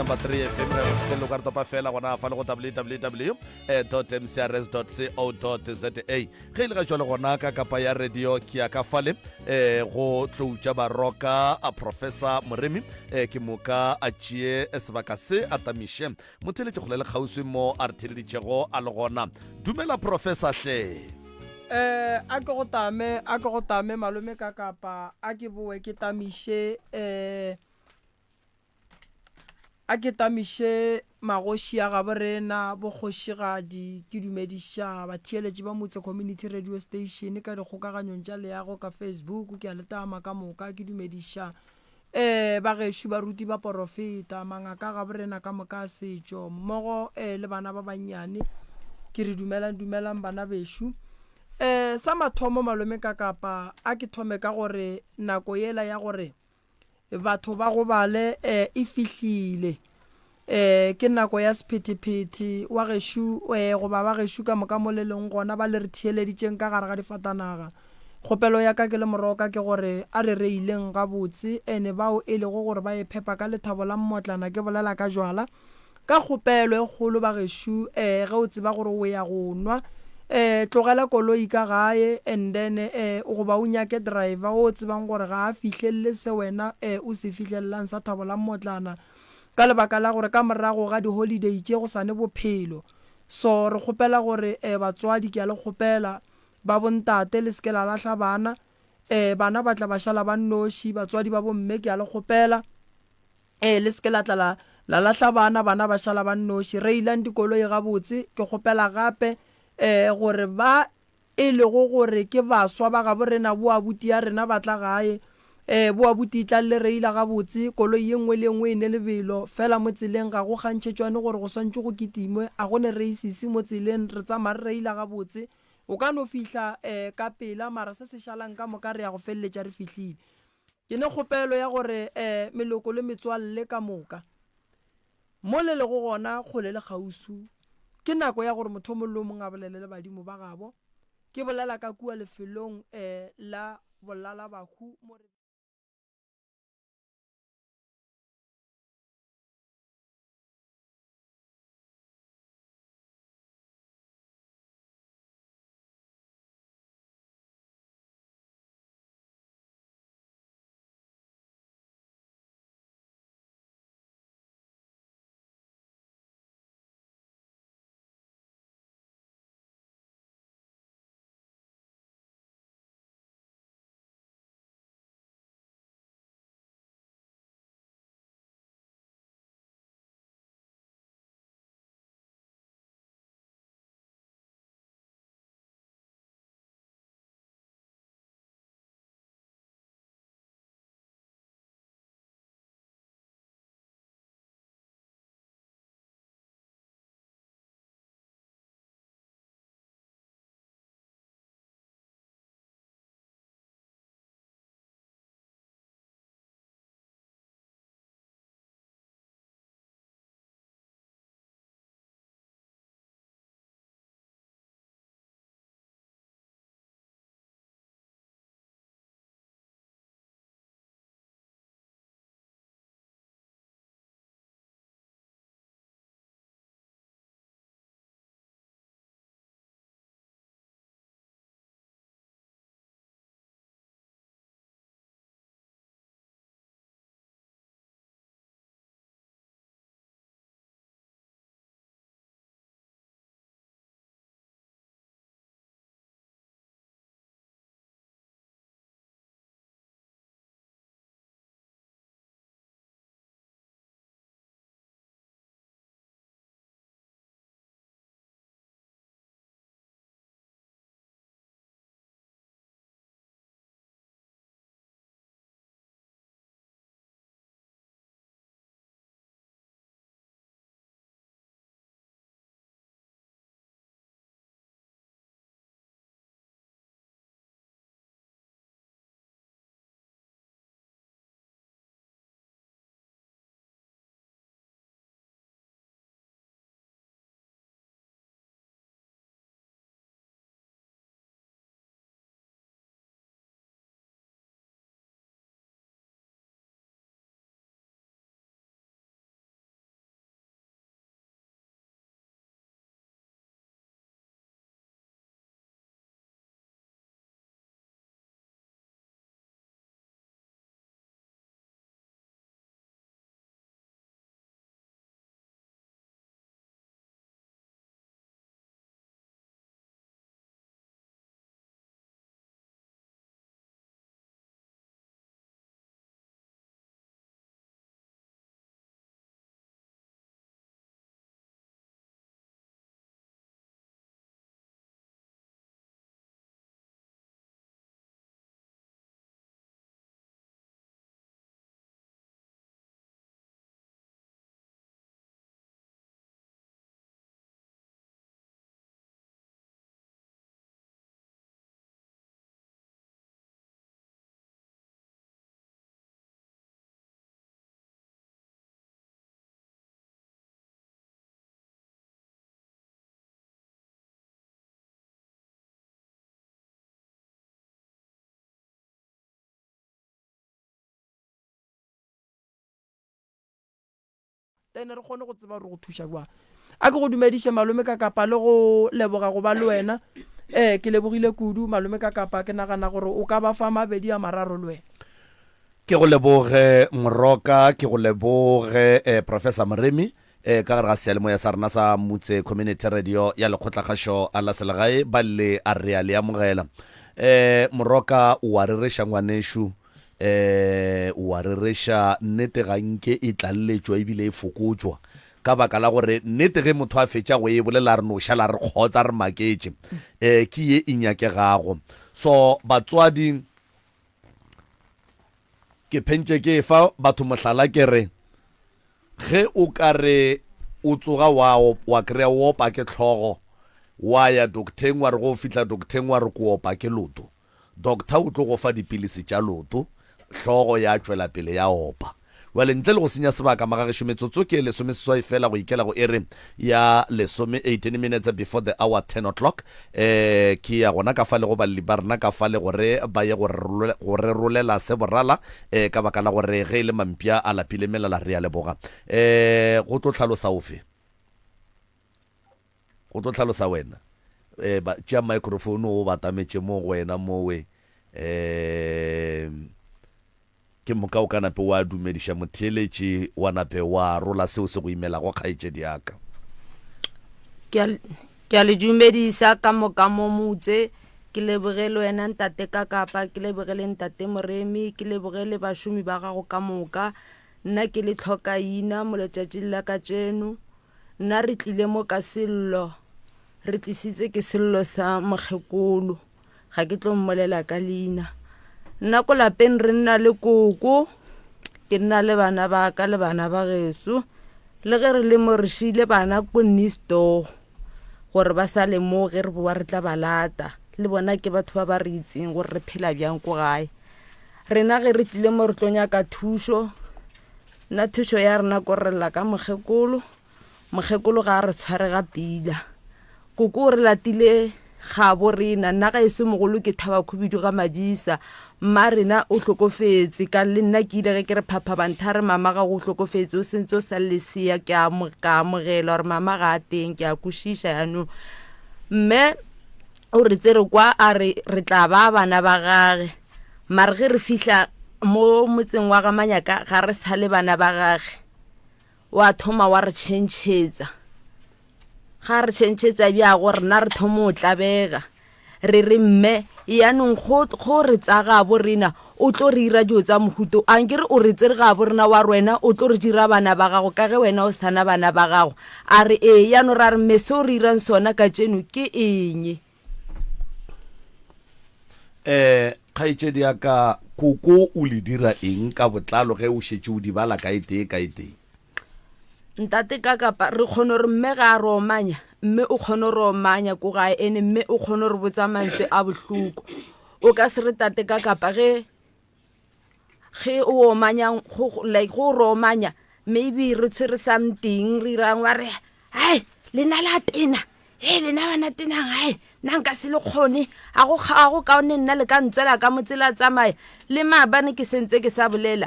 Number 3 FM re fihlelele ka re topa fela gona fa le go www mcrs co za. Ge e le ga jwale gona ka kapa ya radio ke ya ka fale um go tloutša baroka a Professor Moremi um ke moka a tšee sebaka se a tamiše motheletše kgole le kgauswi mo a re theleditšego a le gona. Dumela Professor hle. Eh, a ke go tame, a ke go tame malome ka kapa, a ke boe ke tamiše eh A ke tamiše magoši a gabo rena, bokgošigadi, ke dumediša batheeletši ba Motse Community Radio Station ka dikgokaganyong tša leago ka Facebook, ke a le tama ka moka, ke dumediša um ba gešo baruti ba porofeta, mangaka a gabo rena ka moka a setšo, mmogo um le bana ba bannyane, ke re dumelang dumelang bana bešo. Um sa mathomo malome Kakapa, a ke thome ka gore nako yela ya gore Batho ba gobale e, e fihlile. E, ke nako ya sephethephethe. Wa gešo, e, goba ba gešo ka moka mo le leng gona, ba le re theeleditšeng ka gare ga difatanaga. Kgopelo ya ka ke le moroka ke gore a re reileng gabotse, ene bao e lego gore ba iphepa ka lethabo la mmotlana, ke bolela ka jwala, Ka kgopelo e kgolo bagešo eh ge o tseba gore o ya go nwa eh tlogela koloi ka gae and then eh goba o nyake driver o tsebang gore ga a fihlelele se wena eh o se fihlelelang sa thabo la mmotlana ka lebaka la gore ka morago ga di holiday tše go sane bophelo. So re kgopela gore eh batswadi ke a le kgopela ba bontate le seke la lahla bana eh bana ba tla ba šala ba nnoši batswadi ba bomme ke a le kgopela. Ee, le se ke la tla la, la lahla bana, bana ba šala ba nnoši. Reilang dikoloi gabotse. Ke kgopela gape, ee, gore ba e lego gore ke baswa ba gabo rena, bo abuti ya rena ba tla gae. Ee, bo abuti etlang le reila gabotse. Koloi ye nngwe le ye nngwe e ne lebelo. Fela mo tseleng ga go kgantšhetšwane gore go swantšwe go kitimwe. A go ne reisisi mo tseleng. Re tsamaya re reila gabotse. O ka no fihla, ee, ka pela, mara se se šalang ka moka re ya go feleletša re fihlile. Ke ne kgopelo ya gore meloko le metswalle ka moka, mo le lego gona kgole le kgauswi, ke nako ya gore motho o mong le o mong a bolele le badimo ba gabo. Ke bolela ka kua lefelong la bolalabahu mo re. Then re kgone go tseba gore go thuša jwang. A ke go dumediše malome ka kapa le go leboga go ba le wena. Ee, ke lebogile kudu malome ka kapa, ke nagana gore o ka ba fa mabedi a mararo le wena. Ke go leboge Moroka, ke go leboge eh, Professor Moremi eh, ka gare ga seyalemoya sa rena sa Mutse Community Radio ya Lekgotlakgašo la Selegae ba le a re a le amogela. Eh, Moroka o a rereša ngwanešu, eh, o a rereša, nnete ga nke e tlalletšwa ebile e fokotšwa ka baka la gore nnete ge motho a fetša go e bolela re no šala re kgotsa re maketše eh, ke ye e nyakegago. So batswadi Ke phentše ke efa batho mohlala ke re, ge o ka re o tsoga wa wa kry-a o opa ke hlogo, wa ya docteng wa re ge o fihla docteng wa re ke opa ke loto, doctor o tlo go fa dipilisi tša loto, hlogo ya tšwela pele ya opa. Bjale ntle le go senya sebaka, magagešo, metsotso ke e lesomeseswai feela go ikela go iri ya lesome, 18 minutes before the hour 10 o'clock. E, ke ya gona ka fale go balli ba rena ka fale gore ba ye go re, go re rolela se borala, e, ka baka la gore ge e le mampša a lapile melala. Re a leboga. E, go tlo hlalosa ofe? Go tlo hlalosa wena. E, ba, tšea microphone o batametše mo go wena mowe. E, Ke moka o ka nape wa dumediša motheeletši, wa nape wa rola seo se go imelago, kgaetšedi ya ka. Ke a, ke a le dumedisa ka moka mo motse. Ke leboge le wena ntate Kakapa, ke leboge le ntate Moremi, ke leboge le bašomi ba gago ka moka. Nna ke le tlhokaina mo letšatšing la katšeno. Nna re tlile mo ka sello, re tlisitse ke sello sa mokgekolo. Ga ke tlo mmolela ka leina. Nna ko lapeng re nna le koko, ke nna le bana ba ka le bana ba geso. Le ge re le mo re šiile bana ko Nisto gore ba sa le mo ge re boa re tla ba lata. Le bona ke batho ba ba re itseng gore re phela bjang ko gae. Rena ge re tlile mo re tlo nyaka thušo, nna thušo ya rena ko re lla ka mokgekolo. Mokgekolo ga a re tshware ga pila. Koko o re latile gabo rena. Nna ga eso mogolo ke Thaba Khubidu ga Madisa. Mma rena o hlokofetse. Ka le nna ke ile ge ke re phapha ba ntha re mama ga go hlokofetse o sentse o sa lesea ke a ka amogela gore mama ga a teng ke a kwešiša yanong. Mme o re tsere kwa a re re tla ba bana ba gage. Mare ge re fihla mo motseng wa ga Manyaka ga re sa le bana ba gage. Wa thoma wa re tšhentšhetsa. Ga re tšhentšhetsa bjago rena re thoma o tlabega. Re re mme yanong go go re tsa gabo rena o tlo re ira dilo tsa mohuto a nkere o re tsere gabo rena wa re wena o tlo re dira bana ba gago ka ge wena o sana bana ba gago. A re ee yanong ra re mme seo re irang sona katšeno ke eng? Um kgaetšedi ya ka, koko o le dira eng ka botlalo ge o šetše o di bala ka e tee ka e tee? Ntate ka kapa re kgone gore mme ga a re omanya, mme o kgone gore omanya ko gae ene mme o kgone gore botsa mantswe a bohloko. O ka se re tate ka kapa ge ge o omanya go like go re omanya maybe re tshwere something re irang wa re hai lena la tena he lena bana tenang hai nna nka se le kgone a go a go kaone nna le ka ntswela ka motsela tsamaya le maabane ke sentse ke sa bolela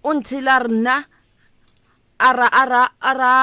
o nthela re nna a ra a ra a ra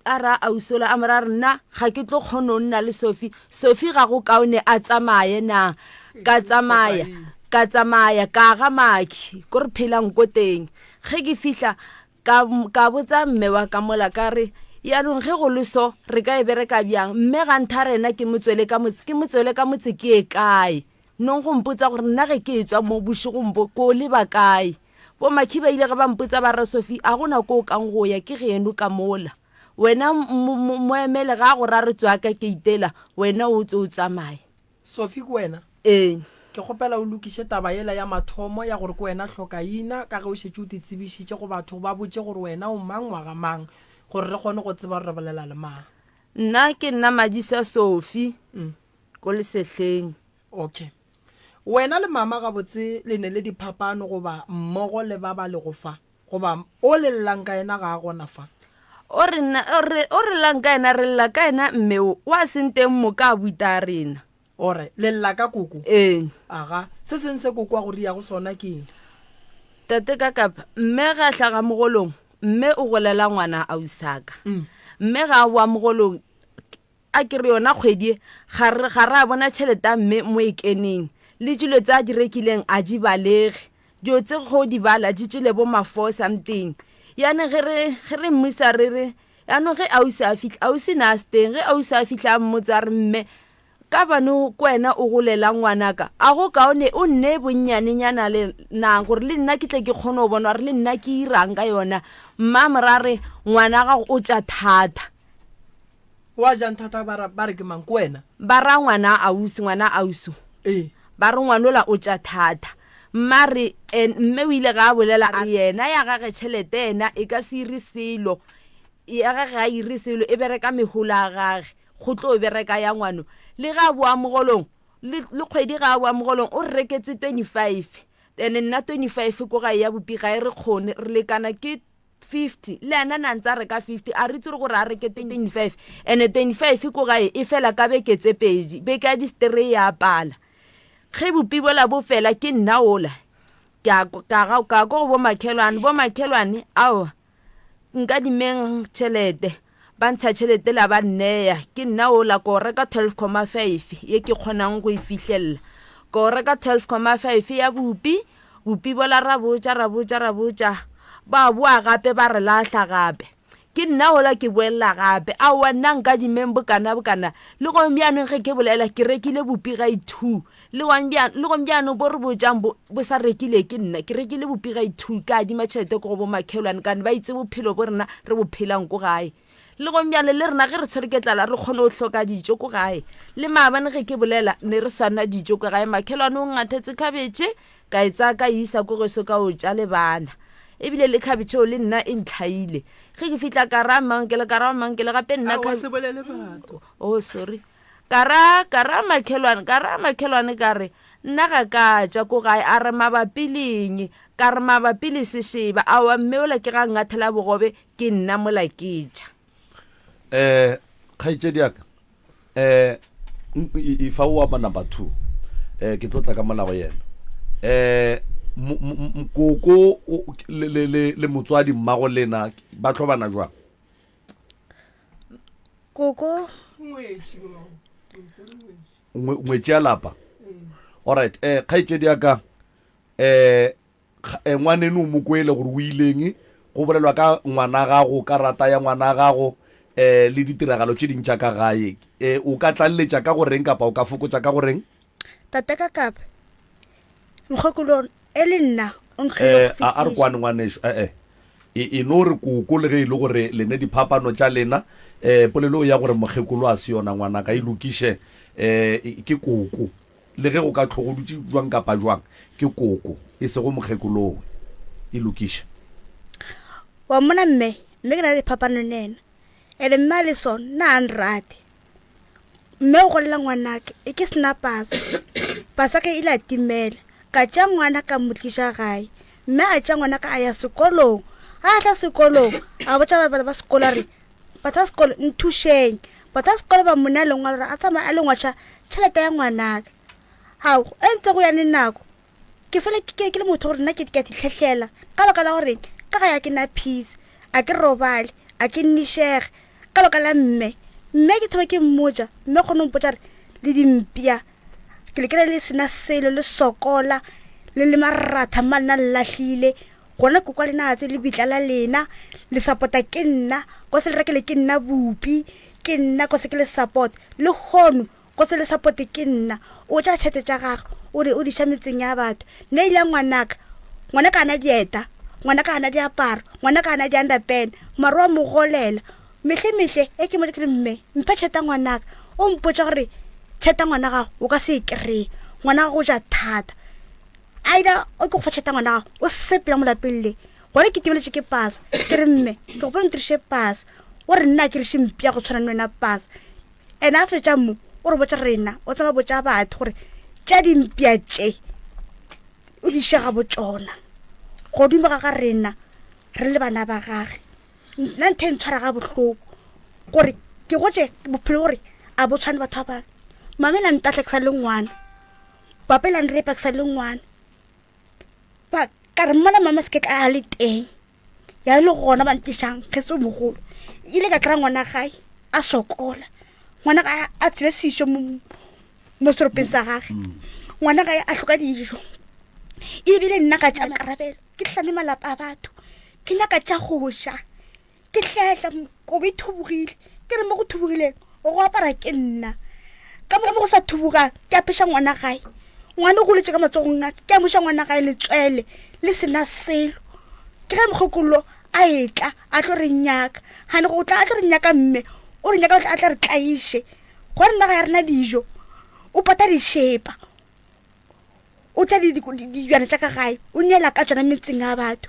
A ra Ausola a mo ra re, Nna ga ke tlo kgono nna le Sophie. Sophie ga go kaone a tsamaye na? Ka tsamaya, ka tsamaya ka ga Makhi ko re phelang ko teng. Ge ke fihla ka, ka botsa mme wa ka mola ka re, Yanong ge go le so re ka e bereka bjang? Mme ga ntha rena ke mo tswele ka motse, ke mo tswele ka motse ke ye kae? Nong go mpotsa gore nna ge ke etswa mo bošegong bo ko leba kae? Bo Makhi ba ile ge ba mpotsa ba re, Sophie, a go na ko o kang go ya, ke geno ka mola. Wena mo, mo, mo emele ga a go ra re tswa ka keitela, wena o tswe o tsamaye. Sophie, ke wena? Ee. Ke kgopela o lokiše taba yela ya mathomo ya gore ke wena hlokaina, ka ge o šetše o te tsebišitše go batho, ba botše gore wena o mang wa ga mang, gore re kgone go tseba gore re bolela le mang. Nna ke nna Madisa Sophie. Ko Lesehleng. Okay. Wena le mama gabotse le ne le diphapano goba mmogo le ba ba lego fa? Goba o le llang ka yena ga a gona fa? O re nna, o re, o re llang ka yena, re lla ka yena mme o, wa seng teng mo ka buta rena. O re, le lla ka koko? Ee. Aga, se seng se koko a go riago sona ke eng? Tate ka kapa, mme ge a hlaga mogolong, Mme o golela ngwana ausaka. Mme ga a boa mogolong, a ke re yona kgwedi e, ga re, ga ra bona tšhelete ya mme mo e keneng. Le dilo tse a di rekileng a di balege. Dilo tse go di bala di tšwele bo ma four something. Yanong ge re, ge re mmusa re re, yanong ge ausi a fihla, ausi na a se teng, ge ausi a fihla a mmotsa a re, Mme, Ka bane ke wena o golelang ngwanaka, a go kaone o nnee bonnyanenyana le na gore le nna ke tle ke kgone go bona gore le nna ke irang ka yona. Mma mora re, Ngwana gago o tša thata. Wa jang thata ba ra ba re ke mang ke wena? Ba ra ngwana ausi, ngwana ausu. Ee. Ba re ngwanola o tša thata. Mma re, en, mme o ile ga a bolela a re yena ya gage tšhelete yena e ka se ire selo, ya gage ga e ire selo e bereka mehola ya gage. Go tlo bereka ya ngwano. Le ge a boa mogolong, le, le kgwedi ga a boa mogolong, o re reketse 25. Ene nna 25 ko gae ya bopi ga e re kgone, re lekana ke 50. Le yena na ntse a reka 50, a re itse gore a reke 25. Ene 25 ko gae e fela ka beke tse pedi, beke ya bistere e a pala. Ge bopi bola bo fela ke nna ola. Ke a, ka ga, ka ko go bo makhelwane, bo makhelwane, aowa. Nkadimeng tšhelete. Ba ntsha tšhelete la ba nneya. Ke nna ola ko reka 12,5 ye ke kgonang go e fihlelela. Ko reka 12,5 ya bupi, bupi bola ra botša ra botša ra botša. Ba boa gape ba re lahla gape. Ke nna ola ke boelela gape. Aowa nna nkadimeng bokana bokana. Le gong bjanong ge ke bolela ke rekile bupi ga i-two. Le gong bja, le gong bjano bo re botšang bo, bo sa rekile ke nna. Ke rekile bopi ga i-two, ka adima tšhelete ko go bo makhelwane, kane ba itse bophelo bo rena re bo phelang ko gae. Le gong bjale le rena ge re tshwere ke tlala re kgone go hloka dijo ko gae. Le maabane ge ke bolela ne re sa na dijo ko gae, makhelwane o ngathetse khabetšhe, ka e tsaya ka e isa ko geso ka o ja le bana. Ebile le khabetšhe eo le nna e ntlhaile. Ge ke fihla ka ra mankele, ka ra mankele gape nna Aowa, se bolele batho. Oh sorry. Ka ra, ka ra makhelwane, ka ra makhelwane ka re, Nna ga ka tša ko gae, a re mabapi le eng? Ka re mabapi le sešeba. Aowa mme ola ke ga ngathela bogobe, ke nna mola ke ja. Eh, kgaetšedi ya ka, eh, fa o ama number 2, eh, ke tlo tla ka mola go yena. Eh, koko le, le, le, le motswadi mmago lena ba hlobana jwang? Koko. Ngwetši ya lapa. Alright, eh kgaetšedi ya ka eh, eh ngwaneno o mo kwele gore o ileng go bolelwa ka ngwana gago ka rata ya ngwana gago eh le ditiragalo tše ding tša ka gae eh o ka tlaleletša ka go reng kapa o ka fokotša ka go reng? Tate ka kapa mokgekolo E le nna, o ntlhoile go Eh, a, a re fetiša. kwane ngwanešu, eh-eh. E, e no re koko le ge e le gore le ne diphapano tša lena, eh, polelo ya gore mokgekolo a se yona ngwanaka e lokiše, eh, e- ke koko. Le ge go ka tlhogo dutše jwang kapa jwang, ke koko, e sego mokgekolowe. E lokiše. Wa mmona mme, mme ke na le diphapano le yena. Ene mme a le so, nna a nrate. Mme o golela ngwanake, e ke sena pasa. Pasa ka ile a timela. Ka tšea ngwana ka mo tliša gae. Mme a tšea ngwana ka a ya sekolong. Ga a tla sekolong, a botša batho ba sekolo a re, Batho ba sekolo, nthušeng. Batho ba sekolo ba mo nea lengwalo gore a tsamaye a lo ngwatšha tšhelete ya ngwanaka. Hao, e ntse go ya le nako, ke fela ke ke le motho gore nna ke ke a ditlhehlela ka baka la gore ka ga ya ke na peace a ke robale a ke nnišege ka baka la mme mme ke thoma ke mmotša mme kgone mpotša re le dimpša ke le kry le sena selo le sokola le le maratha mma lena le lahlile gona ke kwa lena tse le bitla la lena le support-a ke nna ko se le rekele ke nna bupi ke nna ko se ke le support le kgono Go se le sapote ke nna. O tša tšhete tša gagwe, o re o di ša metseng ya batho. Nna ile ngwanaka. Ngwanaka a na dieta, ngwanaka a na diaparo, ngwanaka a na di-underpant. Mare wa mo golela. Mehle mehle e ke mo ke re mme, mphe tšhete ya ngwanaka. O mpotša gore tšhete ya ngwana gago o ka se e kry-e. Ngwana gago o ja thata. Either o ke go fa tšhete ya ngwana gago, o sepela mo lapeng le. Gona ke timeletše ke pasa. Ke re mme, ke gopola o ntiriše pasa. O re nna a ke riše mpša go tshwana le wena pasa. Ene a fetša mo, o re botša rena, o tseba botša batho gore tša dimpša tše o di iše gabo tšona godimo ga ga rena re le bana ba gage. Nna ntho e ntshwara ga bohloko gore ke gotše bophelo gore a bo tshwane batho ba bangwe. Mama la ntahla ke sa le ngwana, papa la nrepa ke sa le ngwana. Ba ka re mmola mama se ke tla a le teng. Ya le gona ba ntlišang ge se mogolo. Ile ka kry-a ngwana gae a sokola. Ngwana gae a tswile sešo mo mo seropeng sa gage. Ngwana gae a hloka dijo. Ebile nna ka tša karabelo ke hlame malapa a batho. Ke nyaka tša go ja. Ke hlehla kobo e thubogile. Ke re mo go thubogileng go apara ke nna. Ka mo go sa thubogang ke apeša ngwana gae. Ngwana o goletše ka matsogong a ka. Ke amoša ngwana gae letswele le sena selo. Ke ge mokgekolo a etla a tlo re nyaka. Gane go tla a tlo re nyaka mme o re nyaka a tla re tlaiše. Gore nna ga ya rena dijo o pata dišepa. O tla dijwana tša ka gae o neela ka tšona metseng a batho.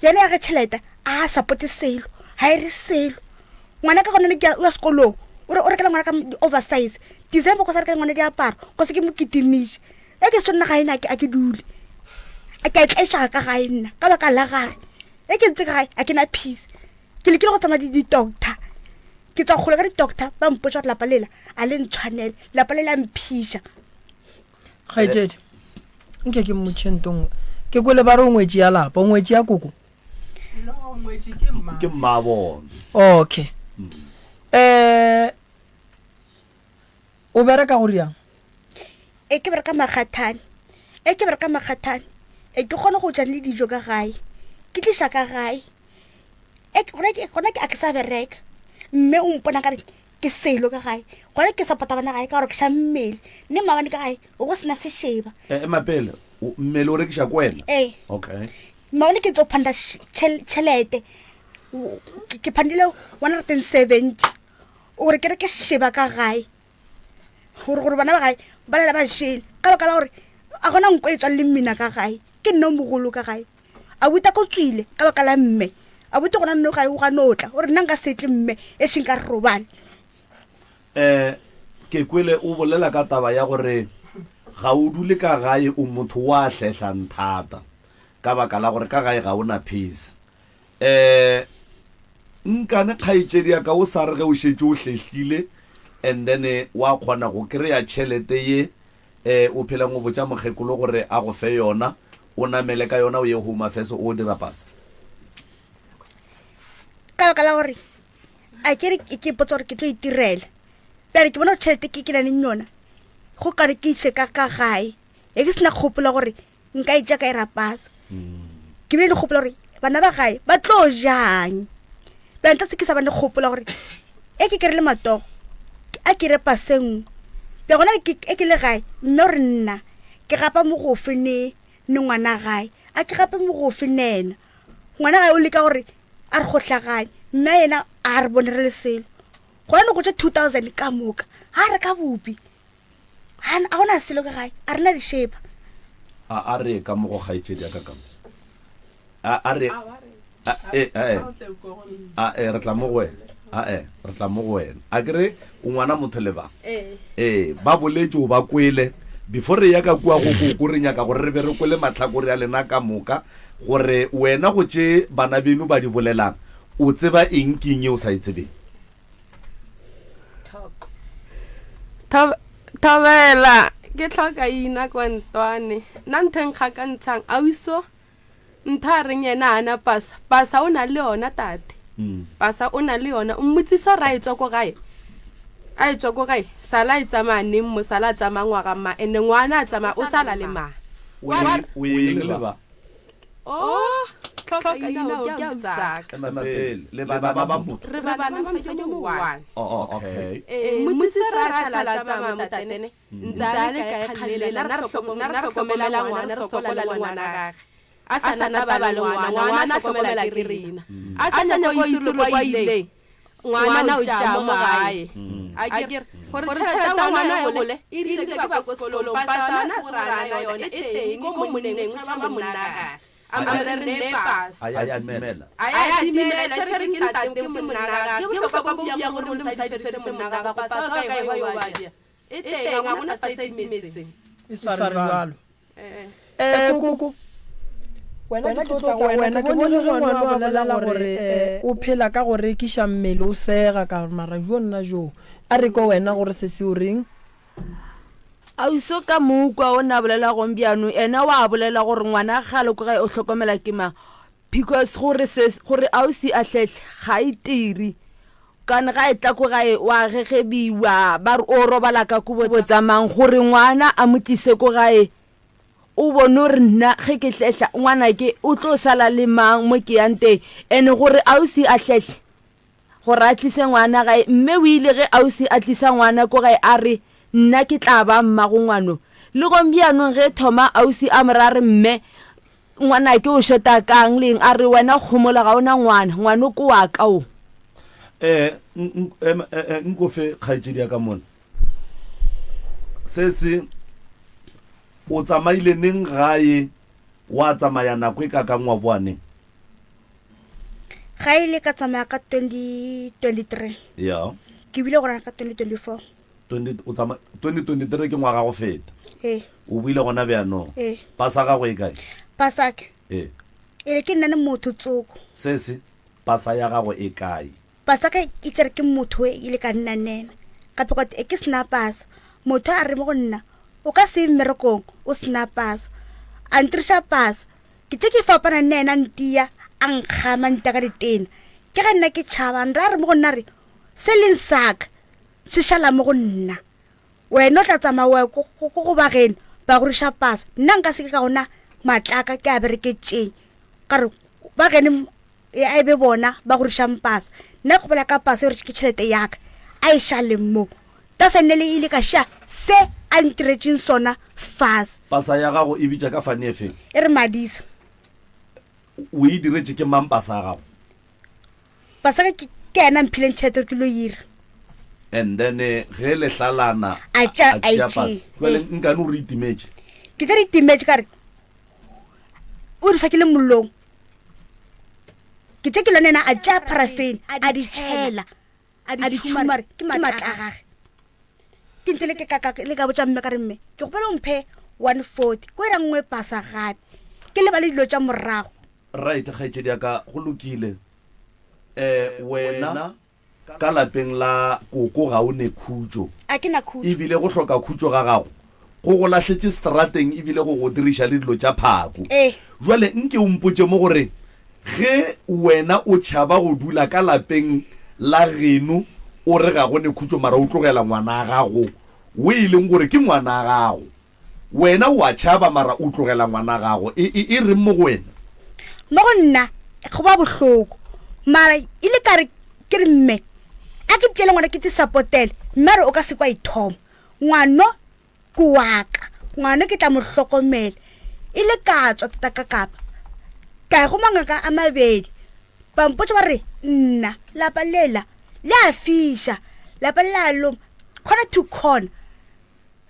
Yena ya ge tšhelete a sapote selo, ga e re selo. Ngwana ka gona ne ke ya sekolong o re o rekela ngwana ka di-oversize. December ko sa rekela ngwana diaparo ko se ke mo kitimiše. E ke sonna gae nna a ke dule. Ke a tlaišega ka gae nna ka baka la gage. E ke ntse ka gae a ke na peace. Ke lekile go tsamaya di-doctor. Ke tswa kgole ka di-doctor ba mpotša gore lapa lela a le ntshwanele, lapa le la mphiša. Kgaetšedi, nke ke mmotšhe nto nngwe. Ke kwele ba re o ngwetši ya lapa, o ngwetši ya koko? Ke mmabona. Okay. Eh, o bereka go riang? E ke bereka Makgathane. E ke bereka Makgathane. E ke kgone go ja le dijo ka gae. Ke tliša ka gae. E gona ke gona ke a ke sa bereka. Mme o mpona ka re ke selo ka gae. Gona ke support bana gae ka gore ke sha mmele. Mme maabane ka gae o go sena sešeba. E ema pele, mmele o rekiša ko wena? Ee. Okay. Maabane ke tlo phanda tšhelete. Ke phandile 170 gore ke reke sešeba ka gae. Gore gore bana ba gae ba lela ba šele ka baka la gore a gona nko e tswang le mmina ka gae. Ke nna o mogolo ka gae. Abuti a ko tswile ka baka la mme. Abuti gona nno gae o gano tla. O re nna nka se tle mme e seng ka re robale. Eh, ke kwele o bolela ka taba ya gore ga o dule ka gae o motho wa hlehlang thata ka baka la gore ka gae ga o na peace. Eh, nkane kgaetšedi ya ka o sa re ge o šetše o hlehlile and then wa kgona go kry-a tšhelete ye eh o phelang o botša mokgekolo gore a go fe yona o namele ka yona o ye Home Affairs o dira pasa. Ka baka la gore a ke re ke ipotsa gore ke tlo itirela bjale ke bona gore tšhelete ke ke naneng yona go kare ke iše ka ka gae e ke sena kgopolo gore nka e tša ka e rapasa ke bile le kgopolo gore bana ba gae ba tlo jang bjale tla se ke sa ba le kgopolo gore e ke kere le matogo a ke re pase nngwe bja gona e ke le gae mme gore nna ke gapa mogofe ne ne ngwana gae a ke gape mogofe nena ngwana gae o leka gore a re gohlaganye mme yena a re bone re le selo gona ne go tše 2000 ka moka ga re ka bopi a gona selo ka gae a rena dišepa a a re ka mo go kgaetšedi ya ka ka mo a a re a e a e a e re tla mo go wena a e re tla mo go wena a ke re o ngwana motho le ba ee ba boletše o ba kwele before re ya ka kua go koko re nyaka gore re be re kwele mahlakore a lena ka moka gore wena go tše bana beno ba di bolelang o tseba eng ke eng ye o sa e tsebeng Thobela, ke tlhoka ina kwa ntwane. Nna ntho e nkgakantshang, auso ntho a reng yena a na pasa. Pasa o na le yona tate. Mm. Pasa o na le yona. O mmotsisa gore a e tswa ko gae. A e tswa ko gae. Sala e tsamaya neng mo sala a tsamaya ngwaga ma ene ngwana a tsamaya o sala le ma. O eng le ba? Oh, tlhoka ina o ke ausaka. Ema pele, le bana ba motho. Re bana ba mosadi o mongwe. Oh, okay. Eh, mmotsisa re a sala a tsamaya mo tatene. Ntse a le kae kgalela, nna re hlokomela ngwana, re sokola le ngwana gage. A sa na taba le ngwana, ngwana a hlokomela ke rena. A sa nyaka go itse le kwa ileng. Ngwana o tša mo gae. A ke re, gore tšhelete ya ngwana e gole, e rile ke ba ko sekolong, pasa yona se gore a na yona, e teng ko monneng, o tšhaba monna gage. A mo re re nee pasa. A ya timela. A ya timela, e tshwere ke ntate, ke monna gage. Ke bohlokwa bo bjang gore le mosadi tshwere se monna gagwe, pasa o ka e ba yo ba bja. E teng, ga gona pasa e timetseng. E sware bjalo. Eh, koko wena ke tlo tla wena ke bone ge ngwana a bolela gore eh, o phela ka go rekiša mmele o sega ka mara jo nna jo a re ko wena gore se se o reng auso ka moukwa o ne a bolela gong bjano ena wa bolela gore ngwana gale ko gae o hlokomela ke mang. Because gore se gore ausi a hlehle ga e tiri kane ga e tla ko gae wa gegebiwa ba re o robala ka kobo tsa mang gore ngwana a mo tlise ko gae o bone gore nna ge ke hlehla ngwanake o tlo sala le mang mo ke yang teng and gore ausi a hlehle gore a tlise ngwana gae mme o ile ge ausi a tlisa ngwana ko gae a re nna ke tla ba mmago ngwano le gombianong ge thoma ausi a mo ra re mme Ngwanake o šota kang leng? A re, Wena homola, ga o na ngwana. Ngwano ke wa ka o. Eh, nko fe kgaetšedi ya ka mona. Se se, o tsamaile neng gae, wa tsamaya nako e kakang wa boa neng? Ga ile ka tsamaya ka 2023. Ya. Ke bile gona ka 2024. 20, o tsama, 2023 ke ngwaga go feta. Ee. O buile gona bjanong. Ee. Pasa gago e kae? Pasaka. Ee. E ke nna le motho tsoko. Se se, pasa ya gago e kae? Pasaka e tsere ke motho e ile ka nna nena. Ka phe e ke sena pasa. Motho a re mo go nna, o ka se mmerekong o sena pasa. A ntriša pasa. Ke tle ke fapana nna ena ntia a nkgama nta ka ditena. Ke ga nna ke tšhaba nra re mo go nna re se leng saka se šala mo go nna. Wena o tla tsamaya wa ko go ba geno ba go riša pasa. Nna nka se ke ka gona matlaka ke a bereketšeng. Ka re ba geno e a e be bona ba go rišang pasa. Nna ke kgopela ka pasa gore ke tšhelete ya ka a e šale mo. Ta sa nne le ile ka ša se a ntiretšeng sona fase. Pasa ya gago e bitša ka fane efeng? E re Madisa. O e diretše ke mang pasa ya gago? Pasa ke ke yena mphileng tšhelete gore ke lo ira. And then eh, ge le hlalana A tša- a tšea e pasa. tšee. Jwale Ee. nkane o re itimetše. Ke tla re timetše ka re o di fa ke le mollong. Ke tle ke lone yena a tšea paraffin a di tšhela a di tšhuma re ke matla a gage. Ke ntle le ke ka ka le ka botša mme ka re mme ke kgopela o mphe 140 ko ira nngwe pasa gape ke lebale dilo tša morago. Right kgaetšedi ya ka go lokile. Eh wena ka lapeng la koko ga o ne khutšo. A ke na khutšo. Ebile go hloka khutšo ga gago go go lahletše strateng ebile go go diriša le dilo tša phako. Ee. Jwale nke o mpotše mo gore ge wena o tšhaba go dula ka lapeng la geno o re ga go ne khutšo mara o tlogela ngwana gago o e leng gore ke ngwana gago. Wena o a tšhaba mara o tlogela ngwana gago. E, e, e reng mo go wena? Mo go nna go ba bohloko mara e le kare ke re mme a ke tšele ngwana ke te sapotele mme a re o ka se kwa ithoma ngwano ke waka ngwano ke tla mo hlokomela e le ka tswa tata ka kapa ka ya go mangaka a mabedi ba mpotša ba re nna lapa lela le a fiša lapa le la loma corner to corner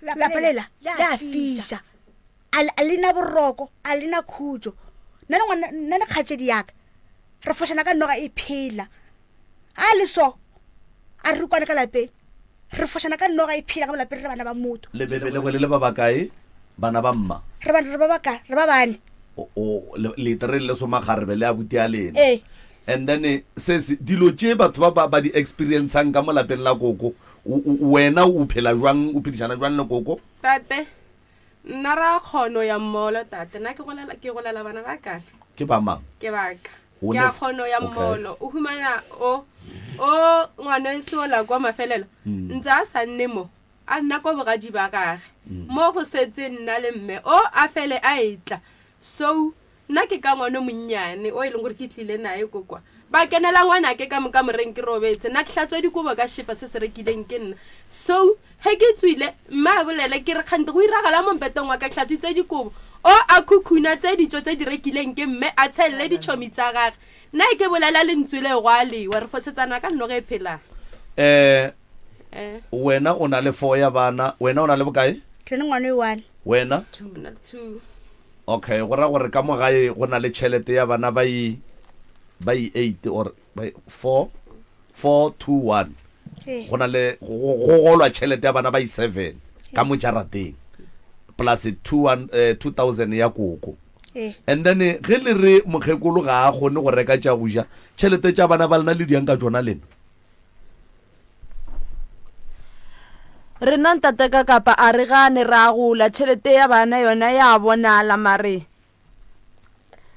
lapa lela le a fiša a le na boroko a le na khutšo nna le ngwana nna le kgatšedi yaka re fošana ka noga e phela a le so a re kwane ka lapeng re fošana ka noga e phela ka molapeng re bana ba motho Le be belegwe le le ba bakae bana ba mma? Re ba re ba baka re ba bane. O, o, le, le tere le somakgarebe le abuti a lena. Ee. And then eh, se se dilo tše batho ba ba ba di experiencang ka mo lapeng la koko, o, o, wena o phela jwang, o phedišana jwang le koko? Tate, nna ra kgono ya mmolo tate, nna ke golela ke golela bana ba ka. Ke ba mang? Ke ba ka. O Ke ne a kgono ya okay. mmolo. O humana o o ngwaneso la kwa mafelelo ntse a sa nne mo a nna ko bogadi ba gage mo go setse nna le mme o a fele a etla so nna ke ka ngwana o monnyane o e leng gore ke tlile naye ko kwa ba kenela ngwanake ka mo kamoreng ke robetse nna ke hlatswa dikobo ka shepa se se rekileng ke nna so Ge ke tswile, mme a bolele, ke re, Kgante go iragala mo mpeteng wa ka, ke hlatswitse dikobo. O a khukhuna tse ditšo tse di rekileng ke mme, a tshelele ditšhomi tsa gage. Nna ke bolela lentswe le go a lewa, re fosetsana ka nnoge e phelang. Eh, Eh. wena o na le four ya bana, wena o na le bokae? Ke na le ngwana o one. Wena? Two. Na le two. Okay, go ra gore ka mo gae go na le tšhelete ya bana ba i ba i eight or ba i four. 4 2 1 go na le go golwa tšhelete ya bana ba i7 ka mo jarateng plus 2000 eh, ya koko and then eh, ge le re mokgekolo ga a kgone go reka tša go ja tšhelete tša bana ba lena le diang ka tšona lena rena ntate ka kapa a re gane ra gola tšhelete ya bana yona ya bonala mare.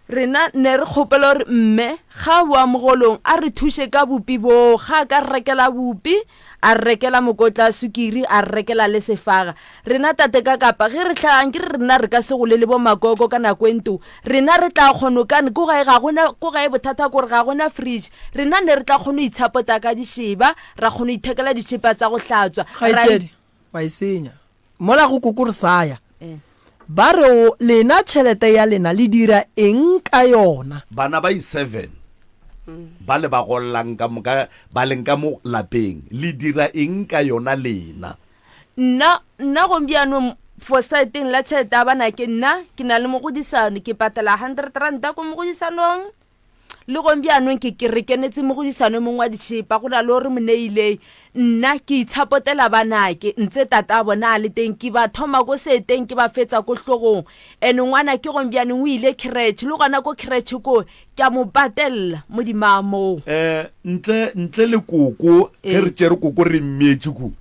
Rena ne re kgopela gore mme ga a boa mogolong a re thuše ka bupi boo, ga a ka re rekela bupi, a re rekela mokotla wa sukiri, a re rekela le sefaga. Rena tate ka kapa ge re hlaga nke re rena re ka se gole le bo makoko ka nako e nto, rena re tla kgono kane ko gae ga gona ko gae bothata kore ga gona fridge, rena ne re tla kgono itshapota ka dišeba, ra kgono ithekela ditšhipa tsa go hlatswa, ra Kgaetšedi, wa e senya. Mola go koko re sa ya. Ba re o, lena tšhelete ya lena le dira eng ka yona? Bana ba i-seven ba le ba gollang ka moka ba leng ka mo lapeng, le dira eng ka yona lena? Nna, nna gombianong for saeteng la tšhelete ya banake, nna ke na le mogodisano, ke patela hundred ranta ko mogodisanong. Le gombianong ke, ke re kenetse mogodisano mongwe wa ditšhipa, go na le o re mo neileng. Nna ke itshapotela banake, ntse tata a bona a le teng, ke ba thoma ko seeteng ke ba fetsa ko hlogong. And ngwana ke gombianong o ile creche, le gona ko creche ko ke a mo patella mo dimaamong. Eh, ntle, ntle le koko, ge re tšere koko re mmeetše ku,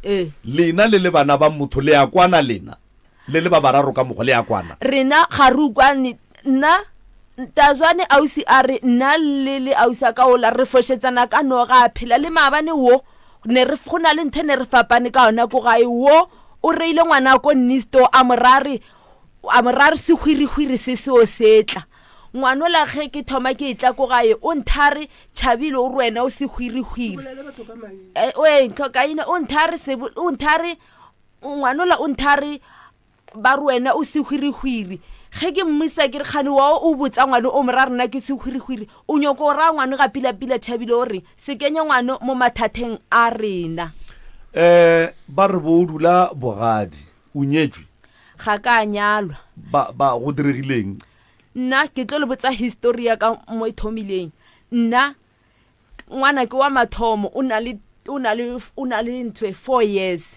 lena le le bana ba motho le a kwana lena? Le le ba bararo ka mokgwa le a kwana? Rena ga re ukwane. Nna, Tazwane ausi a re, nna le le ausi a ka ola re fošetsana ka noga a phela. Le maabane wo ne re, go na le ntho e ne re fapane ka yona ko gae. Wo o reile ngwana ko Nnisto a mo ra re, a mo ra re sehwirihwiri se seo se tla. Ngwanola ge ke thoma ke etla ko gae o nthare Tšhabile o re wena o sehwirihwiri. Eh, oe, Tlhokaina o nthare sebo, o nthare Ngwanola o nthare ba re wena o sehwirihwiri. Ge ke mmotsa ke re kgane wa o botsa ngwano o mo ra rena ke sehwirihwiri, o nyoko o raya ngwano ga pila-pila Tšhabile o reng se kenye ngwano mo mathatheng a rena. Eh ba re bo o dula bogadi, o nyetšwe? Ga ka nyalwa. Ba ba go diregileng? Nna ke tlo le botsa history ya ka mo e thomileng. Nna Ngwanake wa mathomo o na le o na le o na le ntho e 4 years.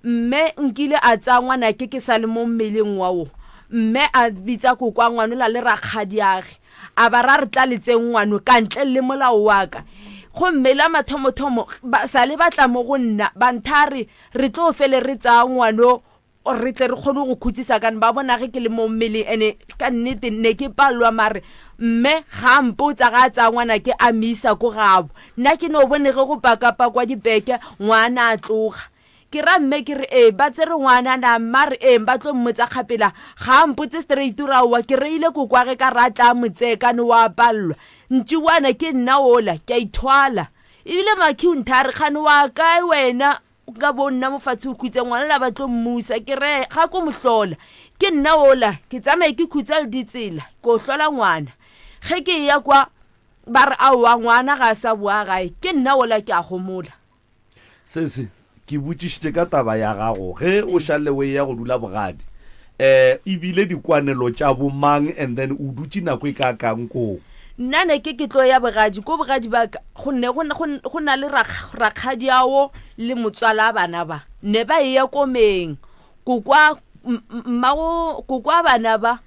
Mme nkile a tsaya ngwanake ke sa le mo mmeleng wa wo. Mme a bitsa kokwa ngwanola le rakgadiage. A ba ra re tla le tseng ngwano ka ntle le molao wa ka. Gomme la mathomothomo ba sa le ba tla mo go nna ba ntha re re tlo fele re tsaya ngwano re tle re kgone go khutsisa kane ba bona ge ke le mo mmeleng ene ka nnete ne ke palelwa mare mme ga a mpotsa ga a tsaya ngwana ke a misa ko gabo nna ke no bone ge go pakapakwa dipeke ngwana a tloga ke ra mme ke re ee ba tsere ngwana na mma re ee ba tlo mmotsa kgapela ga a mpotse straight ra owa ke reile kokwage ka ra tla motsee kane wa palelwa ntšiwana ke nna ola ke a ithwala ebile makhi o nthare kgane wa kae wena Nka bo nna mofatshe o khutse ngwana la ba tlo mmusa ke re ga ko mohlola ke nna ola ke tsamaye ke khutsa le ditsela ko hlola ngwana ge ke eya kwa ba re aowa ngwana ga a sa boa gae ke nna ola ke a gomola. Sesi, ke botšišitše ka taba ya gago ge o šale o eya go dula bogadi um e bile dikwanelo tša bo mang and then o dutše nako e kaakang koo? Nna ne ke ke tlo ya bogadi, ko bogadi ba ka go ne go, go, go na le rakgadiao le motswala bana ba ne ba eya komeng kokwa mmago kokwa bana ba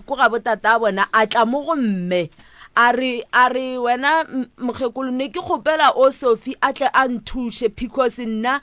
ko ga botata bona a tla mo go mme a re a re wena mokgekolo ne ke kgopela o Sophie a tle a nthuše because nna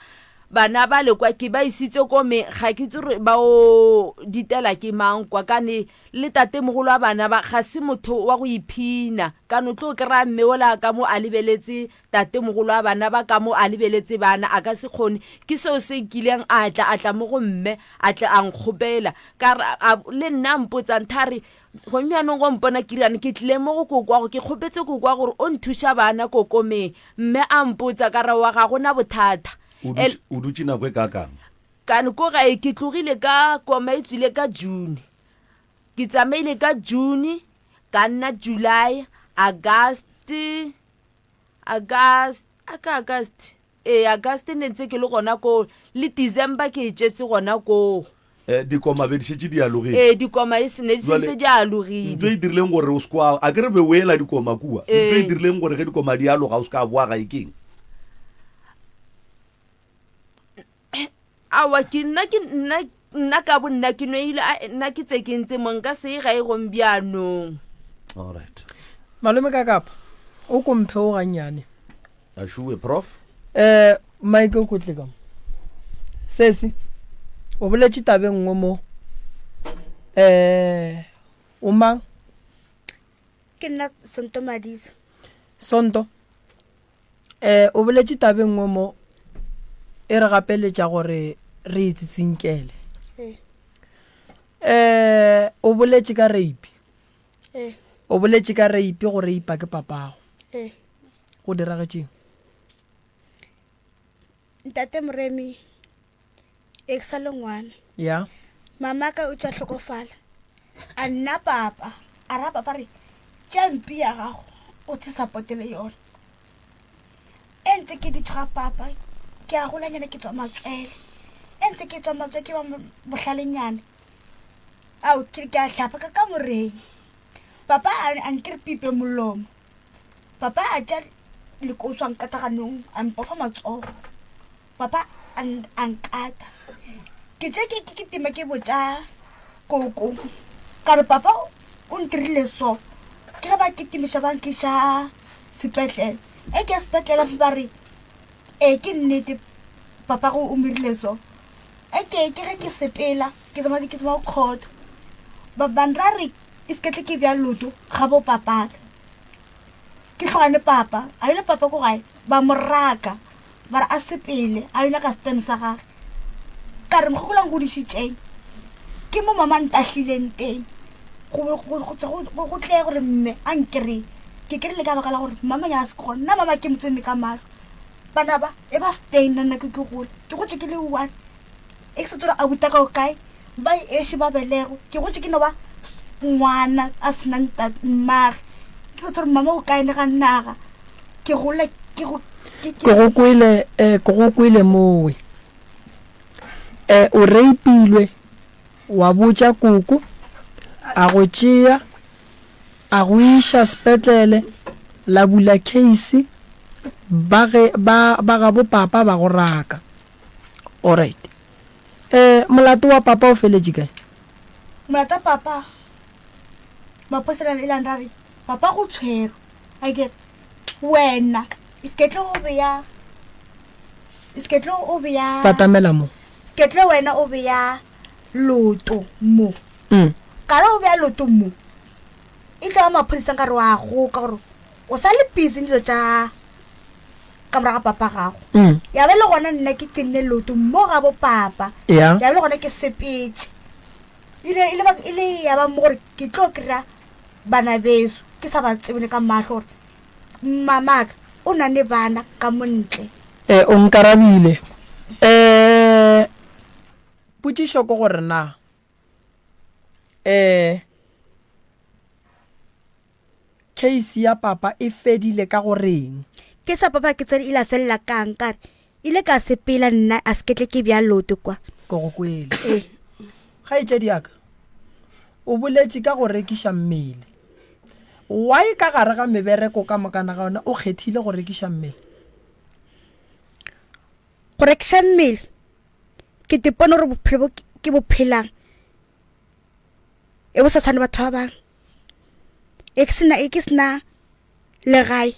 Bana ba le kwa ke ba isitse ko me ga ke tse gore ba o ditela ke mang kwa kane le tatemogolo wa bana ba ga se motho wa go iphina kane o tlo kry-a mme ola ka mo a lebeletse tatemogolo wa bana ba ka mo a lebeletse bana a ka se kgone ke seo se nkileng a tla a tla mo go mme a tle a nkgopela ka re le nna mpotsa nthare gomme jaanong go mpona ke riane ke tlile mo go kokwago ke kgopetse kokwa gore o nthuša bana kokomeng Mme a mpotsa ka re wa ga go na bothata. O dutše, o dutše nako e kaakang? Kane ko gae ke tlogile ka koma e tswile ka June. Ke tsamaile ka June, ka nna July, August, August, a ka August? Ee, August ne ntse ke le gona koo, le December ke e tšetse gona koo. Eh, dikoma be di šetše di alogile. Ee, dikoma e se ne di Jwale, sentse di alogile. Ntho e dirileng gore o se kwa, a ke re be o ela dikoma kua. Ntho e Ee. dirileng gore ge dikoma di aloga o se ka boa gae keng? Aowa, ke nna ke nna nna ka bo nna ke no ile a nna ke tse ke ntse mo nka se ye gae gombianong. All right. Malome ka kapa o ko mphe o gannyane. Ašuwe, Prof. Eh, Mike o kotle ka mo. Sesi, o boletše taba e nngwe mo. Eh, o mang? Ke nna Sonto Madisa. Sonto, um o boletše taba e nngwe mo e re gapeletša gore re e tsitsinkele. Ee. Um o boletše ka rape. Ee. O boletše ka rape go reipa ke papago. Ee. Go diragetšeng? Ntate Moremi, e ke sa le ngwana. Ya. Mama ka o tša hlokofala. A nna papa, a ra papa re tša mpi ya gago o the sapotele yona. E ntse ke dutše ga papa, ke a golanyana ke tswa matswele. E ntse ke tswa matswele ke ba bohlalenyana. Ao ke ke a hlapa ka kamoreng. Papa a a nkere pipe molomo. Papa a tša lekoswa nkata ganong a mpofa matsogo. Papa a a nkata. Ke tše ke ke kitima ke botša koko ka re papa o ntirile so. Ke ge ba kitimiša ba nkiša sepetlele. E ke ya sepetlele ba re ee ke nnete papa go o mirile so. E ke ke ge ke sepela ke tsamaya ke tsamaya court. Ba ba nra re e se ke tle ke bja loto ga bo papaka. Ke hlogane papa, a ile papa ko gae ba mo raka ba re a sepele a yo nyaka stand sa gage. Ka re mokgekolo a ngodišitšeng ke mo mama a ntahlileng teng go go tle gore mme a nkry-e. Ke kry-ile ka baka la gore mama nyaka se gona nna mama ke mo tsene ka mahlo. Bana ba e ba stay nna nna ke ke gole ke gotše ke le one e ke sa tsore abuti ka o kae ba ešo ba belego ke gotše ke no ba ngwana a sena mmage ke sa tsore mama o kae le ga naga ke gola ke go ke go kwele eh ke go kwele mowe eh o reipilwe wa botša koko a go tšea a go iša sepetlele la bula case ba ge ba ba gabo papa ba go raka alright eh molato wa papa o feletše kae molato wa papa maphosa e lang ra re papa go tshwerwe a ke wena e se ke tlo o beya e se ke tlo o beya batamela mo ke tlo wena o beya loto mo mm. ka re o beya loto mo e tla ba maphodisa nka re wa goka gore o sa le busy dilo tša ka morago ga papa gago mm. ya be le gona nna ke tenne loto mo ga bo papa ya ya be le gona ke sepetse ile ile ba ile ya ba mo gore ke tlo kry-a bana beso ke sa ba tsebele ka mahlo gore mamaka o na le bana ka montle eh o nkarabile eh potšišo ke gore na eh case ya papa e fedile ka go reng? Ke sa papa ke tsere ile a felela kang ka re ile ka sepela nna a se ketle ke bja loto kwa. Ke go kwele. Kgaetšedi ya ka, o boletše ka go rekiša mmele. Why ka gare ga mebereko ka mokana ga yona o kgethile go rekiša mmele? Go rekiša mmele ke tepone gore bophelo bo ke bo phelang e bo sa tshwane batho ba bangwe. E ke sena e ke sena legae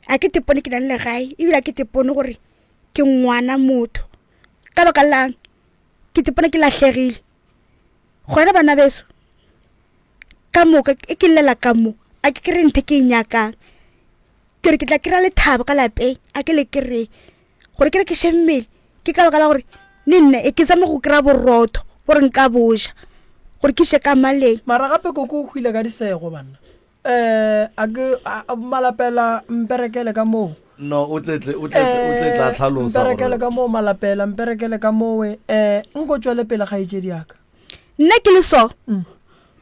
a ke tepone ke na le legae ebile a ke tepone gore ke ngwana motho ka baka lang ke tepone ke lahlegile gona bana beso ka moka e ke llela ka mo a ke kry ntho ke e nyakang ke re ke tla kry-a lethabo ka lapeng a ke le kry gore ke rekiše mmele ke ka baka la gore ne nna e ke tsame go kry-a borotho gore nka boja gore ke še ka maleng mara gape koko o hwile ka disego banna um a ke malapela mperekele ka moo no o tletle o tletle o tletle a tlhalosa mperekele ka moo malapela mperekele ka mowe um nko tšwele pele kgaetšedi yaka nna ke le so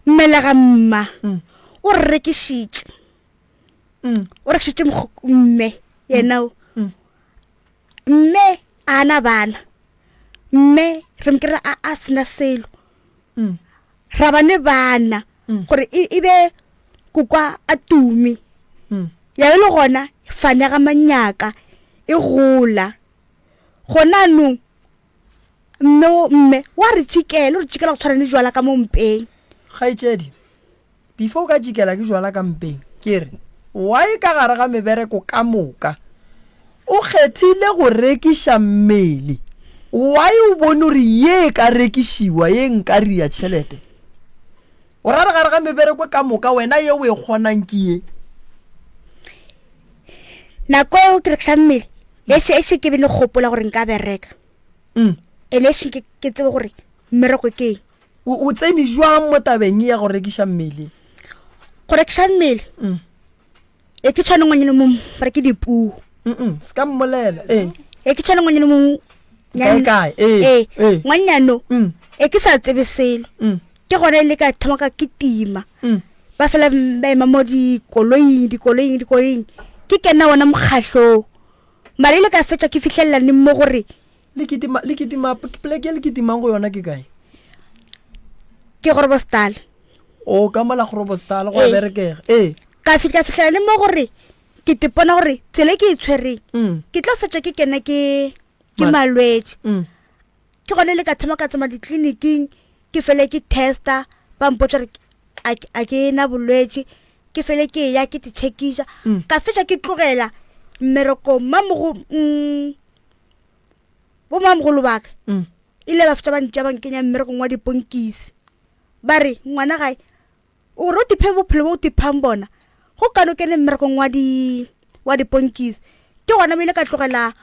mmelega mma o re rekišitše o rekišitše mme yena o mme a na bana mme re mo kry-a a sena selo ra ba ne bana gore e, e be kokwa a tumi ya be le gona fane ga manyaka e gola gona anong mme o mme wa re tšikela o re tšikela go tshwana le jwala ka mo mpeng kgaetšedi Before o ka tšikela ke jwala ka mpeng, ke re, why ka gare ga mebereko ka moka o kgethile go rekiša mmele? Why o bone gore ye e ka rekišiwa, ye nka ria tšhelete? O ra re gare ga mebereko ka moka wena ye o e kgonang ke ye? Nako eo ke rekiša mmele, ešo ešo ke be le kgopola gore nka bereka. Mm. Ene ešo ke ke tsebe gore mmereko ke eng. O, o tsene jwang mo tabeng ye ya go rekiša mmele? Go rekiša mmele? Mm. E ke tshwane ngwanyana mong ba re ke dipuo. Mm, se ka mmolela. Ee. E ke tshwane ngwanyana mong Kae kae? Ee. Ee. Ee. Ngwanyano. Mm. E ke sa tsebe selo. Mm. Ke gona e le ka thoma ka kitima. Mm. Ba fela ba ema mo dikoloing, dikoloing, dikoloing. Ke kena wona mokgahlong. Mara ile ka fetša ke fihlelela neng mo gore Le kitima, le kitima, poleke e le kitimang go yona ke kae? Ke Groblersdal. O ka mola Groblersdal go a Ee. berekega. Ee. Ka fihla fihlela le mo gore ke tepona gore tsela e ke e tshwereng Mm. ke tlo fetša ke kena ke ke Mal- malwetši. Mm. Ke gone le ka thoma ka tsamaya ditleliniking ke fele ke testa ba mpotša gore a ke- a ke na bolwetši ke fele ke ya ke te chekiša Mm. ka fetša ke tlogela mmereko mmamogo bo mamogolo baka Mm. ile ba fetša ba ntša ba nkenya mmerekong wa diponkisi ba re ngwana gae o gore o tiphe bophelo bo o tiphang bona go kane o kene mmerekong wa di wa diponkisi ke gona mo ile ka tlogela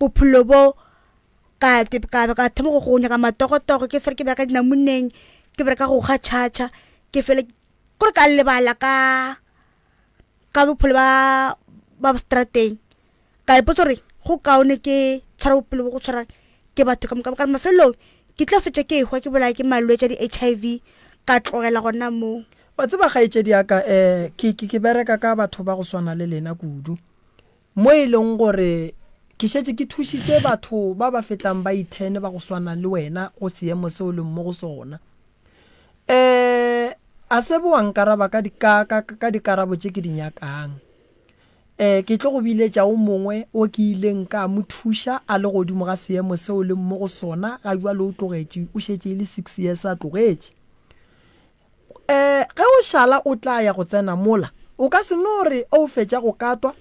bophelo bo ka te- ka ka thoma go go nyaka matogotogo ke fele ke bereka dinamuneng ke bereka go kga tšhatšha ke fele kore ka lebala ka ka bophelo ba ba strateng ka ipotsa gore go kaone ke tshwara bophelo bo go tshwara ke batho ka moka ka mafelelong ke tlo fetša ke ehwa ke bolaya ke malwetši a di-H_I_V ka tlogela gona moo. Wa tseba kgaetšedi ya ka, um ke, ke, ke bereka ka batho ba go swana le lena kudu, mo e leng gore ke šetše ke thušitše batho ba ba fetang ba ithene ba go swana le wena go seemo se o leng mo go sona. Um a se bo wa nkaraba ka, ka, ka, ka dikarabo tše ke di nyakang. Ee, ke tlo go biletša o mongwe wo ke ileng ka mo thuša a le godimo ga seemo seo o leng mo go sona ga bjale o tlogetše, o šetše e le six years a tlogetše. Ee, ge o šala o tla ya go tsena mola, o ka se no re o fetša go katwa,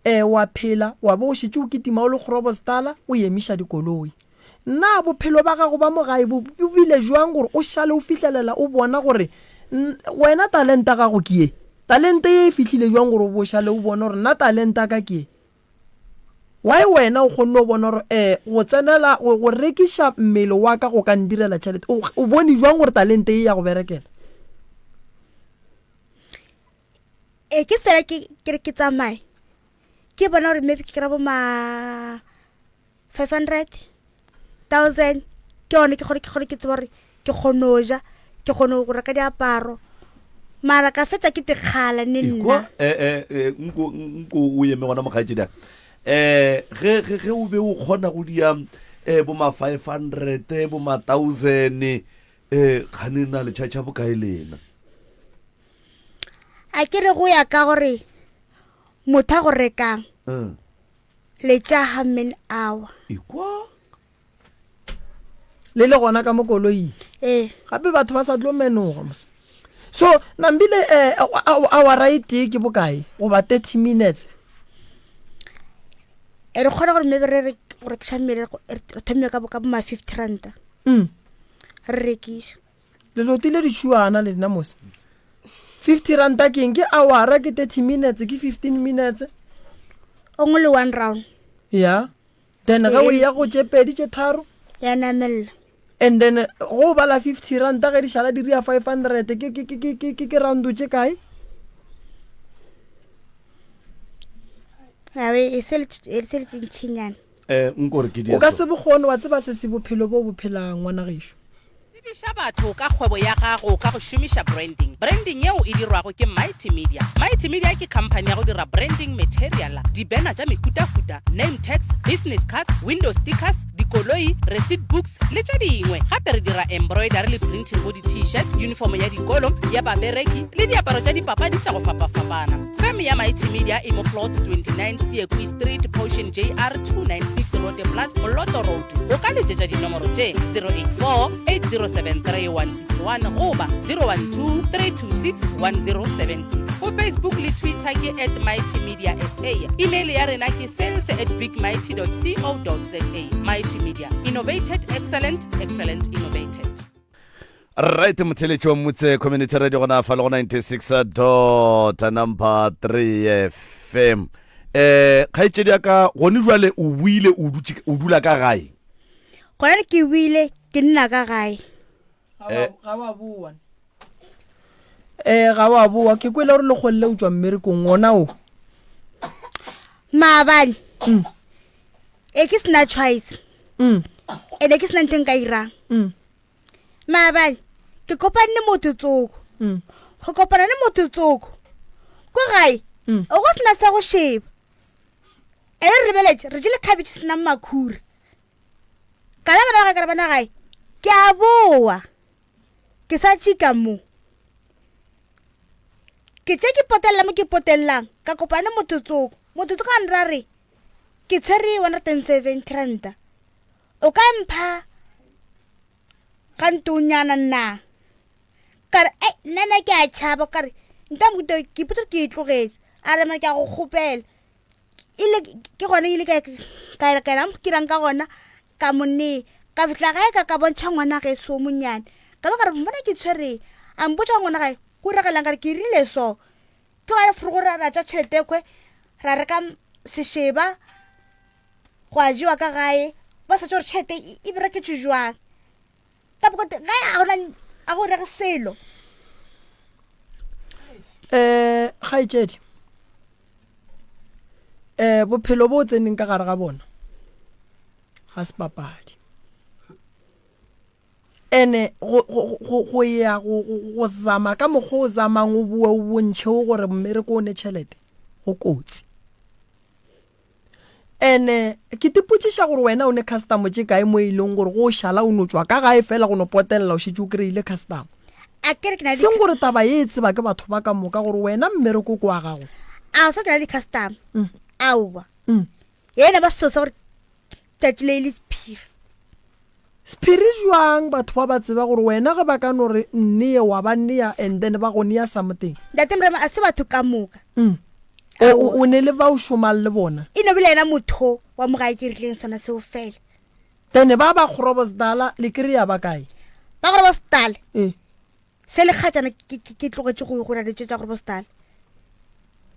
ee, wa phela, wa be o šetše o kitima o le kgorobostala o emiša dikoloi. Na bophelo ba gago ba mo gae bo bo bile jwang gore o šale o fihlelela o bona gore wena talenta gago ke ye? Talente ye e fihlile jwang gore o bo šale o bone gore nna talenta ka ke ye? Why wena o kgonne go bona gore eh go tsenela go, go rekiša mmele wa ka go ka ndirela tšhelete? O, o bone jwang gore talente ye ya go berekela? Ee, ke fela ke ke re ke tsamaye ke bona gore maybe ke kry-a bo ma 500 thousand ke yone ke kgone ke kgone ke tseba gore ke kgone go ja ke kgone go reka diaparo mara ka fetsa ke tekgala ne Ekwa, nna eh, eh, eh, nko nko o eme gona mokgaetšedi aka eh ge ge ge o be o kgona go dia eh bo ma 500 bo ma 1000 eh kgane na le tšhatšha bokae lena a ke re go ya ka gore motho a go rekang Mm. Le tša how many hour? Ekwa. Le le gona ka mo koloing. Ee. Gape batho ba sa tlo menoga mos. So nambile eh awara e tee ke bokae goba 30 minutes? E re kgona gore maybe re re go rekiša mmele re thome ka bo ka bo ma 50 ranta. Mm. Re rekiša. Le lotile ditšhuana le nna mos. 50 ranta ke eng? Ke awara, ke 30 minutes, ke 15 minutes. Only one round. Ya. Then ge o ya go tše pedi tše tharo. Ya namelela. And then go bala 50 ranta ge di šala di ria 500 ke ke ke ke ke ke round tše kae? Awe e se le e se le tšintšinyana. Eh nko re ke O ka se bokgone wa tseba se se bophelo bo bo phelang ngwana gešo. Tsebiša batho ka kgwebo ya gago ka go šomiša branding. Branding yeo e dirwago ke Mighty Media. Mighty Media ke khamphani ya go dira branding material, di-banner tša mehutahuta, name tags, business cards, window stickers, dikoloi, receipt books le tše dingwe. Gape re dira embroidery le printing go di-T-shirt, uniform ya dikolo, ya babereki le diaparo tša dipapadi tša go fapafapana. Feme ya Mighty Media e mo Plot 29 Seekwe Street, Potion JR 296 Roodeplaat, Moloto Road. O ka letšetša dinomoro tše 084 8073 161 goba 012 326 1076. Go Facebook le Twitter ke at Mighty Media SA. Email ya rena ke sales at bigmighty co za. Mighty Media, innovated excellent, excellent innovated. Right motheletši wa Motse Community Radio gona fa le go 96 dot number 3 FM. Eh kgaetšedi ya ka gone jwale o buile o dutše o dula ka gae. Gona ke buile ke nna ka gae. Ga ga wa boa. Eh ga wa boa ke kwele gore lekgolle o tšwa mmerekong ona o. Maabane. Mm. E ke sena choice. Mm. Ene ke sena ntho e nka irang. Mm. Maabane ke kopane le motho tsoko. Mm. Go kopana le motho tsoko. Ko gae. Mm. O go sena sa go sheba. Ene re lebeletše re jele cabbage sena makhura. Ka la bana ba ka re bana gae. Ke a boa. Ke sa tšika mo. Ke tše ke potelela mo ke potelelang ka kopana le motho tsoko. Motho tsoko a nra re ke tshwere 170 ranta. O ka mpha ga ntonyana nna? Ka re ei nna nna ke a tšhaba ka re nta mohuta ke ipotsa ke e tlogetse. A re mara ke a go kgopela. Ile ke gona ile ka ka ka ka kirang ka gona ka mo nea. Ka fihla gae ka ka bontšha ngwana geso o monnyane. Ka ba ka re bona ke tshwereng. A mpotša ngwana gae go iregelang ka re ke rile so. Ke gona forogo ra ra tša tšhelete kwe ra reka sešeba gwa jewa ka gae ba sa tše gore tšhelete e bereketšwe jwang. Ka bokote gae a gona a go rege selo. Eh kgaetšedi eh bophelo bo tseneng ka gare ga bona ga se papadi ene go go go go ya go go zama ka mokgwa o zamang o boe o bontšhe o gore mmereko o ne tšhelete go kotsi Ene ke tipotšiša gore wena o ne customer tše kae mo e leng gore go o šala o no tšwa ka gae fela go no potelela o šetše o kry-ile customer. A ke re ke na le Seng gore taba ye e tseba ke batho ba ka moka gore wena mmereko ke wa gago. A sa ke na le customer. Aowa. Yena ba selo sa gore tšatši le e le sephiri. Sephiri jwang batho ba ba tseba gore wena ge ba ka no re nneye wa ba nea and then ba go nea something. Ntate Morema a se batho ka moka. Mm. O, o ne le ba o šomang le bona. E no bile yena motho wa mo gae ke rileng sona seo fela. Then ba ba Groblersdal le kry-a ba kae? Ba Groblersdal? Ee. Se le kgatšana ke, ke, ke tlogetše go go dilo tše tša Groblersdal.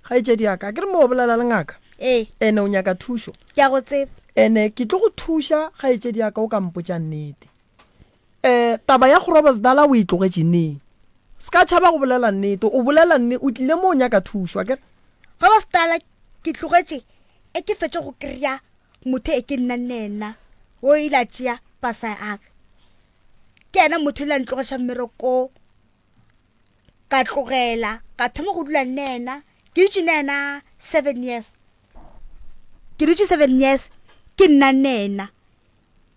Kgaetšedi ya ka, ke re mo o bolela le ngaka. Ee. Ene o nyaka thušo. Ke a go tseba. Ene ke tlo go thuša kgaetšedi ya ka o ka mpotša nnete. Eh, taba ya Groblersdal o e tlogetše neng? Se ka tšhaba go bolela nnete, o bolela nne, o tlile mo o nyaka thušo, akere? Groblersdal ke tlogetše e ke fetše go kry-a motho e ke nnang le yena, o ile a tšea pasa ya ka. Ke yena motho o ile a ntlogeša mmereko, ka tlogela, ka thoma go dula le yena. Ke dutše le yena seven years. Ke dutše seven years ke nna le yena.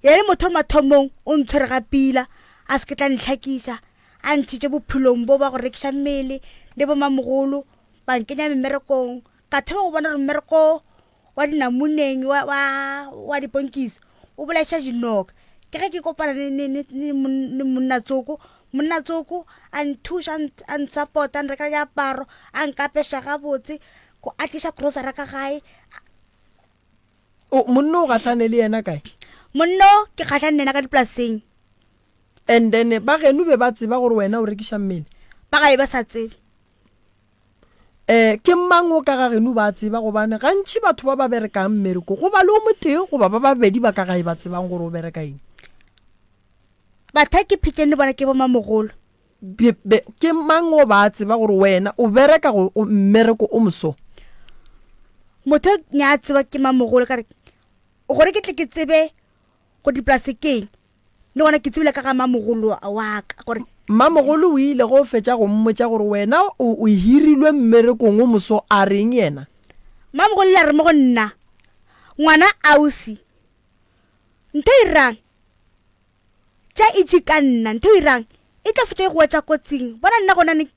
Yena motho wa mathomong o ntshwere ga pila, a se ke tla ntlhakiša, a ntšhitše bophelong bo ba go rekiša mmele le bomamogolo, ba nkenya mmerekong. Ka thoma go bona gore mmereko wa dinamuneng wa, wa, wa diponkisi o bolaiša dinoka. Ke ge ke kopana le, le, le, le, le monna tsoko, monna tsoko a nthuša, a ntshapota, a nrekela diaparo, a nkapeša gabotse, a tliša grocery ka gae. O, monna o gahlane le yena kae? Monna o ke gahlane le yena ka dipolaseng. And then ba geno be ba tseba gore wena o rekiša mmele? Ba gae ba sa tsebe. Um ke mang o ka ga geno ba tseba gobane gantši batho ba ba berekang mmereko go ba le o motee goba ba babedi ba ka gae ba tsebang gore o bereka eng. Batho ke phetšeng le bona ke bomamogolo. Be, be, ke mang o ba tseba gore wena o bereka go, go mmereko o moso? Motho nya a tseba ke mamogolo ka re gore ke tle ke tsebe go dipolase keng le gona ke tsebile ka ga mamogolo wa ka gore Mmamogolo o ile go fetša go mmotša gore wena o, o hirilwe mmerekong o moso a reng yena? Mmamogolo le a re mo go nna ngwana ausi ntho e rang tša itše ka nna ntho e rang e tla fetša e go wetša kotsing bona nna gona ne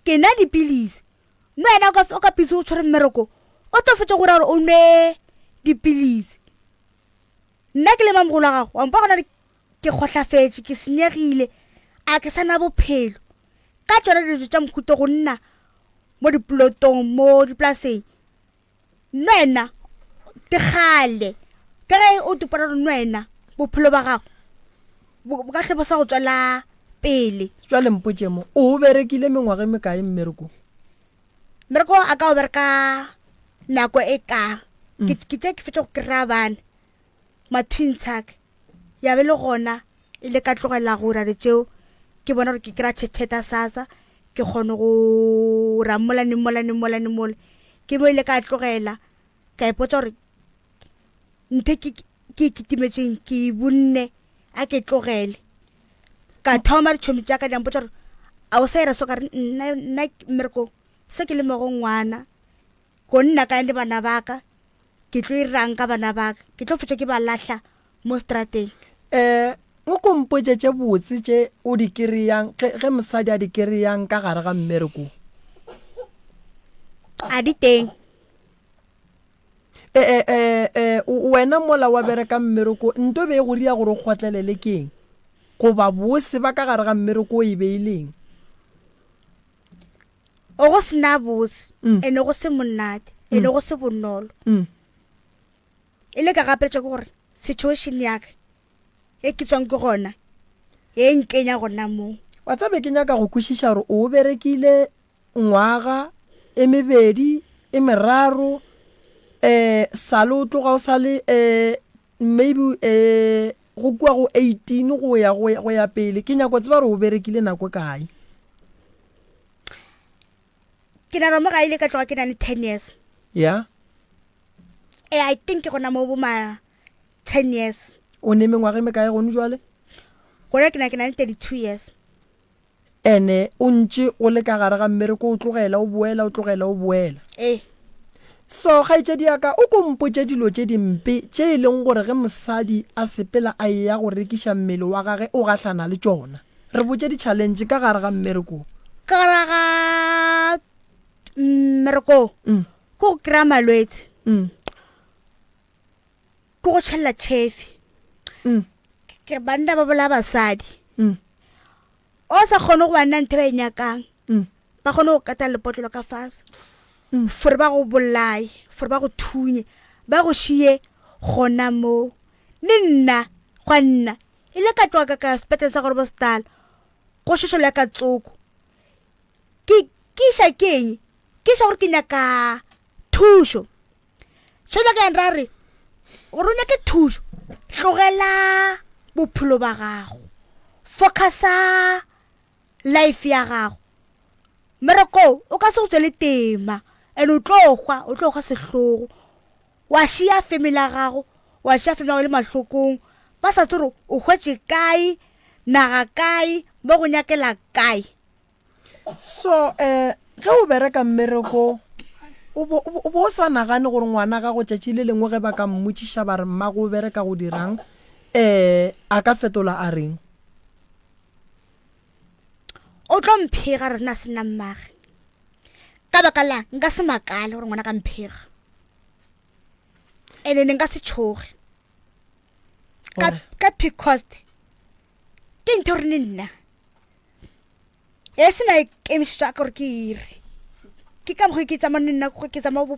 ke nwa dipilisi mme wena o ka pisi o tshwere mmereko o tlo fetša go ra gore o nwe dipilisi nna ke le mamogolo wa gago wa mpa gona ke kgohlafetše ke senyegile a ke sana bophelo ka tšona dilo tša mohuto go nna mo diplotong mo dipolaseng Nwena ke kgale ka ge o topana gore nwena bophelo ba gago bo ka hle bo sa go tswela pele. Jwale mpotše mo, o o berekile mengwaga e mekae mmereko? Mmereko a ka o bereka nako e ka. Ke ke tše ke fetša go kry-a bana, ma-twins a ka. Ya be le gona e le ka tlogela go dira tšeo, ke bona gore ke kry-a tšhetšheta sasa, ke kgone go ra mola ne mola ne mola ne mola. Ke mo ile ka tlogela, ka ipotša gore ntho e ke ke e kitimetšeng ke e bonne a ke tlogele. Ka thoma ditšhomi tša ka di a mpotša gore a o sa ira so ka re nna nna mmereko se ke le mo go ngwana ko nna kae le bana ba ka ke tlo irang ka bana ba ka ke tlo fetša ke ba lahla mo strateng. Um o ko mpotše tše botse tše o di kereyang ge ge mosadi a di kereyang ka gare ga mmereko. A di teng. E, e, e, e, wena mola wa bereka mmereko, nto be e go ria gore o kgotlelele ke eng? Goba bose ba ka gare ga mmereko e be e leng? O go sena bose, mm. ene go se monate, ene mm. go se bonolo. Mm. E le ka gapeletša ke gore situation ya ka e ke tswang ke gona e nkenya gona moo. Wa tsabe ke nyaka go kwešiša gore o berekile ngwaga e mebedi e meraro um sale o tloga o sale um maybe um go kua go 18 go ya go ya pele ke nyako tseba gore o berekile nako e kae. Ke nagana mo gae ile ka tloga ke na le 10 years. Ya. Eh, I think ke gona mo bo ma 10 years. O ne mengwaga e mekae gone jwale? Gona ke na ke na le 32 years. Ene o ntše o le ka gare ga mmereko o tlogela o boela o tlogela o boela. Ee. So kgaetšedi ya ka o ko mpotše dilo tše dimpe tše e leng gore ge mosadi a sepela a eya go rekiša mmele wa gage o gahlana le tšona. Re botše di challenge ka gare ga mmereko. Ka gare ga mmereko ke go kry-a malwetse. Ke go tšhelela tšhefi. Ke banna ba bolaya basadi. O sa kgone go ba nna ntho e ba e nyakang. Ba kgone go kata lepotlelo ka fase. Fore ba go bolaye, fore ba go thunye, ba go šie gona moo. Le nna, gwa nna, e le ka tloga ka ka sepetlele sa Groblersdal, go šošola ka tsoko. Ke, ke iša ke eng? Ke iša gore ke nyaka thušo. Šetša ka ra re gore o nyake thušo, tlogela bophelo ba gago, focusa life ya gago. Mmereko o ka se go tswele tema and o tlo hwa, o tlo hwa sehlogo. Wa šia family ya gago, wa šia family ya gago e le mahlokong, ba sa tsebe gore o hwetše kae, naga kae, ba go nyakela kae. So um ge o bereka mmereko o bo o bo o sa nagane gore ngwana gago tšatši le lengwe ge ba ka mmotšiša ba re mmago o bereka go dirang um a ka fetola a reng? O tlo mphega re na se nna mmage. Ka baka la nka se makale gore ngwana ka mphega. Ene ne nka se tšhoge. Ka ka because ke ntho re ne nna. E se maikemišetšo a ka gore ke ire. Ke ka mokgwa ke tsamaya le nna ke tsamaya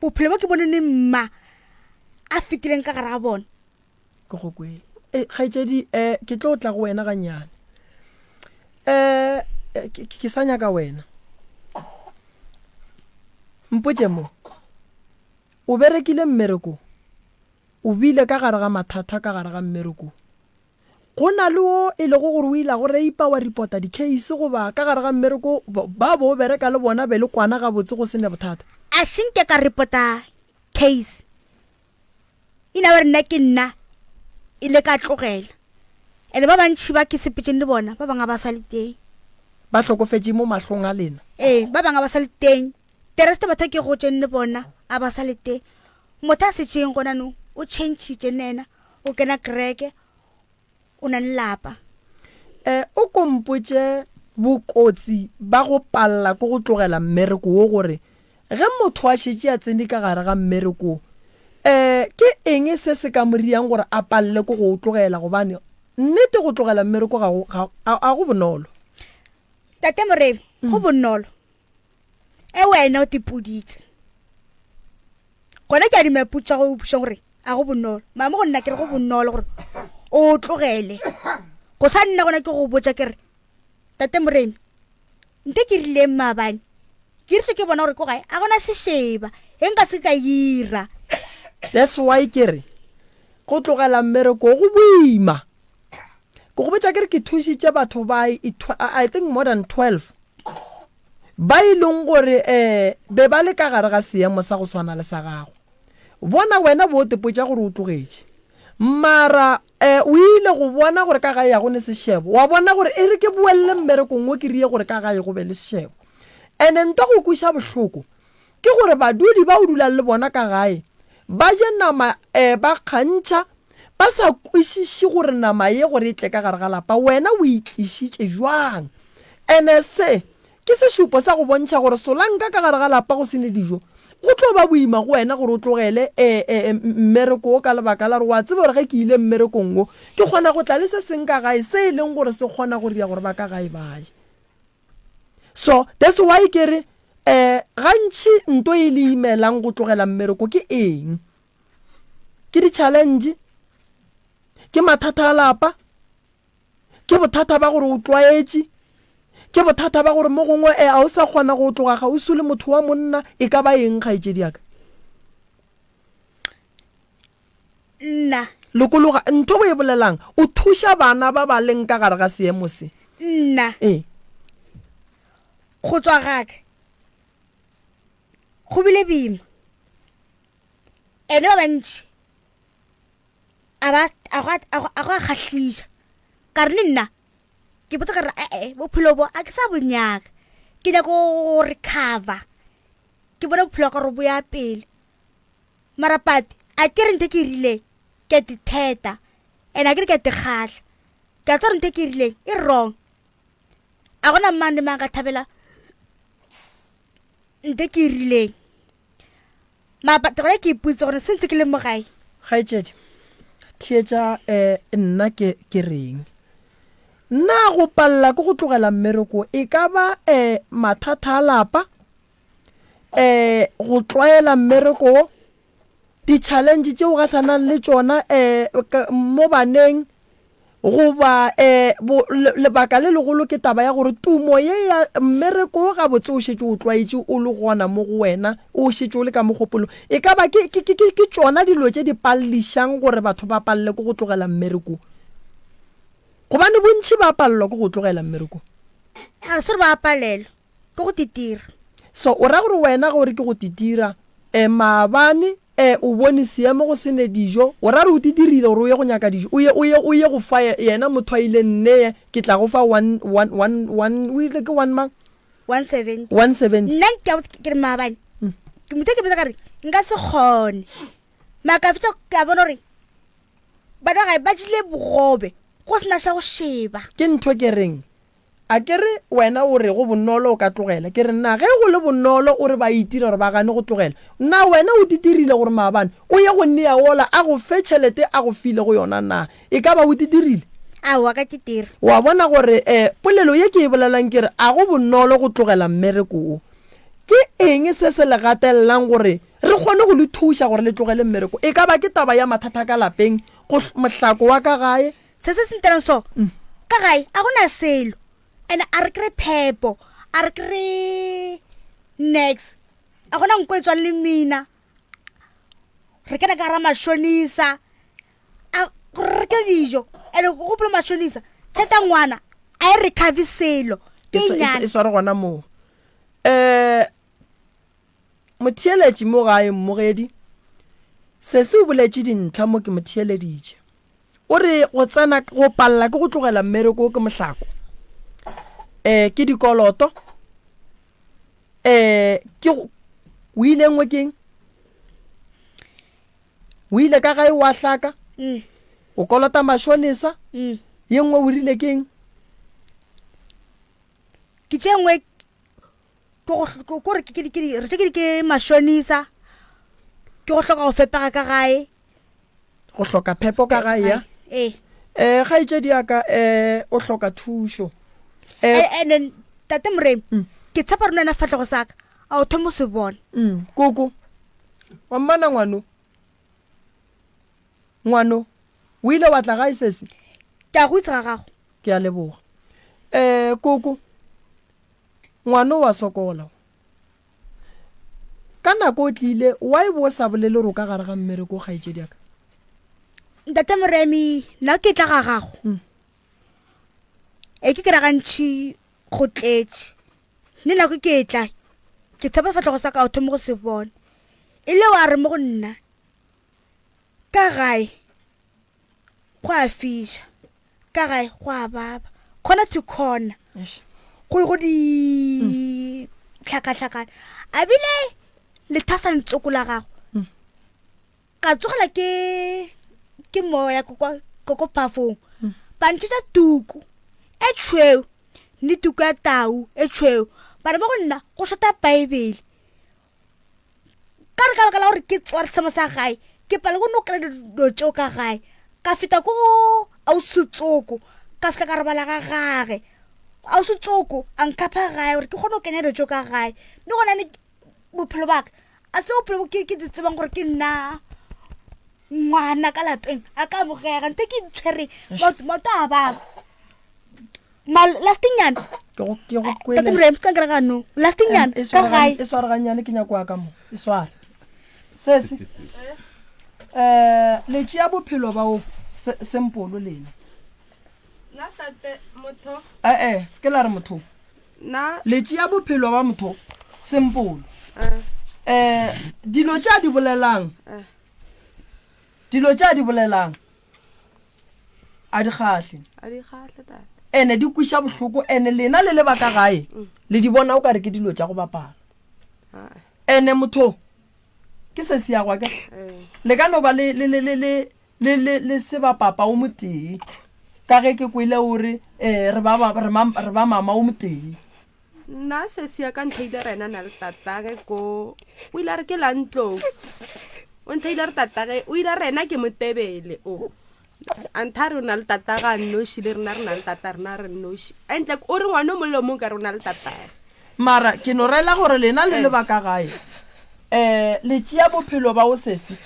bophelo bo ke bone ne mma a fetileng ka gare ga bona. Ke go kwele. E, kgaetšedi, um ke tlo tla go wena gannyane. Um ke sa nyaka wena. Mpotše mo, o berekile mmereko, o bile ka gare ga mathata ka gare ga mmereko. Go na le wo e lego gore o ile a go reipa wa ripota di-case goba ka gare ga mmereko ba bo o bereka le bona be le kwana gabotse go se ne bothata? A se nke ka ripota case. E na ba re nna ke nna e le ka tlogela. And ba bantši ba ke sepetšeng le bona ba bangwe ga ba sa le teng. Ba hlokofetše mo mahlong a lena? Ee, ba bangwe ga ba sa le teng. The rest batho ke gotšeng le bona a ba sa le teng. Motho a setšeng gona no o changitše le yena. O kena kereke, o na le lapa. E, o ko mpotše bokotsi ba go palela ke go tlogela mmereko wo gore ge motho a šetše a tsene ka gare ga mmereko wo, e, ke eng se se ka mo riang gore a palele ke go o tlogela gobane nnete go tlogela mmereko ga go, ga, a, a go bonolo. Tate Moremi, go bonolo. E wena o tipoditse. Gona ke a dumela potso ya go botšiša gore a go bonolo. Mama go nna ke re go bonolo gore o tlogele. Go sa nna gona ke go botša ke re. Tate Moremi, nte ke rileng maabane? Ke rile ke bona gore ko gae a gona sešeba, e nka se ka ira. That's why ke re go tlogela mmereko go boima. Ke go botša ke re ke thušitše batho ba I think more than 12 ba e leng gore um be ba le ka gare ga seemo sa go swana le sa gago. Bona wena bo tepotša gore o tlogetše. Mara um o ile go bona gore ka gae ga go ne sešebo, wa bona gore e re ke boelele mmerekong wo ke rie gore ka gae go be le sešebo. Ene nto go kweša bohloko ke gore badudi ba o dulang le bona ka gae ba je nama um ba kgantšha ba sa kwešiše gore nama ye gore e tle ka gare ga lapa wena o e tlišitše jwang. Ene se Ke sešupo sa go bontšha gore solanka ka gare ga lapa go se ne dijo, go tlo ba boima go wena gore o tlogele e, e, e, mmereko wo ka lebaka la gore wa tseba gore ge ke ile mmerekong wo, ke kgona go tla le se seng ka gae se e leng gore se kgona go ria gore ba ka gae ba je. So, that's why ke re, um gantši nto e le imelang go tlogela mmereko ke eng? Ke di-challenge? Ke mathata a lapa? Ke bothata ba gore o tlwaetše. Ke bothata ba gore mo gongwe e a o sa kgona go tloga kgauswi le motho wa monna. E ka ba eng, kgaetšedi ya ka? Nna. Lokologa. Ntho o e bolelang, o thuša bana ba ba leng ka gare ga seemo se. Nna. Ee. Go tswa ga ka go bile boima. Ene ba bantši a ba a go a go a go a kgahliša ka re le nna ke botsa ka re ee bophelo bo a ke sa bo nyaka ke nyaka go recover ke bone bophelo ka gore bo ya pele mara pate a ke re ntho ke e rileng ke a ditheta and a ke re ke a dikgahla ke a tsa gore ntho ke e rileng e wrong a gona mang le mang ka thabela ntho ke e rileng Mapa, gona ke ipotse gore se ntse ke le mo gae. Kgaetšedi, theetša um nna ke ke reng. Na go palela ke go tlogela mmereko e ka ba um mathata a lapa, um go tlwaela mmereko wo, di-challenge tše o gahlanang le tšona um mo baneng, Goba, e, bo, le, lebaka le legolo ke taba ya gore tumo ye ya mmereko wo gabotse o šetše o tlwaetše o le gona mo go wena, o šetše o le ka mogopolong. E ka ba ke, ke, ke, ke, ke tšona dilo tše di pallišang gore batho ba palele ke go tlogela mmereko. Gobane bontši ba palelwa ke go tlogela mmereko. Ga se gore ba a palelwa. Ke go titira. So o ra gore wena ge o re ke go titira, e, maabane, e, o bone seemo go se ne dijo, o ra re o titirile gore o ye go nyaka dijo, o ye, o ye, o ye go fa yena motho a ile nneye, ke tla go fa one, one, one, one, o ile ke one mang? 170. 170. Nna ke a ke re maabane, ke motho ke botsa ka re nka se kgone. Mara ka fetša ka bona gore bana gae ba jele bogobe go sena sa go sheba. Ke ntho ke reng, A ke re wena o re go bonolo o ka tlogela? Ke re na ge go le bonolo o re ba itira gore ba gane go tlogela? Na wena o titirile gore maabane o ye go nea wola a go fe tšhelete a go filego yona na? E ka ba o titirile? Aowa, ka titira. Wa bona gore eh polelo ye ke e bolelang ke re a go bonolo go tlogela mmereko wo. Ke eng se se le gatelelang gore re kgone go le thuša gore le tlogele mmereko? E ka ba ke taba ya mathata ka lapeng, go mohlako wa ka gae, Se se se ntirang so ka gae a gona selo and a re kry phepo a re kry nex a gona nko e tswang le mina re kena ka gara mashonisa a gore re ke dijo and go gopola mashonisa tšhelete ya ngwana a e recover selo ke E swa- e swa- nyane e sware gona moo um motheeletši mo gae mmogedi sesi o boletše dintlha mo ke mo theeleditše O re go tsena go palela ke go tlogela mmereko ke mohlako. Eh ke dikoloto. Eh ke o ile nngwe keng? O ile ka gae wa hlaka. Mm. O kolota mashonesa. Mm. Ye nngwe o rile keng? Ke tše nngwe ke go kore ke ke re tše ke mashonisa. Ke go hloka go fepega ka gae. Go hloka phepo ka gae ya? Ee. Eh kgaetšedi ya ka eh o hloka thušo. Eh and then tate Moremi mm. ke tshepa rona na fatlego sa ka a o thoma se bona. Mm. Koko. Wa mmana ngwano. Ngwano. O ile wa tla gae sesi? Ke a go itse ga gago. Ke a leboga. Um koko, ngwano wa sokola. Ka nako o tlile, why bo o sa bolele gore o ka gare ga mmereko kgaetšedi ya ka? Ntate Moremi, nna ke tla ga gago. E ke kry gantši go tletše. Nne nako ke tla, ke tshepa sefahlego sa ka o thome go se bona. E le wa re mo go nna, ka gae go a fiša, ka gae go a baba, corner to corner. Go go di tlhakatlhakana. A bile lethasane tsoko la gago. Ka tsogela ke ke moya ko kwa ko ko phafong. Ba ntšhetša tuku e tšhweu le tuku ya tau e tšhweu. Ba re mo go nna go shota Bible. Ka re ka baka la gore ke tsware seemo sa gae, ke pala go no kry dilo tšeo ka gae. Ka feta ko ausi Tsoko, ka fihla ka robala ga gage. Ausi Tsoko a nkhapha gae gore ke kgone go kenya dilo tšeo ka gae. Mme gona ne bophelo baka a se bophelo bo ke ke di tsebang gore ke nna ngwana ka lapeng a ka amogega ntho e ke ntshwereng maoto a baba lastingnyana Ke go ke go kwele. tate moremi ka kry gano lastingnyana E ka gae e sware gannyane ke nyako wa ka mo e sware sese um le tšea bophelo ba o sempolo lena Nna tate motho. Ee, se ke la re motho. Nna. Le tšea bophelo ba motho sempolo. Eh, dilo tše a di bolelang. Dilo tše a di bolelang. A di kgahle. A di kgahle tate. Ene di kwiša bohloko ene lena le le ba ka gae le di bona o ka re ke dilo tša go bapala. Ene motho ke se se ya gwa ke. Le ka no ba le le le le Le, le, le se ba papa o motee, ka ge ke kwele o re, Ee, re ba, ba, re ma, re ba mama o motee. Nna sesi ya ka ntheile re ena na le tatage ko o ile a re ke la ntlofu o ntheile re tatage o ile a re ena ke motebele o a ntha re o na le tataga a nnoši le rena re na le tata rena re nnoši entle o re ngwana o mongwe le o mongwe ka re o na le tataga Mara ke no rela gore lena le le ba ka gae, um le tšea bophelo ba o sesi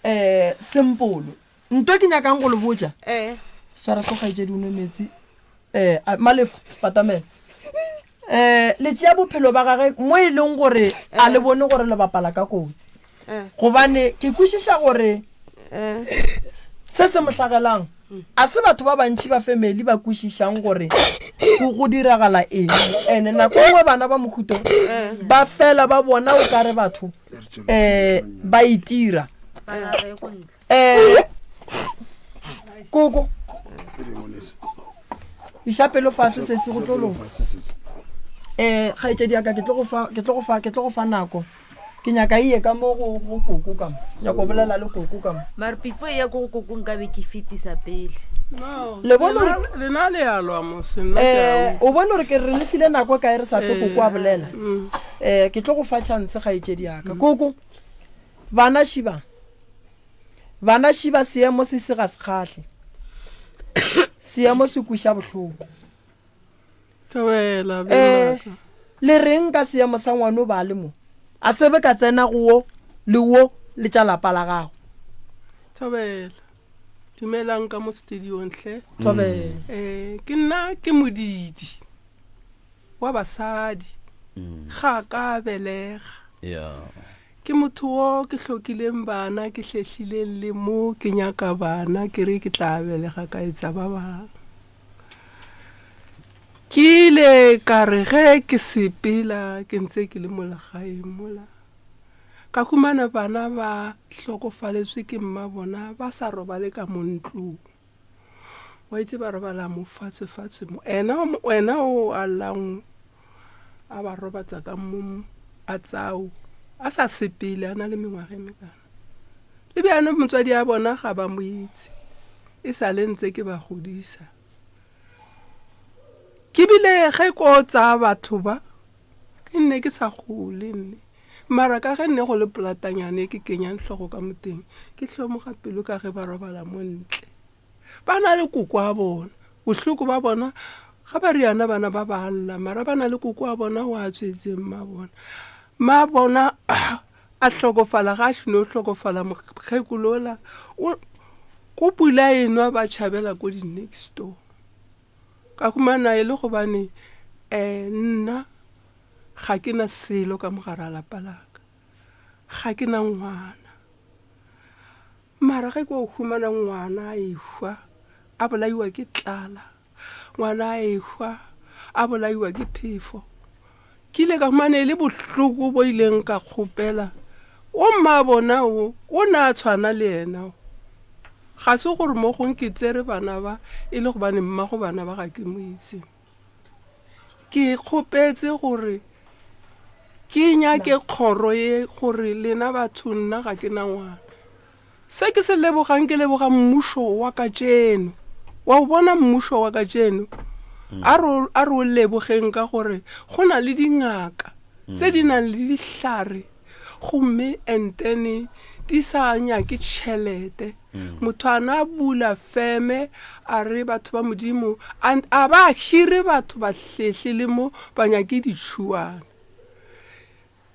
um sempolo nto ke nyakang go le botša Eh. swara so kgaetšedi o nwe metsi um malefo batamela um le tšea bophelo ba gage mo e leng gore a le bone gore le bapala ka kotsi Eh. gobane ke kwešiša gore Eh. se se mo hlagelang a se batho ba bantši ba family ba kwešišang gore go go diragala eng ene nako nngwe bana ba mohuto ba fela ba bona o kare batho um ba itira um koko iša pelo fase se se go tlo loka um kgaetšedi yaka ke tlo go fa ke tlo go fa ke tlo go fa nako ke nyaka iye ka mo go go koko ka mo nyako bolela le koko ka mo mare before e ya ko go koko nka be ke fetisa pele Le bone gore- lena le a lwa mose nna ke a um o bone gore ke re le file nako e kae re sa fe koko a bolela Mm. um ke tlo go fa chance kgaetšedi yaka koko bana šiba bana šiba seemo se se ga se kgahle seemo se kweša bohloko Thobela, um beng le reng ka seemo sa ngwano ba le mo a se be ka tsena go wo le wo le tša lapa la gago Thobela. Dumelang ka mo studiong hle. Thobela. Eh, ke nna ke modidi wa basadi. Ga ka belega. Yeah. Ke motho wo ke hlokileng bana, ke hlehlileng le mo ke nyaka bana, ke re ke tla belega ka etsa ba bang. Ke ile ka re ge ke sepela ke ntse ke le mo legaeng mola, ka humana bana ba hlokofaletswe ke mma bona ba sa robale ka mo ntlong. Wa itse ba robala mo fatshe-fatshe mo. Ena, wena o a llang a ba robatsa ka mo a tsao a sa sepele a na le mengwaga e mekana. Le bjano motswadi a bona ga ba mo itse. E sa le ntse ke ba godisa. Ke bile ge ko tsaya batho ba, ke nne ke sa gole nne. Mara ka ge nne go le polatanyane e ke kenyang hlogo ka mo teng, ke hlomoga pelo ka ge ba robala mo ntle. Ba na le koko wa bona, bohloko ba bona ga ba riana bana ba ba lla, mara ba na le koko wa bona o a tswetseng mma bona. Mma bona a hlokofala ga a šino hlokofala mokgekolo ola o ko pula e nwa ba tšhabela ko di-next door. Ka humana e le gobane um nna ga ke na selo ka mo gare ga lapa la ka, ga ke na ngwana. Mara ge ke o humana ngwana a ehwa a bolaiwa ke tlala, ngwana a ehwa a bolaiwa ke phefo, ke ile ka humana e le bohloko bo ileng ka kgopela o mma bona o, o ne a tshwana le yena o. Ga se gore mo gong ke tsere bana ba e le gobane mmago bana ba ga ke mo itse. Ke kgopetse gore ke nyake kgoro ye gore lena batho nna ga ke na ngwana. Se ke se lebogang ke leboga mmušo wa kajeno. Wa o bona mmušo wa kajeno? A re a re o lebogeng ka gore go na le dingaka tse di nang le dihlare gomme and then di sa nyake tšhelete. Motho a na bula feme a re batho ba Modimo a ba hire batho ba hlehle le mo ba nyake ditšhuana.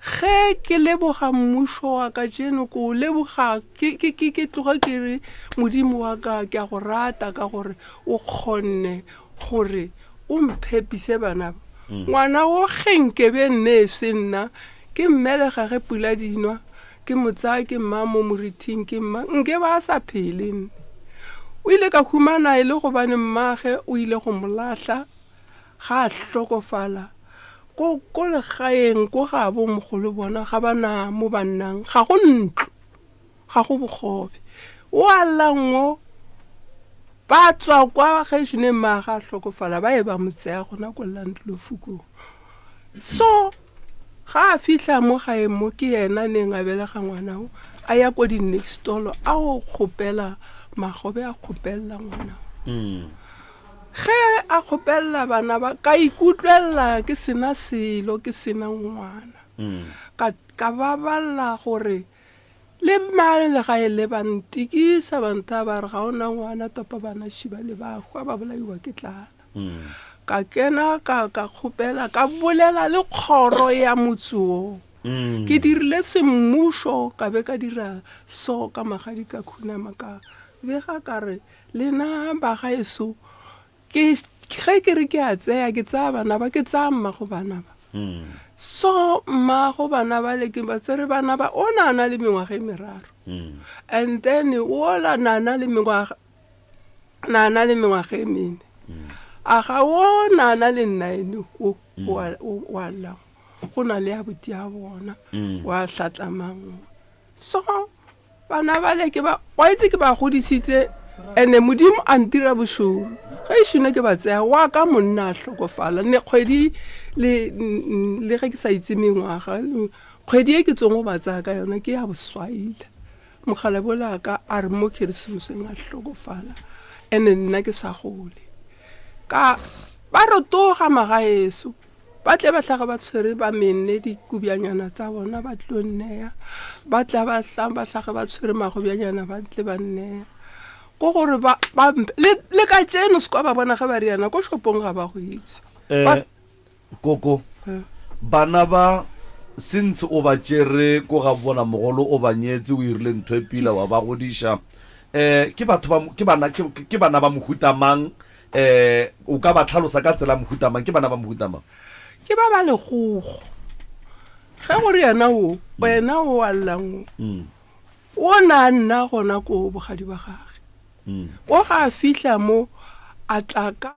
Ge ke leboga mmušo wa kajeno ke o leboga ke, ke, ke, ke tloge ke re Modimo wa ka ke a go rata ka gore o kgonne gore o mphepise bana ba. Ngwana wo ge nkebe nne e se nna ke mmelega ge pula di nwa ke mo tsaya ke mma mo morithing ke mma nke ba a sa phele nne. O ile ka humana e le gobane mmage o ile go mo lahla ga a hlokofala ko, ko legaeng ko gabo mogolo bona ga ba na mo ba nnang, ga go ntlo, ga go bogobe. O a llang o, ba tswa kwa ge šone mmaga a hlokofala ba ye ba mo tseya gona ko Landlofu koo. So ga a fihla mo gae mo ke yena neng a belega ngwana o, a ya ko di-next-tolo a o kgopela magobe a kgopelela ngwana o. Ge a kgopelela bana ba, ka ikutlwelela ke sena selo, ke sena ngwana. Ka, ka baballa gore le mma legae le ba ntikisa, ba nthaya ba re ga o na ngwana, topa bana šiba le ba hwa, ba bolaiwa ke tlala. Ka kena ka, ka kgopela, ka bolela le kgoro ya motse wo. Ke dirile semmušo, ka be ka dira so ka magadi ka khunama, ka bega ka re Lena bagaeso, ke ge ke re ke a tseya, ke tsaya bana ba, ke tsaya mmago bana ba. So mmago bana ba le ke ba tsere bana ba, o na na le mengwaga e meraro. And then ola na na le mengwaga, na na le mengwaga e mene. A ga o na na le nine o, wa, wa llang. Go na le abuti ya bona, wa hlatlamang. So Bana bale ke ba, wa itse ke ba godisitse, ene Modimo a ntira bošoro. Ge e šone ke ba tseya, wa ka monna a hlokofala. Ne kgwedi le, le ge ke sa itse mengwaga, kgwedi e ke tsong go ba tsaya ka yona ke ya boswaila. Mokgalabje ola ka a re mo Keresemoseng a hlokofala, ene nna ke sa gole. Ka ba rotoga magaeso. Ba tle ba hlage ba tshwere ba menne dikubjanyana tsa bona ba tlo nneya, ba tla ba hla ba hlage ba tshwere magobjanyana ba tle ba nneya. Ko gore ba, ba le, le ka tšeno se kwa ba bona ge ba riana ko shopong ga ba go itse. Ba, Eh, koko, bana ba since o ba tšere ko ga bona mogolo o ba nyetse o irile ntho e pila wa ba godiša eh ke batho ba ke bana ke, ke bana ba mohuta mang Eh, o ka ba tlhalosa ka tsela mohuta mang? Ke bana ba mohuta mang? Ke ba ba legogo. Ge gore yena o, wena o a llang o, mm. o na nna gona ko bogadi ba gage. Mm. O ga a fihla mo a tla ka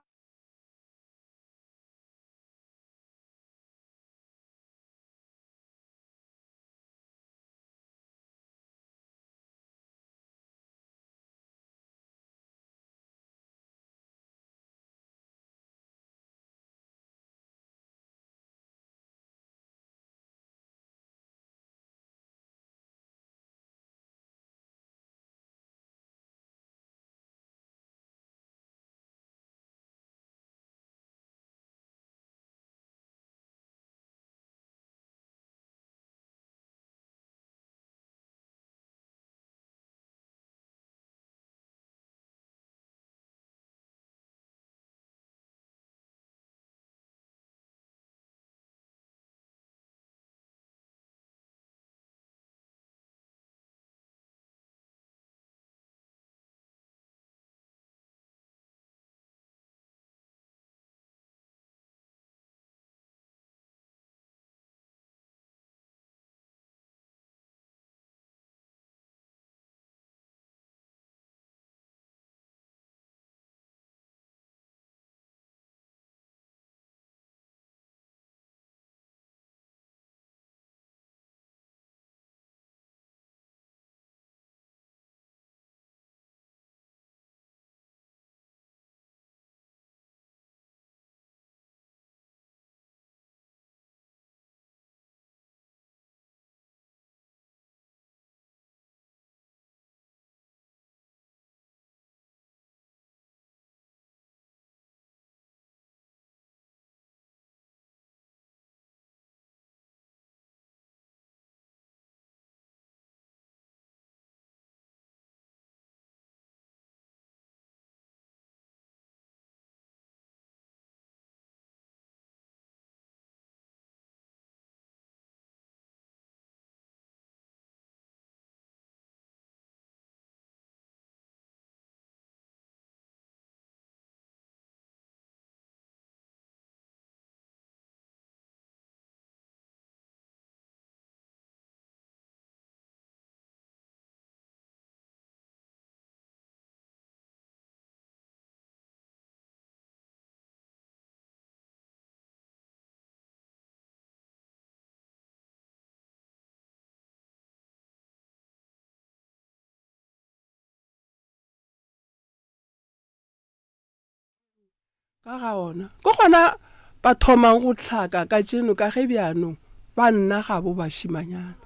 Ka ga ona. Ke gona ba thomang go hlaka kajeno ka ge bjanong ba nna gabo bašimanyana.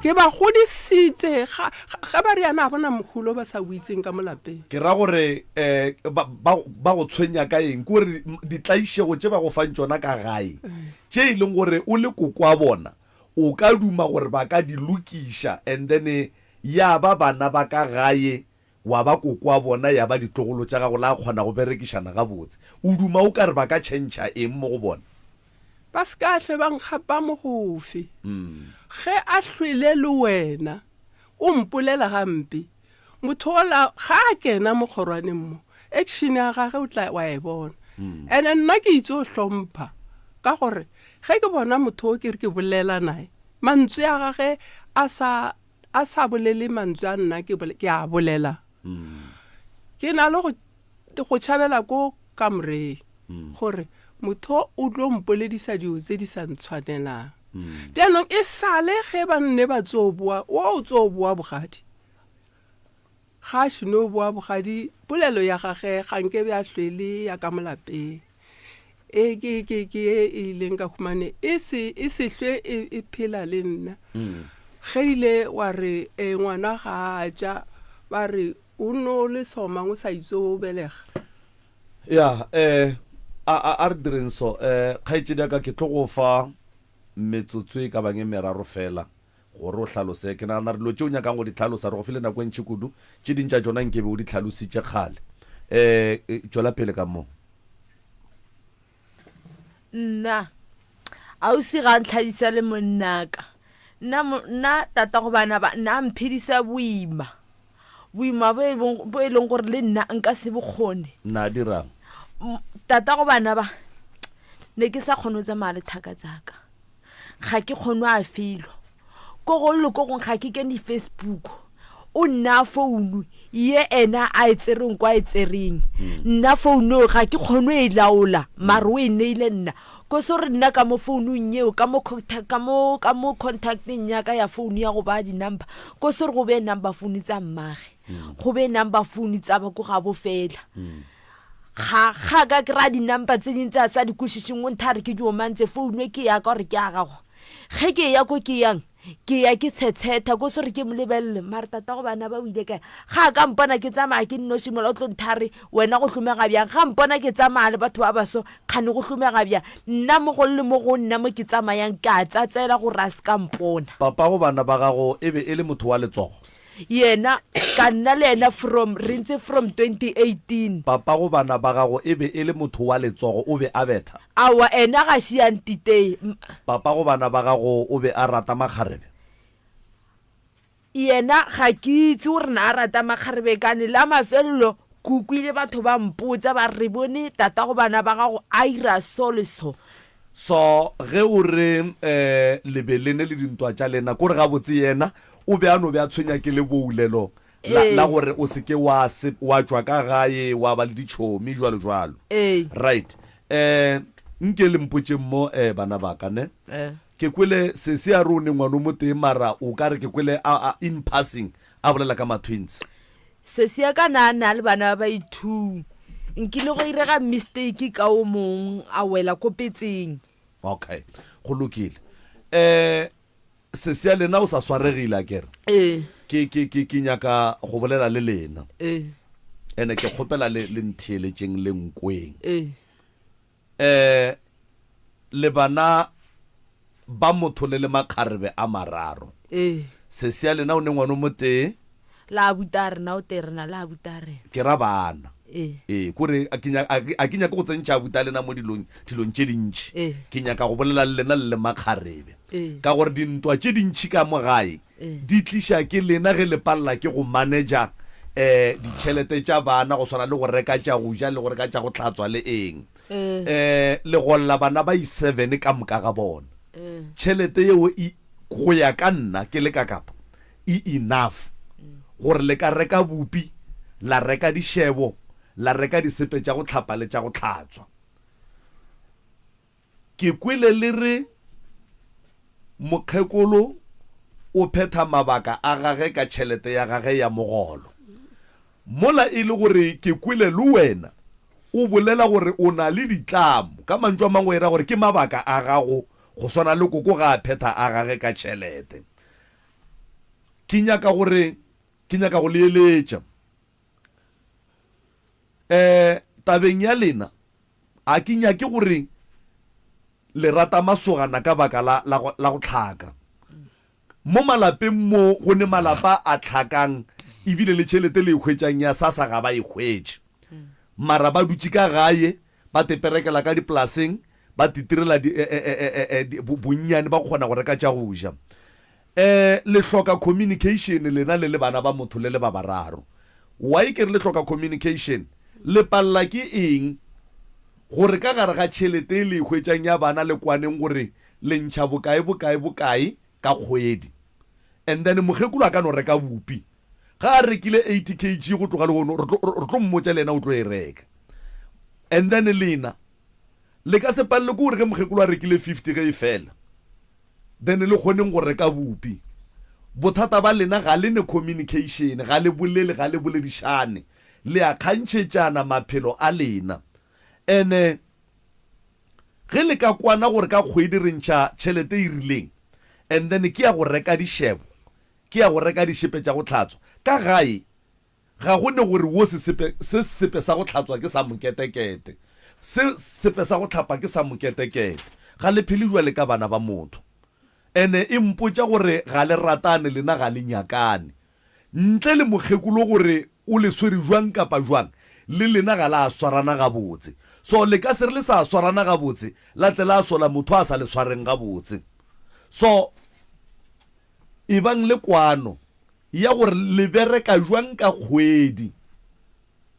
Ke ba godisitse ga, ge ba riana ga bona moholo o ba sa o itseng ka mo lapeng. Ke ra gore um ba, ba, ba go tshwenya ka eng? Ke gore ditlaišego tše ba go fang tšona ka gae, tše e leng gore o le koko wa bona, o ka duma gore ba ka di lokiša and then ya ba bana ba ka gae Wa ba koko wa bona, ya ba ditlogolo tša gago, la kgona go berekišana gabotse. O duma o ka re ba ka tšhentšha eng mo go bona? Ba se ka hlwe ba nkgapa mogofe. Ge a hlwele le wena, o mpolela gampe. Motho ola ga a kena mo kgorwaneng mo, action ya gage o tla wa e bona. Ene nna ke itse o hlompha ka gore ge ke bona motho o ke re ke bolela naye, mantswe a gage a sa a sa bolele mantswe a nna ke ke a bolela ke na le go go tšhabela ko kamoreng gore motho o tlo mpoledisa dilo tse di sa ntshwanelang bjanong e sale ge ba nne ba tso boa o o tso boa bogadi Ga a šeno boa bogadi, polelo ya gage ga nke be a hlwele ya ka mo lapeng. E ke, ke, ke ye e ileng ka humane e se, e se hlwe e, e phela le nna. Ge ile wa re e, ngwana ga a ja, ba re o no le somang o sa itse o belega. Ya, eh, a, a, a re direng so. Eh, kgaetšedi ya ka, ke tlo go fa metsotso e ka bang e meraro feela. Gore o hlalose. Ke nagana gore dilo tše o nyakang go di hlalosa, re go file nako e ntši kudu. Tše ding tša tšona nke be o di hlalositše kgale. Um tšwela pele ka mo. Nna, ausi ga a ntlhadisa le monnaka. Nna, nna tatago bana ba, nna a mphedisa boima. Boima bo e bo e leng gore le nna nka se bo kgone. Nna a dirang? Tatago bana ba, ne ke sa kgone go tsamaya le thaka tsaka. Ga ke kgone a felo ko gong le ko gong, ga ke kene Facebook. O nna founu ye ena a e tsereng kwa e tsereng, nna founu eo ga ke kgone e laola, mare o e neile nna. Ko se gore nna ka mo founung eo, ka mo ka mo ka mo contacteng ya ka ya founu ya go baya di-number, ko se gore go beye number phone tsa mmage, go beye number phone tsa ba ko gabo fela. Ga ga ka kry-a di-number tse ding tse a sa di kwešišeng, o ntha re ke di omantse founu e ke ya ka gore ke ya gago. Ge ke ya ko ke yang, ke ya ke tshetshetha ko se gore ke mo lebelele, mare tata go bana ba o ile kae? Ga a ka mpona ke tsamaya ke nnoši mola o tlo ntha re wena go hlomega bjang? Ga mpona ke tsamaya le batho ba baso kgane go hlomega bjang? Nna mo go le mo go nna mo ke tsamayang ke a tsatsela gore a se ka mpona. Papago bana ba gago e be e le motho wa letsogo? Yena, ka nna le yena from, re ntse from 2018. Papago bana ba gago e be e le motho wa letsogo, o be a betha? Aowa, ena ga se a ntiteye. Papago bana ba gago o be a rata makgarebe? Yena ga ke itse gore na a rata makgarebe kane la mafelelo ke ukwile batho ba mpotsa ba re re bone tatago bana ba gago a ira so le so. So ge o re um le be le ne le dintwa tša lena, ko re gabotse yena o be a no be a tshwenya ke leboulelo la, la gore o se ke wa se, wa tšwa ka gae wa ba le ditšhomi jwalo jwalo. Ee. Right. Um nke le mpotšeng mo um bana ba ka ne. Eh. Ke kwele sesi a re o ne ngwana o motee mara o ka re ke kwele a, a, in passing a bolela ka ma-twins. Sesi ya ka na na le bana ba ba-two. Nkile go irega mistake ka o mong a wela ko petseng. Okay, go lokile. Um sesi ya lena o sa swaregile akere? Ee. Ke, ke, ke, ke nyaka go bolela le lena. Ee. Ene ke kgopela le, le ntheeletšeng le nkweng. Ee. Um le bana ba motho le le makgarebe a mararo. Ee. Sesi ya lena o ne ngwana o motee. La abuta rena o tee rena la abuta rena. Ke ra bana. Ee. Ee, kore a ke nya- a ke- a ke nyake go tsentšha abuta lena mo dilong dilong tše dintši. Ee. Ke nyaka go bolela le lena le le makgarebe. Ee. Ka gore dintwa tše dintši ka mo gae Ee. di tliša ke lena ge le palela ke go manager um ditšhelete tša bana go swana le go reka tša go ja le go reka tša go hlatswa le eng. Ee. Um le golla bana ba i-seven ka moka ga bona. Ee. Tšhelete yeo e go ya ka nna ke le ka kapa e enough gore le ka reka bupi, la reka dišebo, la reka disepe tša go hlapa le tša go hlatswa. Ke kwele le re mokgekolo o phetha mabaka a gage ka tšhelete ya gage ya mogolo. Mola e le gore ke kwele le wena. O bolela gore o na le ditlamo. Ka mantšu a mangwe e ra gore ke mabaka a gago go swana le koko ga a phetha a gage ka tšhelete. Ke nyaka gore, ke nyaka go le eletša. Um tabeng ya lena, a ke nyake gore le rata masogana ka baka la, la, la go hlaka. Mo malapeng mo go ne malapa a hlakang ebile le tšhelete le e hwetšang ya SASSA ga ba e hwetše. Mara ba dutše ka gae ba teperekela ka dipolaseng ba titirela di, e, e, e, e, e, di, bonnyane ba kgona go reka tša go ja. Um le hloka communication lena le le bana ba motho le le ba bararo. Why ke re le hloka communication? Le palela ke eng gore ka gare ga tšhelete e le e hwetšang ya bana le kwaneng gore le ntšha bokae bokae bokae ka kgwedi and then mokgekolo a ka no reka bupi ga a rekile 80 kg go tloga lehono re tlo mmotša le yena o tlo e reka and then lena le ka se palele ke gore ge mokgekolo a rekile 50 ge e fela then le kgoneng go reka bupi bothata ba lena ga le ne communication ga le bolele ga le boledišane le a kgantšhetšana maphelo a lena ene Ge le ka kwana gore ka kgwedi re ntšha tšhelete e rileng and then ke ya go reka dišebo, ke ya go reka dišepe tša go hlatswa, ka gae ga go ne gore wo sesepe, se sesepe sa go hlatswa ke sa moketekete, se sesepe sa go hlapa ke sa moketekete. Ga le phele bjale ka bana ba motho. Ene e mpotša gore ga le ratane lena ga le nyakane. Ntle le mokgekolo gore o le swere bjang kapa bjang, le lena ga la swarana gabotse. So le ka se re le sa swarana gabotse, la tle la sola motho a sa le swareng gabotse. So ebang le kwano ya gore le bereka bjang ka kgwedi.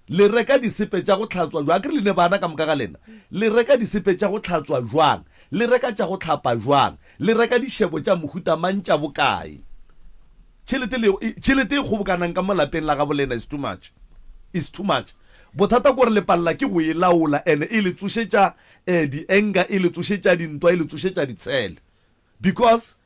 Le reka disepe tša go hlatswa bjang? Akere le ne bana ka moka ga lena. Le reka disepe tša go hlatswa bjang? Le reka tša go hlapa bjang? Le reka dišebo tša mohuta mang tša bokae? Tšhelete le, tšhelete e kgobokanang ka mo lapeng la gabo lena is too much. Is too much. Bothata ke gore le palela ke go e laola and e le tsošetša eh, di-anger, e le tsošetša dintwa, e le tsošetša ditshele. Because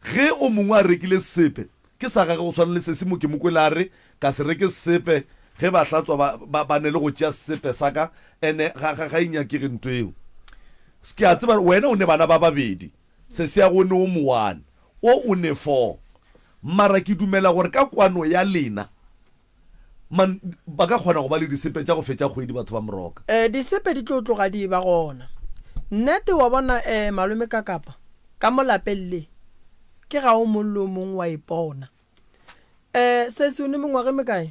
Ge o mongwe a rekile sesepe, ke sa gage go swana le sesi mo ke mo kwele a re, Ka se reke sesepe, ge ba hlatswa ba, ba, ba ne le go tšea sesepe sa ka, ene ga, ga, ga e nyakege nto eo. Ke a tseba wena o ne bana ba babedi, sesi ya go o ne o mo one, o o ne four. Mara ke dumela gore ka kwano ya lena, Man, ba ka kgona go ba le disepe tša go fetša kgwedi batho ba Moroka. Eh, disepe di tlo tloga di eba gona. Nnete wa bona eh, malome Kakapa, ka mo lapeng le, ke ga o mong le o mong wa ipona. Eh, sesi o ne mengwaga e mekae?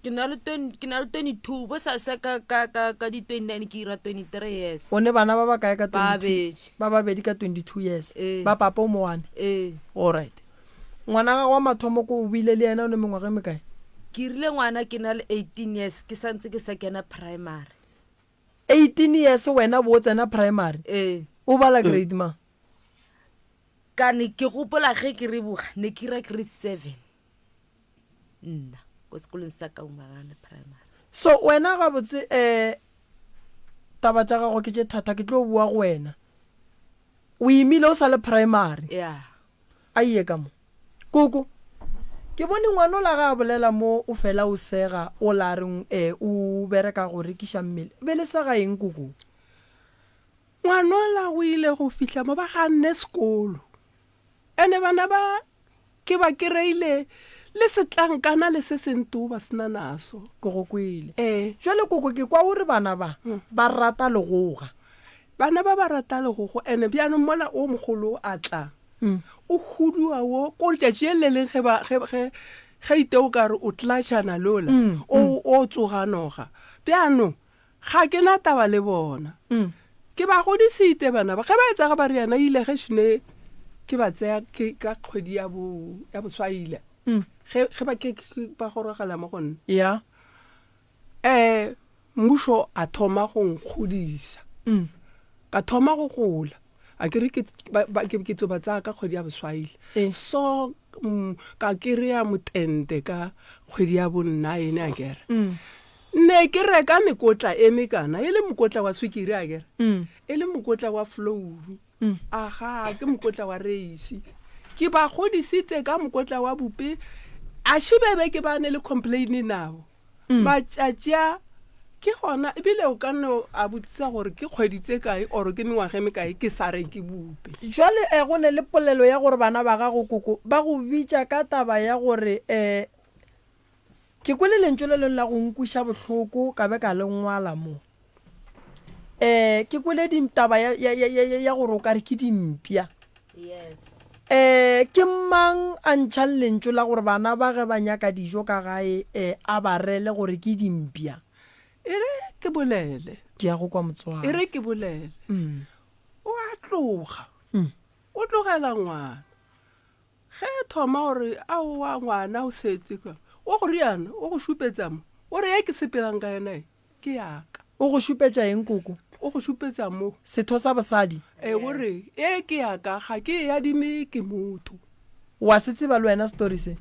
Ke na le ke na le 22, bo sa sa ka ka ka ka di 29 ke ira 23 years. O ne bana ba bakae ka 22? Ba babedi. Ba babedi ka 22 years. Eh. Ba papa o mo one? Eh. All right. Ngwana gagwe wa mathomo ko o bile le yena o ne mengwaga e mekae? Ke rile ngwana ke na le 18 years ke sa ntse ke sa kena primary. 18 years wena bo o tsena primary? Ee. O bala grade mang? Ka ne ke gopola ge ke re boga ne ke ira grade 7 nna ko sekolong sa Kaumagane primary. So wena gabotse um taba tša gago ke tše thata ke tlo boa go wena. O imile o sa le primary? Yeah. A ye ka mo. Koko, ke bone ngwanola ga a bolela mo o fela o sega o la reng e o bereka go rekiša mmele. Be le sega eng koko? Ngwanola o ile go fihla mo ba ganne sekolo. Ene bana ba ke ba kereile le setlankana le se seng too ba sena naso. Ke go kwele. Ee. Jwale koko ke kwa o re bana ba ba rata legoga. Bana ba ba rata legogo ene bjanong mola o mogolo a tla o hudua wo ko letšatši le le leng ge ba ge ge ge ite o ka re o tlatšana lola o o tsoga noga bjanong ga ke na taba le bona ke ba godisite bana ba ge ba etsa ge ba re yana ile ge šune ke ba tseya ke ka kgwedi ya bo ya boswaile ge ge ba ke ba gorogela mo go nna ya um mmušo a thoma go nkgodisa ka thoma go gola a ke re ke ke tso ba tsaya ka kgwedi ya boswaile eh. so mm, ka kry-a motente ka kgwedi ya bonnaene a kere mm. ne ke reka mekotla e mekana e le mokotla wa swikiri a kere mm. e le mokotla wa flouru Aga, ke mokotla wa reisi. Ke ba godisitse ka mokotla wa bupi. A šibebe ke ba ne le complain nabo. Matšatši a. Ke gona ebile o ka nno a botsisa gore ke kgwedi tse kae or ke mengwaga e mekae ke sa reke bupe. Jwale eh go ne le polelo ya gore bana ba gago koko ba go bitša ka taba ya gore eh ke kwele lentšu le lengwe la go nkwiša bohloko ka be ka le ngwala mo. Eh ke kwele di taba ya ya ya ya ya gore o ka re ke dimpša. Yes. Eh ke mang a ntšhang lentšu la gore bana ba ge ba nyaka dijo ka gae eh a ba rele gore ke dimpša? E re ke bolele. Ke ya go kwa motswala. E re ke bolele. Mm. O a tloga. Mm. O tlogela ngwana. Ge e thoma gore aowa ngwana o setse kwa. O go riana, o go šupetsa mo. O re e ke sepelang ka yena e. Ke ya ka. O go šupetša eng koko? O go šupetša mo. Setho sa bosadi. Ee, o re, E ke ya ka, ga ke e adime ke motho. Wa se tseba le wena story se?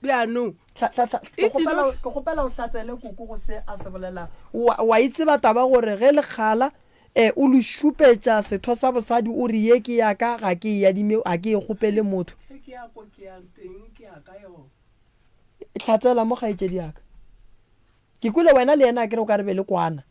Bjanong. Hla, hla, hla, ke kgopela, ke kgopela o hlatsele koko go se a se bolelang. Wa, wa e tseba taba gore ge lekgala, e, o le šupetša setho sa bosadi o re ye ke ya ka, ga ke e adime, ga ke e kgopele motho. Ge ke ya ko ke yang teng, ke ya ka yona. Hlatsela mo kgaetšedi ya ka. Ke kwele wena le yena akere o ka re be le kwana.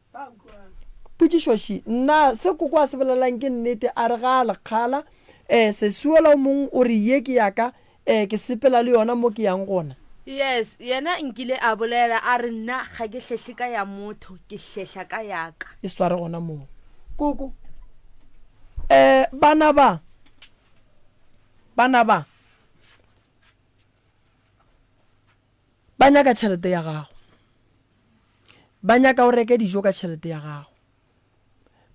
Potšišo še, Na se koko a se bolelang ke nnete? A re ga a le kgala. Eh, sesi wola o mongwe o re ye ke ya ka, eh, ke sepela le yona mo ke yang gona. Yes, yena nkile a bolela a re nna ga ke hlehle ka ya motho, ke hlehla ka ya ka. E sware gona moo. Koko, Eh, bana ba, bana ba. Ba nyaka tšhelete ya gago. Ba nyaka o reke dijo ka tšhelete ya gago.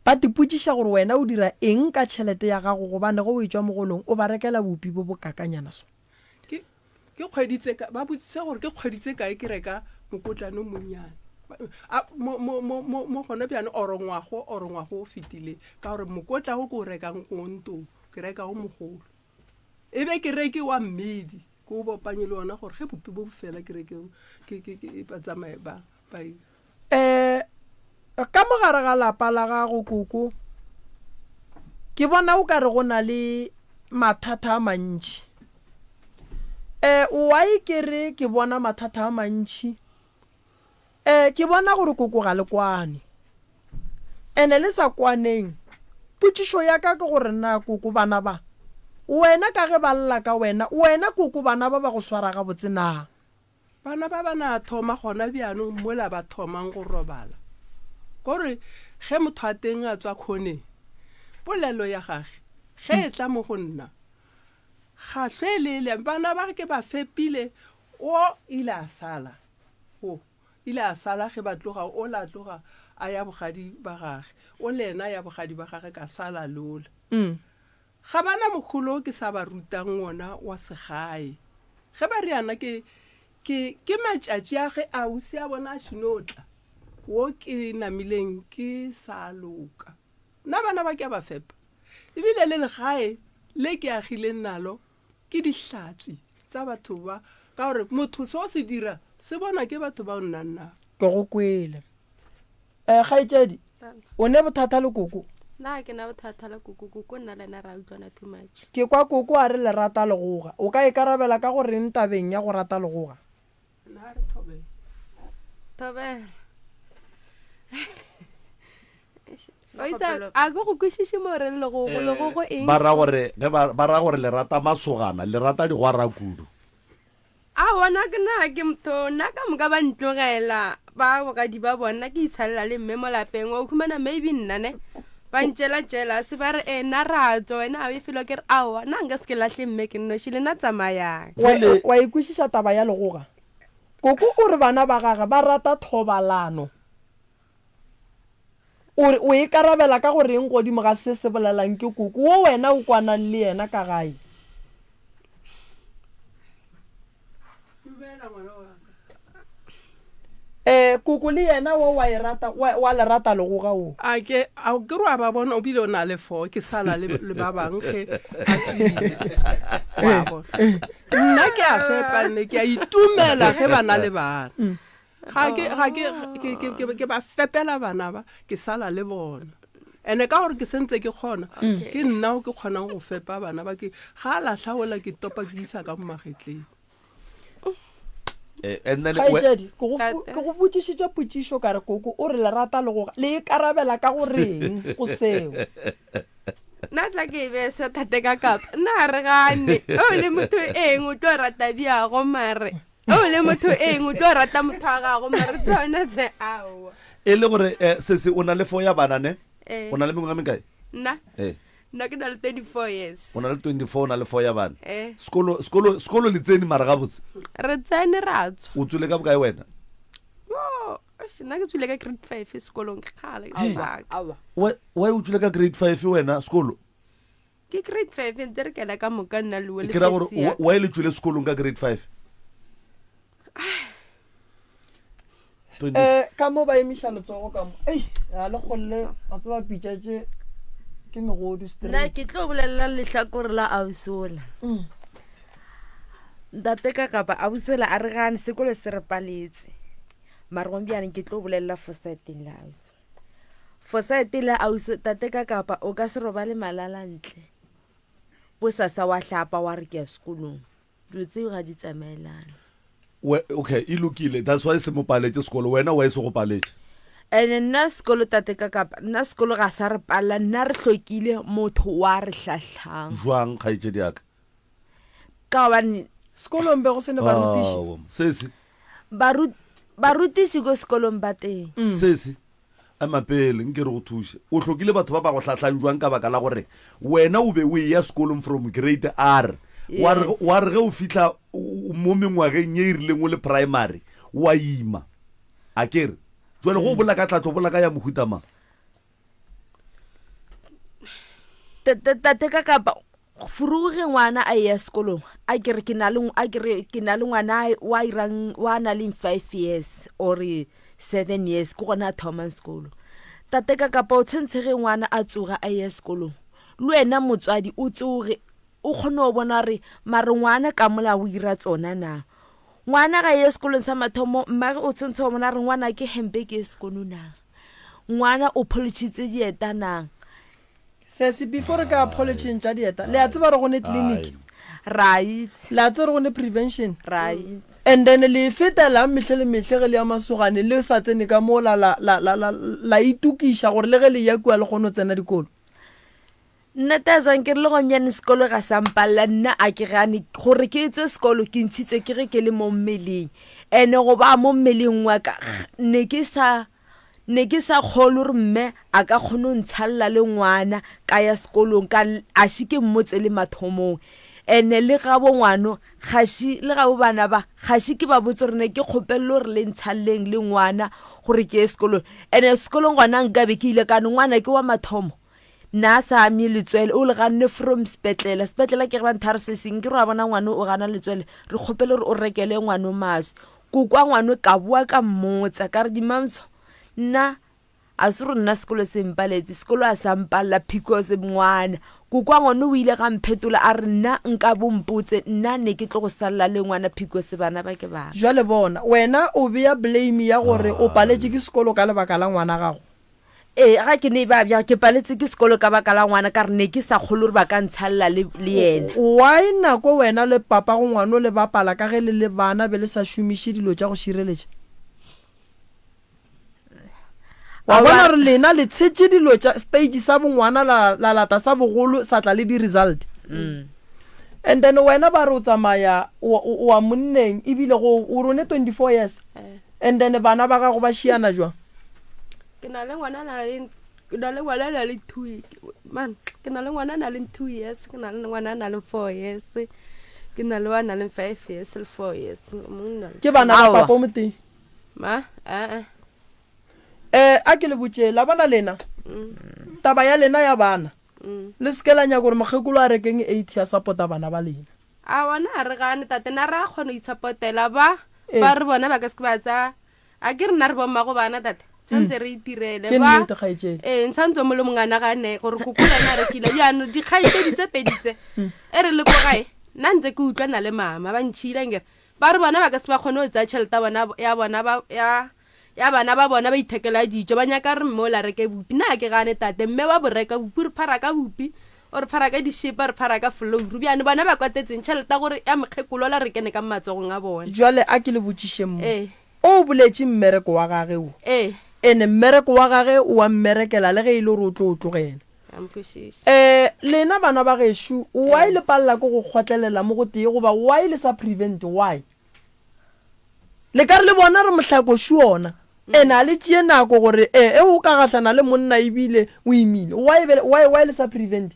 Ba tipotšiša gore wena o dira eng ka tšhelete ya gago gobane ge o etšwa mogolong o ba rekela bupi bo bokakanyana so. Ke, ke kgwedi tse ka, ba botšiša gore ke kgwedi tse kae ke reka mokotlana o monnyane. A, mo, mo, mo, mo, mo gona bjane oro ngwago, oro ngwago o fetileng. Ka gore mokotla o ke o rekang ko ntong, ke reka o mogolo. E be ke reke wa mmidi. Ke o bopanye le ona gore ge bopi bo bo fela ke reke ke ke ke ba tsamaye ba ba ira. Eh ka mo gare ga lapa la gago koko ke bona o ka re go na le mathata a mantši. Eh why ke re ke bona mathata a mantši? Eh ke bona gore koko ga le kwane. Ene le sa kwaneng, potšišo ya ka ke gore na koko bana ba, wena ka ge ba lla ka wena, wena koko bana ba ba go swara gabotse na? Bana ba ba na thoma gona bjanong mola ba thomang go robala. Kore ge motho a teng a tswa khoneng, polelo ya gage ge e tla mo go nna, ga hlwelele. Bana ba ke ba fepile, o ile a sala, o. Ile a sala ge ba tloga, ola a tloga a ya bogadi ba gage, o le yena a ya bogadi ba gage, ka sala le ola. Ga ba na mogolo o ke sa ba rutang wona wa segae. Ge ba riana ke, ke, ke matšatši a ge ausi a bona a šino tla, wo ke namileng ke sa loka. Nna bana ba ke a ba fepa, ebile le legae le ke agileng nalo Ke dihlatse tsa batho ba, ka gore motho se o se dira se bonwa ke batho ba o nnang nabo. Ke go kwele. Eh, kgaetšedi, o ne bothata le koko? Nna ga ke na bothata le koko, koko nna le yena re a utlwana too much. Ke kwa koko a re le rata legoga. O ka ikarabela ka go reng tabeng ya go rata legoga? Nna a re thobela. Thobela. O itse a ke go kwešiše mo reng legogo, legogo eng? Ba ra gore ge ba ba ra gore le rata masogana, le rata digwara kudu. Aowa nna ke nna ke motho nna ka moka ba ntlogela ba bogadi ba bona ke itshalela le mme mo lapeng wa humana maybe nna ne ba ntšela jealous ba re e nna ra tswa wena a o e felo ke re aowa nna nka se ke lahle mme ke nnoši le nna tsamayang. Wa wa e kwešiša taba ya legoga? Koko o re bana ba gage ba rata thobalano. O re o ikarabela ka go reng godimo ga se se bolelang ke koko wo wena o kwanang le yena ka gae? Dumela ngwana wa ka. Eh, koko le yena wo wa e rata, wa, wa le rata legoga wo? A ke, a ke re wa ba bona, o bile o na le fo, ke sala le, le ba bang ge a tswile. Wa bona. Nna ke a fepa nne, ke a itumela ge ba na le bana. Ga ke, ga ke, ke, ke, ke, ke ba fepela bana ba, ke sala le bona. Ene ka gore ke sentse ke kgona, ke nna o ke kgonang go fepa bana ba ke, ga a lahla ola ke topa ke isa ka mo magetleng. Eh, and then we- Kgaetšedi, ke go fu- Tate. ke go botšišitše potšišo ka re koko o re lerata le go le ikarabela ka go reng go seo? Nna tla ke e beye so tate ka kapa. Nna a re gane. O le motho eng o tlo rata bjago mare. O le motho eng o tlo rata motho wa gago mare tsona tse aowa. E le gore eh, sese o na le fo ya bana ne? Eh. O na le mengwaga mekae? Nna Eh. nna ke na le 24 years. O na le 24 o na le fo ya bana. Eh. Sekolo sekolo sekolo le tsene mara gabotse. Re tsene ra tswa. O tswile ka bokae wena? Yo, eish, nna ke tswile ka grade 5 sekolong ke kgale ke sebaka. Aowa. Why why o tswile ka grade 5 wena sekolo? Ke grade 5 ntse re kena ka moka nna le we le Ke ra gore sesi ya ka. why le tswile sekolong ka grade 5? 20 Eh, ka mo ba emiša letsogo ka mo. Ei, ga le kgolle, a tseba pitša tše ke megodu Nna straight. ke tlo bolelela lehlakore la ausola. Ntate ka kapa ausola a re gane sekolo se re paletse. Mara gong bjane ke tlo bolelela fosaeteng la auso. Fosaete la auso tate ka kapa o ka se robale malala ntle. Bosasa wa hlapa wa re ke ya sekolong. Dilo tseo ga di tsamaelane. We, okay, e lokile. That's why se mo paletše sekolo. Wena why se go paletše? Ene nna sekolo tate ka kapa nna sekolo ga sa re palela nna re hlokile motho wa re hlahlang. Jwang kgaetšedi ya ka? Ka gobane Sekolong be go se ne barutiši. Aowa, sesi. Baru, barutiši ko sekolong ba teng. Sesi, ema pele nke re go thuše. O hlokile batho ba ba go hlahlang jwang ka baka la gore wena o be o eya sekolong from grade R. Wa re, Yes. wa re ge o fihla o- mo mengwageng ye e rileng o le primary, wa ima. A ke re? Jwale ge o bolela ka tlhahlo, o bolela ka ya mohuta mang? Tate ka kapa furugu ge ngwana a eya sekolong a ke re ke na le a ke re ke na le ngwana wa irang wa na leng 5 years or 7 years ke gona a thomang sekolo. Tate ka kapa o tshwantshe ge ngwana a tsoga a eya sekolong le wena motswadi o tsoge o kgone go bona gore mare ngwana ka mola o ira tsona na. Ngwana ga ye sekolong sa mathomo mmage o tshwantshe go bona gore ngwana ke hempe ke ye sekolo na. Ngwana o pholotšhitse dieta na? Sesi, before re ka ya pholotšheng tša dieta, le a tseba gore go ne clinic? Ra itse. Le a tseba gore go ne prevention? Ra itse. And then le e fetelang mehle le mehle ge le ya masogane le sa tsene ka moo la, la, la, la, la, la itokiša gore le ge le ya kua le kgone go tsena dikolo? Nna Tazang ke re le gomnyane sekolo ga sa mpalela nna a ke gane gore ke tswe sekolo ke ntshitse ke ge ke le mo mmeleng ene go ba mo mmeleng wa ka ne ke sa ne ke sa kgolwe gore mme a ka kgona go ntshalela le ngwana ka ya sekolong ka a še ke mmotse le mathomong ene le gabo ngwano ga še le gabo bana ba ga še ke ba botse gore ne ke kgopelele gore le ntshaleleng le ngwana gore ke ye sekolong ene sekolong gona nkabe ke ile kane ngwana ke wa mathomo Na a sa ame letswele, o le ganne from sepetlela. Sepetlela ke ge ba ntha re se seng, ke re wa bona ngwano o gana letswele, re kgopele gore o rekele ngwano maswi. Ko kwa ngwano ka boa ka mmotsa ka re dimamso, nna a se gore nna sekolo se mpaletse, sekolo a sa mpalela because ngwana. Ko kwa ngwano o ile ga mphetola a re nna nka bo mpotse, nna ne ke tlo go salela le ngwana because bana ba ke ba ka. Jwale bona, wena o bea blame ya gore o paletše ke sekolo ka lebaka la ngwana gago. Ee, ga ke ne e babja, ke paletse ke sekolo ka baka la ngwana, ka re ne ke sa kgolwe gore ba ka ntshalela le, le yena. Why nako wena le papago ngwano le bapala ka ge le le bana be le sa šomiše dilo tša go šireletša? Wa bona gore lena le tshetše dilo tša stage sa bongwana la, la lata sa bogolo sa tla le di-result. And then wena ba re o tsamaya o, o, o a monneng ebile go o re o ne 24 years. And then bana ba gago ba šiana jwang? Ke na le ngwana a na le ke na le ngwana a na le two man ke na le ngwana a na le two years ke na le ngwana a na le four years ke na le wa na le five years le four years ke bana ba papa o motee ma ee eh a ke le botše la bona lena mm. taba ya lena ya bana mm. le seke la nyaka gore mokgekolo a rekeng eight ya support-a bana ba lena a bona a re gane tate na re a kgona go itshapotela ba ba re bona ba ka seke ba tsaya A ke rena re bommago bana tate tshwanetse re itirele Ke ba nnete, kgaetšedi. ee tshwanetse mo le mongwe a nagane gore koko le ena a rekile jaanong dikgaetšedi tse pedi tse e re le ko gae nna ntse ke utlwana le mama ba ntšhile nkere ba re bona ba ka se ba kgone go tsaya tšhelete ya bona ya bona ba ya ya bana ba bona ba ithekela dijo ba nyaka re mme o la reke bupi nna ga ke gane tate mme wa bo reka bupi re phara ka bupi. O re phara ka dišipa, re phara ka flouru. Bjane bona ba kwatetseng tšhelete ya gore ya mokgekolo ola re kene ka matsogong a bona. Jwale a ke le botšišeng mo. Ee. O boletše mmereko wa gage wo. Ee. Ene mmereko wa gage o a mmerekela le ge e le gore o tlo o tlogela. A nkwešiše. Ee, lena bana ba gešo, why le palela ke go kgotlelela mo go tee goba why le sa prevent, why? Le ka re le bona re mohlakošu ona, ene a le tšee nako gore e, e o ka gahlana le monna ebile o imile, why, why, why le sa prevent?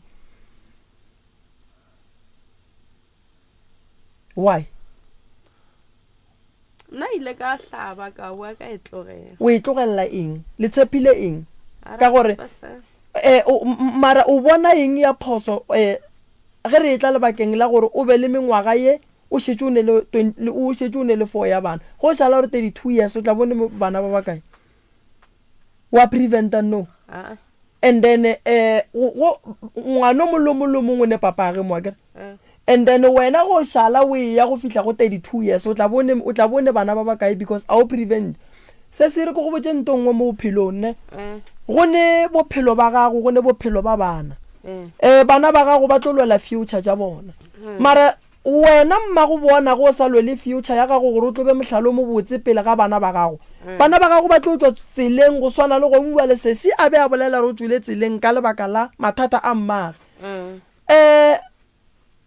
Why? Nna ile ka hlaba ka boa ka e tlogela. O e tlogelela eng? Le tshepile eng? Ka gore eh, o, mara o bona eng ya phoso eh, ge re etla lebakeng la gore o be le mengwaga ye o šetše o ne le, o šetše o ne le four ya bana. Go šala gore 32 years o tla bo ne bana ba bakae? Wa preventa no? And then eh go ngwana o mongwe le o mongwe le o mongwe o ne papage mo akere. And then wena go šala o eya go fihla go 32 years o tla bo ne o tla bo ne bana ba bakae because a o prevent. Se se re ke go botše nto nngwe mo bophelong ne. Go ne bophelo ba gago go ne bophelo ba bana. Eh bana ba gago ba tlo lwela future tša bona. Mara Wena mmago bona ge o sa lwele future ya gago gore o tlo be mohlala o mobotse pele ga bana ba gago. Bana ba gago ba tlo tšwa tseleng go swana le gong bjale sesi a be a bolela gore o tšwile tseleng ka lebaka la mathata a mmage. Um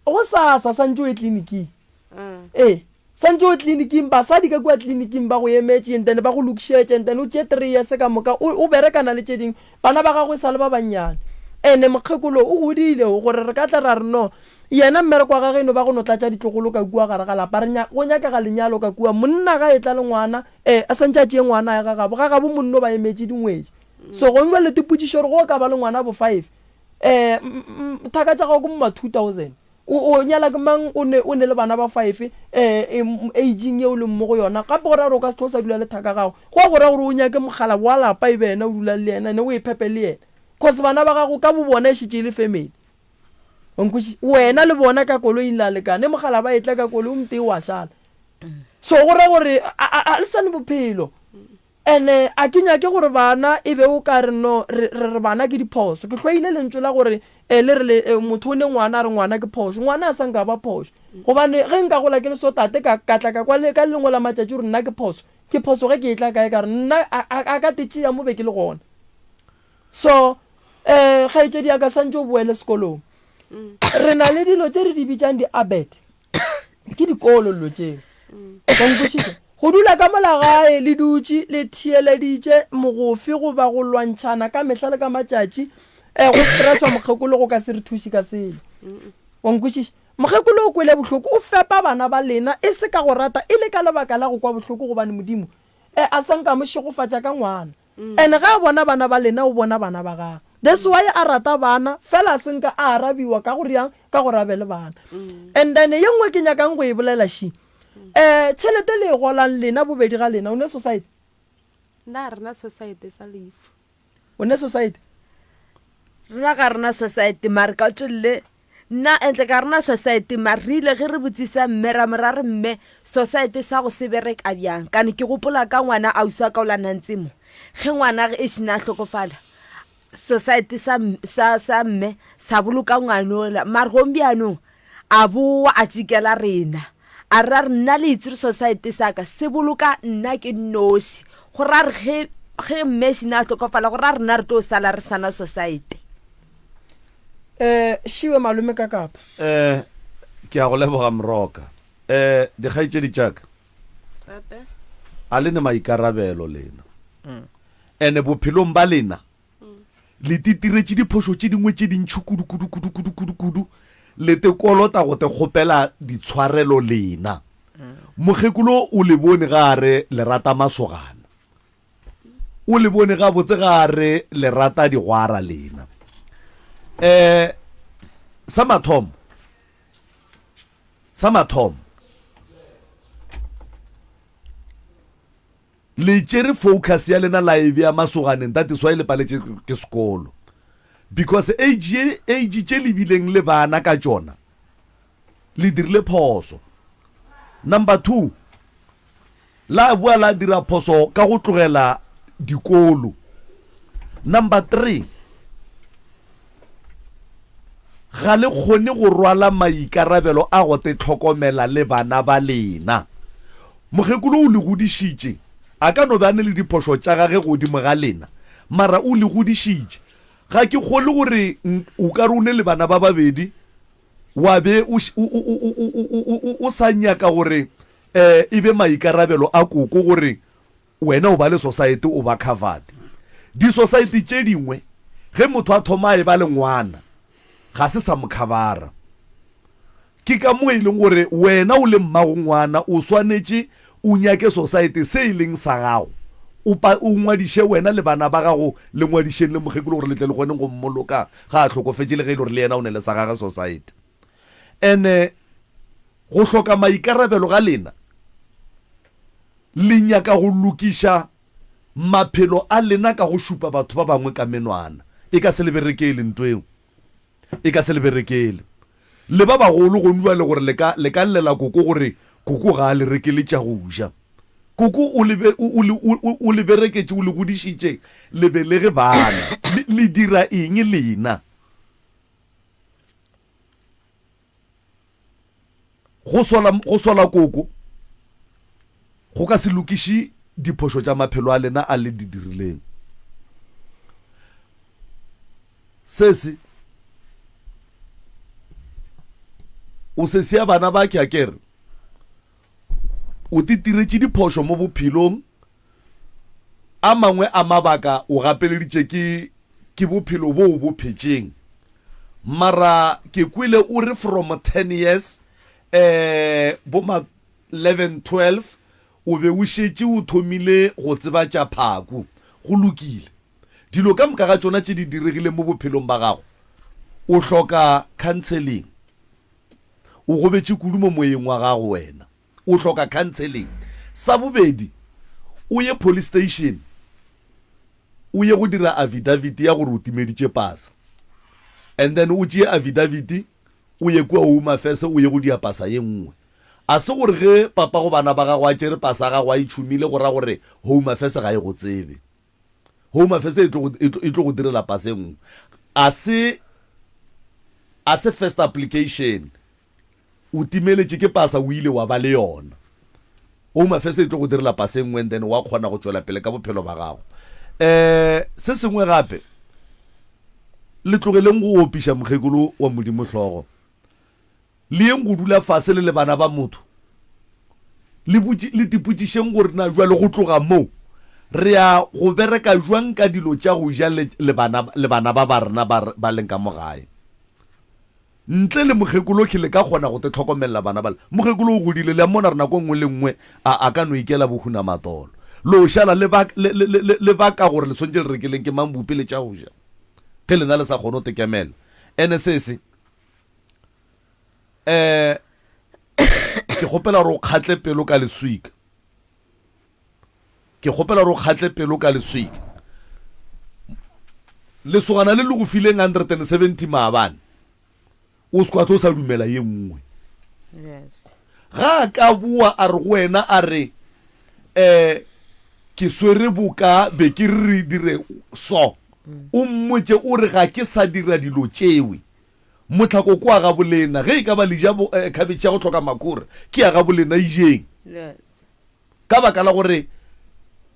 go sasa santše o ye tleliniking. Ee, santše o ye tleliniking basadi ka kua tleliniking ba go emetše and then ba go lokišetše and then o tšee three years ka moka o o berekana le tše dingwe. Bana ba gago e sa le ba bannyane. Ene mokgekolo o godile gore re ka tla ra re no Yena mmereko wa gagwe e no ba go no tlatša ditlogolo ka kua gare ga lapa. Re nya, go nyakega lenyalo ka kua. Monna ga etla le ngwana, ee, a santše a tšee ngwana a ye ga gabo. Ga gabo monna o ba emetše dingwetši. So gong bjale tipotšišo gore go ka ba le ngwana bo five, ee, m, m, thaka tša gago ke mo ma 2000. O, o nyala ke mang o ne, o ne le bana ba five, ee, aging ye o leng mo go yona. Gape go ra gore o ka se hlwe o sa dula le thaka gago. Go a go ra gore o nyake mokgalabje wa lapa e be yena o dulang le yena, ene o iphepe le yena. Cause bana ba gago ka bobona e šetše e le family. Wa nkwešiša? Wena le bona ka koloing la lekana, e mogala ba etla ka koloi o motee wa šala. So go ra gore a, a, a le sa ne bophelo. Ene a ke nyake gore bana e be o ka re no re re re bana ke diphoso. Ke hloile lentšu la gore eh, le re le eh, motho o ne ngwana a re ngwana ke phošo. Ngwana a sa nka ba phošo. Gobane ge nka gola ke le so tate ka ka tla ka kwa le ka le lengwe la matšatši gore nna ke phoso. Ke phoso ge ke etla kae ka re nna a, a, a ka te tšea mo be ke le gona. So, eh, kgaetšedi ya ka santše o boele sekolong. Re na le dilo tše re di bitšang di-abet. Ke dikolo dilo tšeo. Wa nkwešiša? Go dula ka mola gae le dutše le theeleditše mogofe goba go lwantšhana ka mehla le ka matšatši, eh, go stresswa mokgekolo go ka se re thuše ka selo. Wa nkwešiša? Mokgekolo o kwele bohloko, o fepa bana ba lena e se ka go rata, e le ka lebaka la go kwa bohloko gobane Modimo, eh, a sa nka a mo šegofatša ka ngwana. And ge a bona bana ba lena o bona bana ba gagwe. That's why a rata bana fela a se nka a arabiwa ka go riang ka gore a be le bana. And then ye nngwe ke nyakang go e bolela she. Eh tšhelete le e golang lena bobedi ga lena o ne society? Nna ga rena society sa lefu. O ne society? Rena ga rena society mare ka tšwelele Nna entle ka rena society mare re ile ge re botsisa mme ra mo ra re mme society sa go se bereka bjang kane ke gopola ka ngwana ausi wa ka o la nantse mo ge ngwana ge e šina a hlokofala society sa, sa, sa mme sa boloka ngwanola mare gombianong a bowa a tšikela rena a re ra re nna le itse re society sa ka se boloka nna ke nnoši go ra re ge ge mme šina a hlokofala go ra rena re tlo sala re sana society Eh, šiwe malome ka kapa. Eh, ke a go leboga Moroka. Eh, dikgaetšedi tša ka. Tate. A le ne maikarabelo lena. Mm. Ene bophelong ba lena mm. le titiretše diphošo tše dingwe tše dintšhi kudu kudu kudu kudu kudu kudu le te kolota go te kgopela ditshwarelo lena. Mm. Mokgekolo o le bone ga a re le rata masogana. O le bone gabotse ga a re le rata digwara lena. Um sa mathomo, sa mathomo, le tšere focus ya lena la e bea masoganeng, that is why le paletše ke sekolo. Because age ye, age tše le bileng le bana ka tšona, le dirile phoso. Number two, La boa la dira phoso ka go tlogela dikolo. Number 3. Ga le kgone go rwala maikarabelo a go te hlokomela le bana ba lena. Mokgekolo o le godišitše. A ka no be a ne le diphošo tša gage godimo ga lena, mara o le godišitše. Ga ke kgolwe gore o ka re o ne le bana ba babedi wa be o, o, o, o, o, o sa nyaka gore e be maikarabelo a koko gore Wena o ba le sosaete o ba covered. Disosaete tše dingwe ge motho a thoma a eba le ngwana ga se sa mo khabara. Ke ka mo e leng gore wena o le mmago ngwana o swanetše o nyake sosaete se e leng sa gago o pa o ngwadiše wena le bana ba gago le ngwadišeng le mokgekolo gore le tle le kgoneng go mmoloka ga a hlokofetše le ge e le gore le yena o ne le sa gage sosaete. Ene go hloka maikarabelo ga lena Le nyaka go lokiša maphelo a lena ka go šupa batho ba bangwe ka menwana. E ka se le berekele nto eo. E ka se le berekele. Le ba bagolo gonu bjale gore le ka, le ka llela koko gore koko ga a le rekele tša go ja. Koko o le, o, o, o, o le bereketše, o le godišitše, le belege bana. Le, le dira eng lena? Go sola, go sola koko go ka se lokiše diphošo tša maphelo a lena a le di dirileng. Sesi, o sesi ya bana ba ke a kere o titiretše diphošo mo bophelong A mangwe a mabaka o gapeleditše ke, ke bophelo bo o bo phetšeng. Mara ke kwele o re from ten years, eh, bo ma leven, twelve, o be o šetše o thomile go tseba tša phaku. Go lokile. Dilo ka moka ga tšona tše di diregileng mo bophelong ba gago, o hloka counseling. O gobetše kudu mo moyeng wa gago wena. O hloka counseling. Sa bobedi, o ye police station o ye go dira affidavit ya gore o timeditše pasa. And then o tšee affidavit o ye kua Home Affairs o ye go dia pasa ye nngwe. A se gore ge papa go bana ba gago a tšere pasa ya gago a e tšhumile go ra gore Home Affairs ga e go tsebe. Home Affairs e tlo e tlo go direla pasa e nngwe. A se a se first application. O timeletše ke pasa o ile wa ba le yona. Home Affairs e tlo go direla pasa e nngwe and then wa kgona go tšwela pele ka bophelo ba gago. Um se sengwe gape, le tlogeleng go opiša mokgekolo wa Modimo hlogo. Le yeng go dula fase le le bana ba motho, le botši, le tipotšišeng gore na bjale go tloga mo re ya go bereka bjang ka dilo tša go ja le, le bana, le bana ba ba rena ba, ba leng ka mo gae. Ntle le mokgekolo ke le ka kgona go te hlokomelela bana bale. Mokgekolo o godile, le a mmona gore nako e nngwe le nngwe a, a ka no ikela bohunamatolo. Lo šala le ba, le, le, le, le baka gore le swantše le rekeleng ke mang bupi le tša go ja, ge lena le sa kgone go te kemela. Ene sese, eh, ke kgopela gore o kgatle pelo ka leswika. Ke kgopela gore o kgatle pelo ka leswika. Lesogana le le go fileng 170 maabane, o se kwa tlo sa dumela ye nngwe. Yes. Ga a ka boa a re go wena a re, eh, ke swere boka be ke re re dire so, o mmotše o re ga ke sa dira dilo tšewe. Mohlako ke wa gabolena. Ge e ka ba le ja eh, khabetšhe ya go hloka makhura, ke ya gabolena, e jeng. Yes. Ka baka la gore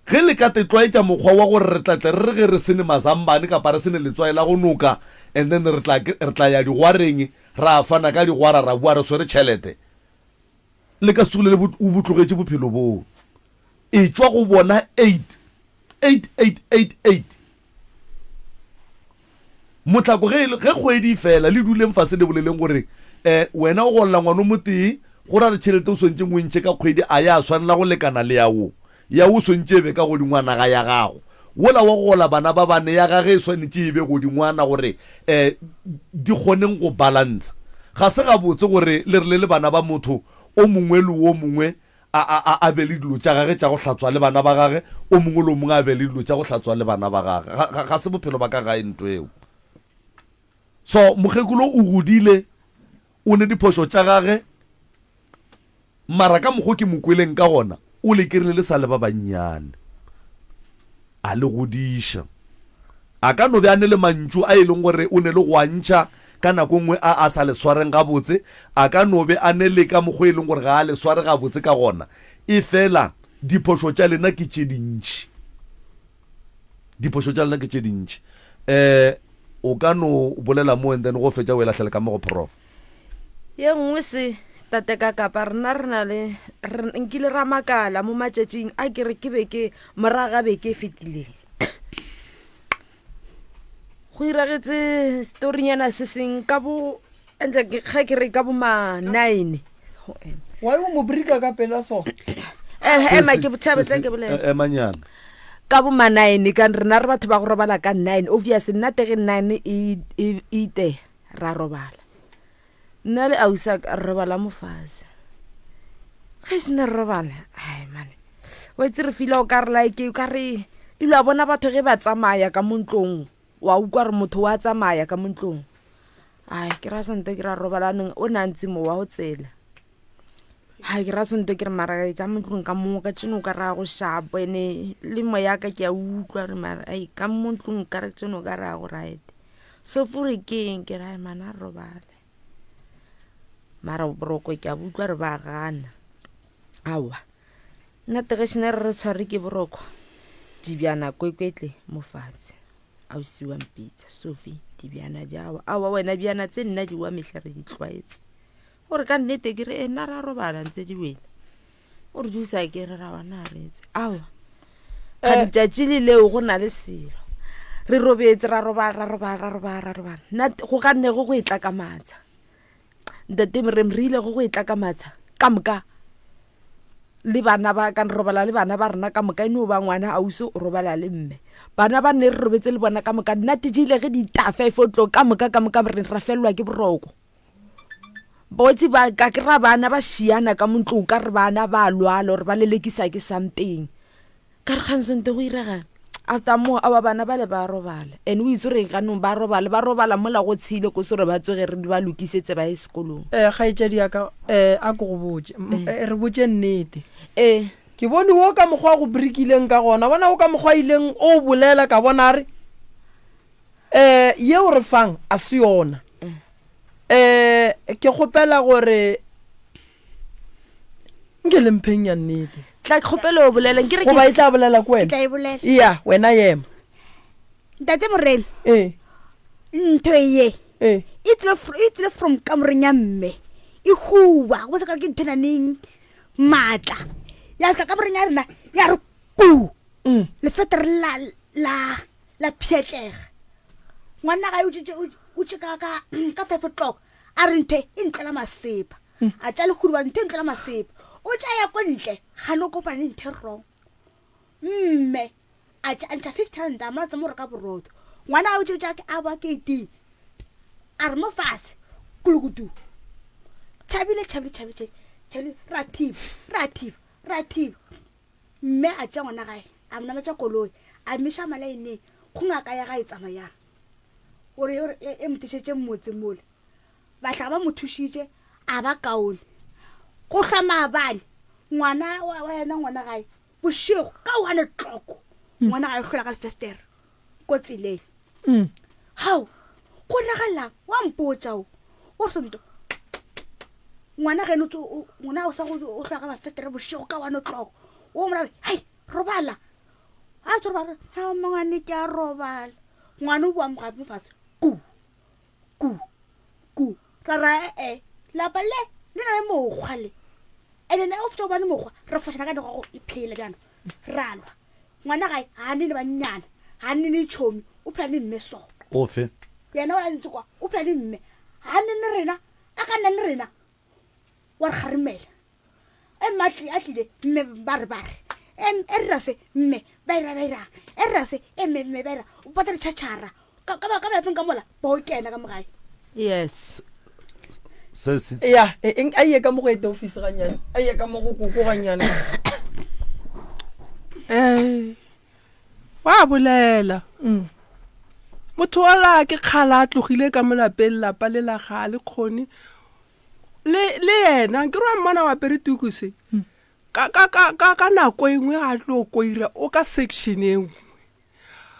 ge le ka tetlwaetša mokgwa wa gore re tla tle re re ge re se ne mazambane kapa re se ne letswai la go noka and then re tla re tla ya digwareng ra fana ka digwara ra boa re swere tšhelete, le ka se tsogile le bo, o bo tlogetše bophelo boo. Etšwa go bona 8 8 8 8 8. Mohlako ge e le ge kgwedi e fela le duleng fase le boleleng gore eh wena o golla ngwana o motee go ra re tšhelete o swantšeng o e ntšhe ka kgwedi a ya swanela go lekana le ya wo ya wo swantše e be ka godingwana ga ya gago wola wa go gola bana ba bane ya gage e swanetše e be godingwana gore eh di kgoneng go balansa ga se gabotse gore le re le le bana ba motho o mongwe le o mongwe A, a, a, a be le dilo tša gage tša go hlatswa le bana ba gage, o mongwe le o mongwe a be le dilo tša go hlatswa le bana ba gage. Ga, ga, ga se bophelo ba ka gae nto eo. So, mokgekolo o godile, o ne diphošo tša gage, mara ka mokgo ke mo kweleng ka gona, o le kerile le sa le ba bannyane. A le godiša. A ka no be a ne le mantšu a e leng gore o ne le go a ntšha. ka nako e nngwe a a sa le swareng gabotse, a ka no be a ne le ka mokgwa e leng gore ga a le sware gabotse ka gona. Efela diphošo tša lena ke tše dintši. Diphošo tša lena ke tše dintši. Um o ka no bolela mo and then go fetša o e lahlela ka mo go prof. Ye nngwe se, Tate Kakapa, rena re na le, re, nkile ra makala mo matšatšing a ke re ke be ke, morago ga beke e fetileng. Go iragetse storynyana se seng ka bo, entle ke, ga ke re ka bo ma nine. Why o mo brika ka pela so? Eh, ema ke botšhabe tla ke bolela. Eh, Emanyana. Ka bo ma nine, ka rena re batho ba go robala ka nine. Obvious nna tege nine e, e, e iteya. Ra robala. Nna le ausi a ka re robala mo fase. Ge se ne re robala, ai mane. Wa itse re feel-a o ka re like o ka re ile wa bona batho ge ba tsamaya ka mo ntlong, wa utlwa gore motho wa tsamaya ka mo ntlong. Ai ke ra sente ke ra robala neng o ne a ntse mo wa go tsela. Hai ke ra sente ke re mara ka mo ntlong ka mo ka tšeno o ka ra go shapo ene le moya ka ke a utlwa re mara ai ka mo ntlong ka re tšeno o ka ra go right. Sofi o re ke eng? Ke re, Ai man, a re robale. Mara boroko ke a bo utlwa re ba gana. Aowa, nna tegešene re re tshware ke boroko, dibjana kwekwetle mo fatshe. Ausi wa mpitsa, Sofi, dibjana di awa. Aowa wena bjana tse nna di wa mehla re di tlwaetse. O re ka nnete ke re, e nna ra robala ntse di wele. O re dusa ke re ra wana re etse. Aowa. Ga eh. letšatši le leo go na le selo. Re robetse ra robala ra robala ra robala ra robala. Nna go ganne go go e tla ka matsha. Ntate Moremi re ile go go e tla ka matsha ka moka. Le bana ba ka robala le bana ba rena ka moka e no ba ngwana ausi o robala le mme. Bana ba ne re robetse le bona ka moka nna te jile ge di ta five o'clock ka moka ka moka re ra fellwa ke boroko. Botse ba ka kry-a bana ba šiana ka mo ntlong ka re bana ba lwala or ba lelekisa ke something. Ka re kgang sente go iregang? After moo aowa bana bale ba robala and o itse gore ganong ba robala ba robala mola go tshile ko se gore ba tsoge re ba lokisetse ba ye sekolong. Eh, kgaetšedi ya ka eh, a ko go botše M- eh, re botše nnete. Ee. Ke bone wo ka mokgwa a go brikileng ka gona, bona wo ka mokgwa a ileng o bolela ka bona a re um yeo re fang a se yona. Um ke kgopela gore nke le mpheng ya nnete. Tla kgopela o bolela nke re ke Goba e tla bolela ko Ke tla wena? e bolela. Eya, wena yema. Ntate Moremi, Ee. ntho ye Ee. e tlile fr- e tlile from kamoreng ya mme e huba go bontsha ka ke ntho e naneng maatla ya fihla kamoreng ya rena ya re ku lefetere la la la pšhetlega ngwana gae o tše ka ka ka five o'clock a re nthe e ntlela masepa hmm. a tša lehudu ba nthe e ntlela masepa o tša ya ko ntle ga no kopane nthe wrong mme a tša ntšha fifty rand a molatsa mo reka borotho ngwana ga o tše a ba keiting a re mo fatshe kulukutu tšhabile tšhabile tšhabile tšhabile ra thiba ra thiba ra thiba Mme a tšea ngwana gae, a mo nametša koloi, a mmiša malaeneng go ngaka ya gae tsamayang gore e, e, e mo tlišetše motse mole. Bahla ba mo thušitše, a ba kaone. Go hlwa maabane, ngwana wa wa yena ngwana gae, bošego ka one o'clock, ngwana gae o hlola ka lefestere ko tseleng. Hao, go diragalang? Wa mpotša o. O re Sonto, ngwana geno ngwana o sa go o hlwa ka mafetere bošego ka one o'clock. O mo ra hai, robala. A tso robala, ha mongwane ke a robala. Ngwana o boa mogape mo fatshe. Ku. Ku. Ku. Ra ra e e. Lapa le le na le mokgwa le. Ene ne o feta o bane mokgwa, re fošana ka go iphela jaana. Ra lwa. Ngwana gae ga a nene bannyana, ga a nene tšhomi, o phela le mme so. Ofe? Yena o a ntse kwa, o phela le mme. Ga a nene rena, a ka nna le rena, wa re kgarimela. E mme a tlile, mme ba re ba re. E re se, mme ba ira ba irang. E re se, e mme mme ba ira. O patela tšhatšhara. Ka ka ka malapeng ka mola, bo kena ka mo gae. Yes. Sesi. Ya, e, eng a ye ka mo go ete office ganyane. A ye ka mo go koko ganyane. Eh. Wa bolela. Mm. Motho ola ke kgala a tlogile ka mo lapeng lapa le la ga le kgone. Le le yena ke re wa mmona wa apere tuku se. Mm. Ka ka ka ka nako engwe ga tlo koira o ka section engwe.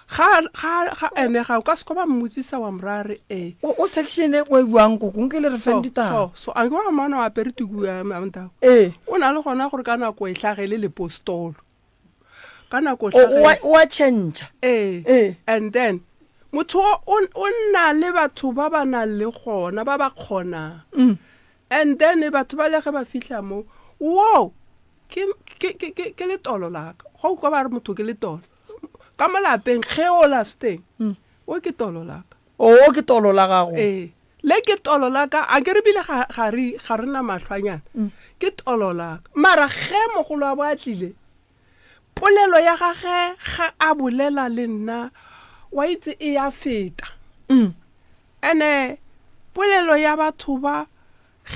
Ga, ga, ga, ene ga o ka se kwa ba mmotsisa wa mo raya re ee. O, o section e nngwe bjang koko, nke le re feng So, ditaba. so, so, a ke wa mmona o apere tuku ya mantau? Ee. O na le gona gore ka nako e hlage le lepostolo. Ka nako e O, o wa, hlage. o wa tšhentšha. Ee. Ee. And then, motho o, o, o nna le batho ba ba nang le gona, ba ba kgonang. And then batho ba le ge ba fihla mo, wo, ke, ke, ke, ke, ke letolo la ka. Ga o kwa ba re motho ke letolo. Ka mo lapeng ge o la steng, o ke tolo la ka. O, o ke tolo la gago. Ee. Le ke tolo la ka, a ke re bile ga, ga re, ga re na mahlwanyana. Ke tolo la ka. Mara ge mogolo wa bo a tlile, polelo ya gage ga a bolela le nna, wa itse e ya feta. Ene polelo ya batho ba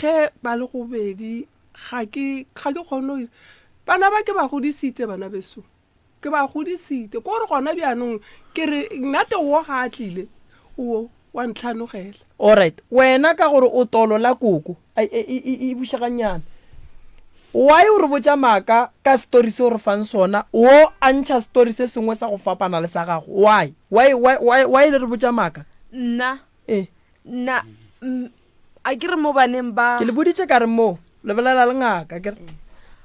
ge ba le gobedi ga ke, ga ke kgone go, bana ba ke ba godisitse bana beso, ke ba godisitse. Ko gore gona bjanong ke re nnate wo ga a tlile wo wa ntlhanogela. Alright, wena ka gore o tolo la koko, ai, e, e, e, e buša gannyane. Why o re botša maaka ka story se o re fang sona, wo a ntšha story se sengwe sa go fapana le sa gago? Why? Why, why, why, why le re botša maaka? Nna, Ee. nna, mm, a ke re mo baneng ba. Ke le boditše ka re mo, le bolela le ngaka, ke re.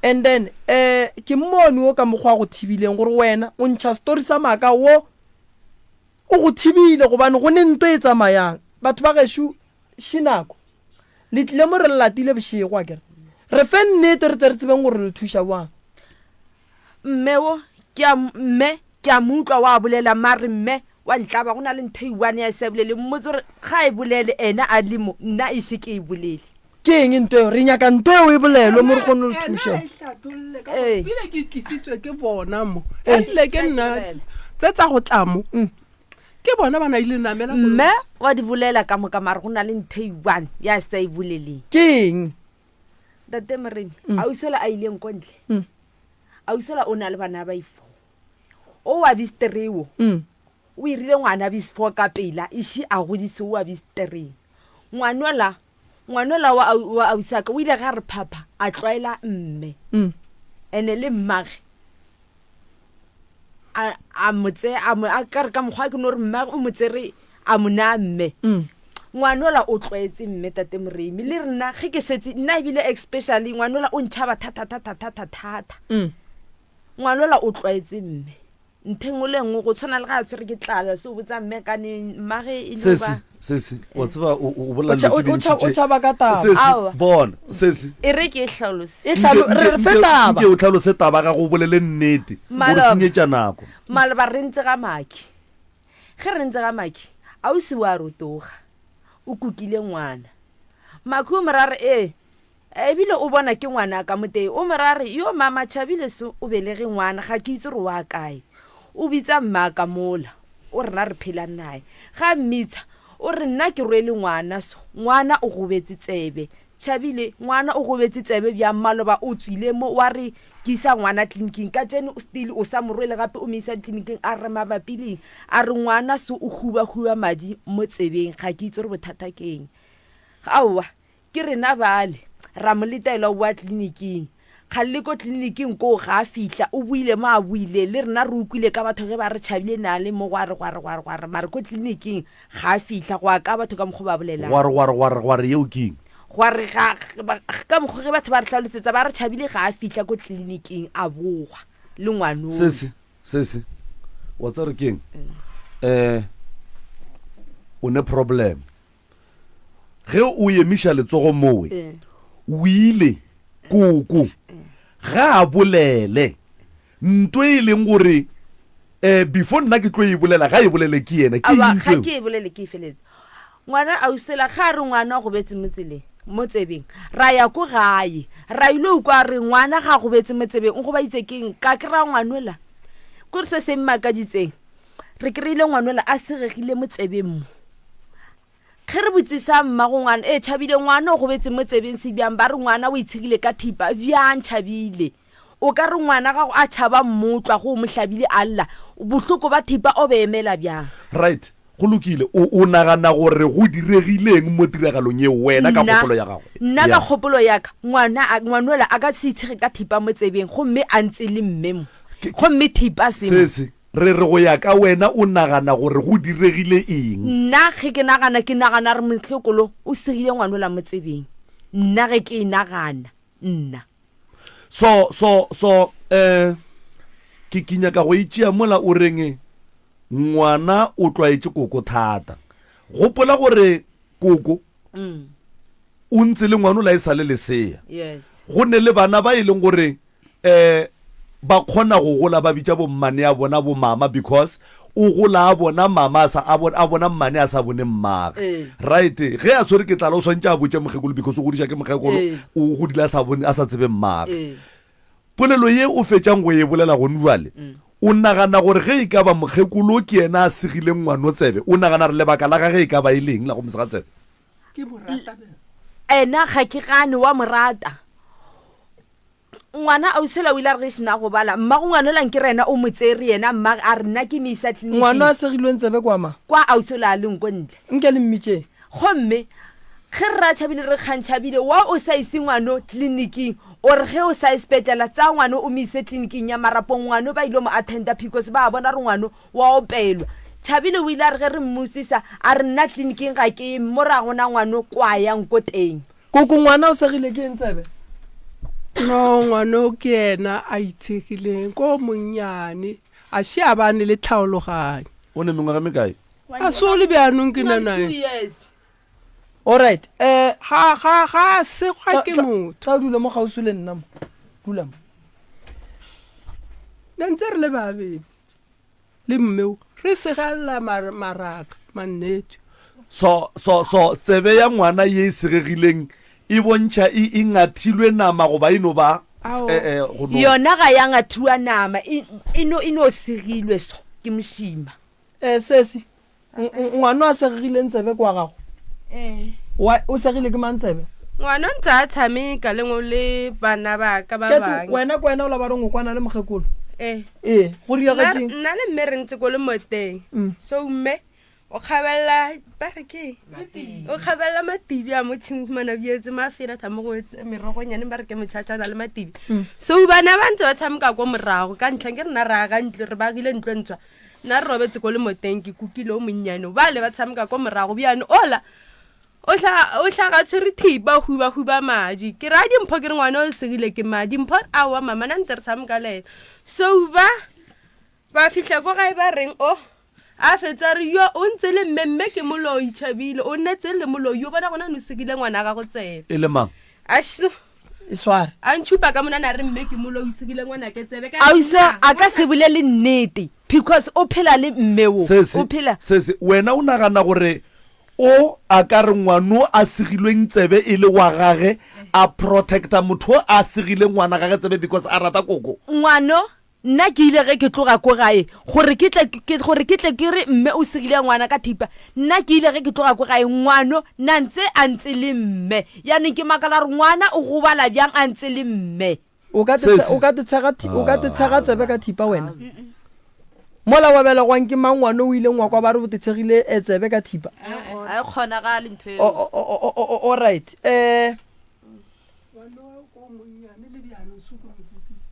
And then, eh, ke mmone wo ka mokgwa a go thibileng gore wena o ntšha story sa maaka wo o go thibile gobane go ne nto e tsamayang. Batho ba gešo, še nako. Le tlile mo re le latile bošego, akere? Re fe nnete re tle re tsebeng gore le thuša bjang. Mme wo, ke a, mme, ke a mo utlwa wa bolela, mare mme wa ntlaba, go na le ntho e one ya e sa bolele. Mmotse gore ga e bolele ena a le mo, nna ešo ke e bolele. Ke eng nto eo? Re nyaka nto eo e bolelwe mo re kgone go le thuša. Ena e hlatholle ka gore Ee. ebile ke tlisitswe ke bona mo. Ee. Ebile ke nna tse tsa go tla mo. Ke bona ba na ile namela koloi. Mme wa di bolela ka moka mare go na le ntho e one ya sa e boleleng. Ke eng? Ntate Moremi, ausi ola a ileng ko ntle. Ausi ola o na le bana ba ifo. O wa bistree wo. O irile ngwana bisfo ka pela, iše a godise o wa bistree. Ngwanola, ngwanola wa wa ausi wa ka o ile ga re phapha a tlwaela mme. Ene le mmage a a mo tse a mo a ka re ka mokgwa ke no re mmage o mo tsere a mo naya mme. Ngwanola o tlwaetse mme tate Moremi le rena ge ke setse nna ebile especially ngwanola o ntšhaba thata thata thata thata. Ngwanola o tlwaetse mme. Ntho e nngwe le e nngwe go tshwana le ga a tshwere ke tlala se o botsa mme kane mmage e no Sesi, ba sesi, wa tseba o o bolela O tšha- dilo tše o tšha- dintši o tše. tšhaba ka taba. Sesi, Aowa. bona, sesi. E re ke e hlalose. E hlalo- Nke- re re fe nke- taba. Nke o hlalose taba ga go bolele nnete. O re Maloba. senyetša nako. Maloba re ntse ga Maki. Ge re ntse ga Maki, ausi wa rotoga. O kukile ngwana. Maki o mo ra re, Ee, Ebile o bona ke ngwanaka motee. O mo ra re, Yo mama Tšhabile so o belege ngwana, ga ke itse gore wa kae. O bitsa mmaka mola, o rena re phelang naye. Ga a mmitsa, o re nna ke rwele ngwana so, ngwana o gobetse tsebe. Tšhabile, ngwana o gobetse tsebe bjang maloba o tswile mo wa re ke isa ngwana tleliniking, kajeno still o sa mo rwele gape o mo isa tleliniking a re mabapi le eng? A re ngwana so o hubahuba madi mo tsebeng, ga ke itse gore bothata ke eng. Aowa, Ke rena bale, ra mo letela o boa tleliniking. Kgale le ko tleliniking koo ga a fihla, o boile mo a boile, le rena re ukwile ka batho ge ba re tšhabile nale mo gware gware gware gware, mare ko tleliniking ga a fihla, go ya ka batho ka mokgo ba bolelang. Gware gware gware gware yeo ke eng? Gware ga, ba, ka mokgo ge batho ba re hlalosetsa ba re tšhabile ga a fihla ko tleliniking a bowa le ngwanong. Sesi, sesi, wa tseba re ke eng? Eh, o ne problem. Ge o emiša letsogo mowe, o ile koko ga a bolele nto e leng gore um before nna ke tlo e bolela ga e bolele ke yena. Ke Aowa, eng ga ntho ke eo? e bolele ke e feletse. Ngwana ausela ga a re ngwana o gobetse mo tseleng, mo tsebeng, ra ya ko gae, ra ile ukwa a re ngwana ga a gobetse mo tsebeng, o gobaitse keng? Ka kry-a ngwanola. Kore se se mmakaditseng, Re kry-ile ngwanola a segegile mo tsebeng mo. Ge re botsisa mmago ngwana, e Tšhabile ngwana o gobetse mo tsebeng se bjang, ba re ngwana o itshegile ka thipa. Bjang Tšhabile? O ka re ngwana gago a tšhaba mmotlwa go o mo hlabile a lla, bohloko ba thipa o be emela bjang? Right, go lokile. O, o nagana gore go diregileng mo tiragalong yeo, wena ka Nna, kgopolo ya gago? nna ka Ya. kgopolo ya ka, ngwana a, ngwanola a ka se itshege ka thipa mo tsebeng gomme a ntse le mme mo. Ke, ke, Gomme thipa se mo. sese. Re re go ya ka wena o nagana gore go diregile eng? Nna ge ke nagana, ke nagana re mohlokolo o segile ngwanola mo tsebeng. Nna ge ke e nagana, nna. So, so, so, eh, ke, ke nyaka go e tšea mola o reng ngwana o tlwaetše koko thata. Gopola gore koko o ntse le ngwanola e sa le lesea. Yes. Go ne le bana ba e leng gore um ba kgona go gola ba bitša bommane a bona bomama because o gola a bona mama a sa a bona, a bona mmane a sa bone mmage. Ee. Right, ge a tshwere ke tlala o swantše a botše mokgekolo because o godiša ke mokgekolo, Ee. o godile a sa bone a sa tsebe mmage. Ee. Polelo ye o fetšang go e bolela gone bjale, o nagana gore ge e ka ba mokgekolo ke yena a segileng ngwano tsebe, o nagana gore lebaka la gage e ka ba e leng la go mo sega tsebe? Ke mo rata bjang. Ena ga ke gane wa mo rata. Ngwana ausela o ile a re ge šena go bala mmago ngwana ola nkere yena o mo tsere yena mmage a re nna ke mo isa tleliniking. Ngwana a segilweng tsebe kwa mang? Kwa ausi ola a leng ko ntle. Nke le mmitšeng. Gomme ge rra Tšhabile re kgang Tšhabile wa o sa ise ngwano tleliniking o re ge o sa ye sepetlela tsaya ngwano o mo ise tleliniking ya marapong ngwano ba ile mo attenda because ba bona re ngwano wa opelwa. Tšhabile o ile a re ge re mmotsisa a re nna tleliniking ga ke ye mo ra gona ngwano kwa yang ko teng. Koko ngwana o segile ke eng tsebe? No ngwano ke yena a itshegileng ko monnyane a še a bane le tlhaologanyo. O ne mengwaga mekae? A so le bjanong ke na nae. Alright, eh Ga ga ga a segwa ke motho. Tla dula mo kgauswi le nna mo. Dula mo. Ne ntse re le babedi. Le mmeo re segelela maraka mannete. So, so, so tsebe ya ngwana ye e segegileng e bontšha e, e ngathilwe nama goba e no ba Ao. eh, eh, go no. Yona ga ya ngathiwa nama, e, e no, e no segilwe so ke mošima. Eh, sesi, Ngwano a segegileng tsebe kwa gago? Ee. Wa, o segile ke mang tsebe? Ngwano ntse a tshameka le le bana ba ka ba Ketse, bangwe. wena ke wena o la ba reng o kwana le mokgekolo? Ee. Ee, go diragetšeng? Nna le mme re ntse ko le moteng. So mme o kgabelela ba re ke eng? O kgabelela matibi a mo tšhimo fumana bietse mafela tha mo go merogonyane ba re ke motšhatšana le matibi. So bana ba ntse ba tshameka ko morago ka ntlha ke rena re aga ntlo re ba agile ntlo e ntshwa. Nna re robetse ko lemoteng ke kukile o monnyane o. Bale ba tshameka ko morago bjane ola o hla o hlaga tshwere thipa o huba-huba madi. Ke ra Dimpho ke re ngwana o segile ke madi. Mpho a re aowa mama nna ntse re tshameka le ena. So ba ba fihla ko gae ba reng o a fetsa re yo o ntse le mme mme ke moloi Tšhabile o nnetse le moloi o bona gona no segile ngwana gago tsebe. E le mang? Ašso. E sware. A ntšhupa ka monana a re mme ke moloi o segile ngwanake tsebe ka re Ausi nna a ka se bolele nnete because o phela le mme wo. Sesi, O phela. sesi, wena o nagana gore o a ka re ngwano a segilweng tsebe e le wa gage a protecta motho o a segileng ngwana gage tsebe because a rata koko? Ngwano Nna ke ile ge ke tloga ko gae gore ke tle ke, gore ke tle ke re mme o segile ngwana ka thipa. Nna ke ile ge ke tloga ko gae ngwano na ntse a ntse le mme. Yanong ke makala gore ngwana o gobala bjang a ntse le mme. O ka te, Sesi. o ka te tshega thi, o ka te tshega tsebe ka thipa wena? Mola wa belegwang ke mang ngwano o ileng wa kwa ba re o te tshegile eh, tsebe ka thipa? Ga e kgonagale ntho eo. O, o, o, o, o, o, alright. Eh,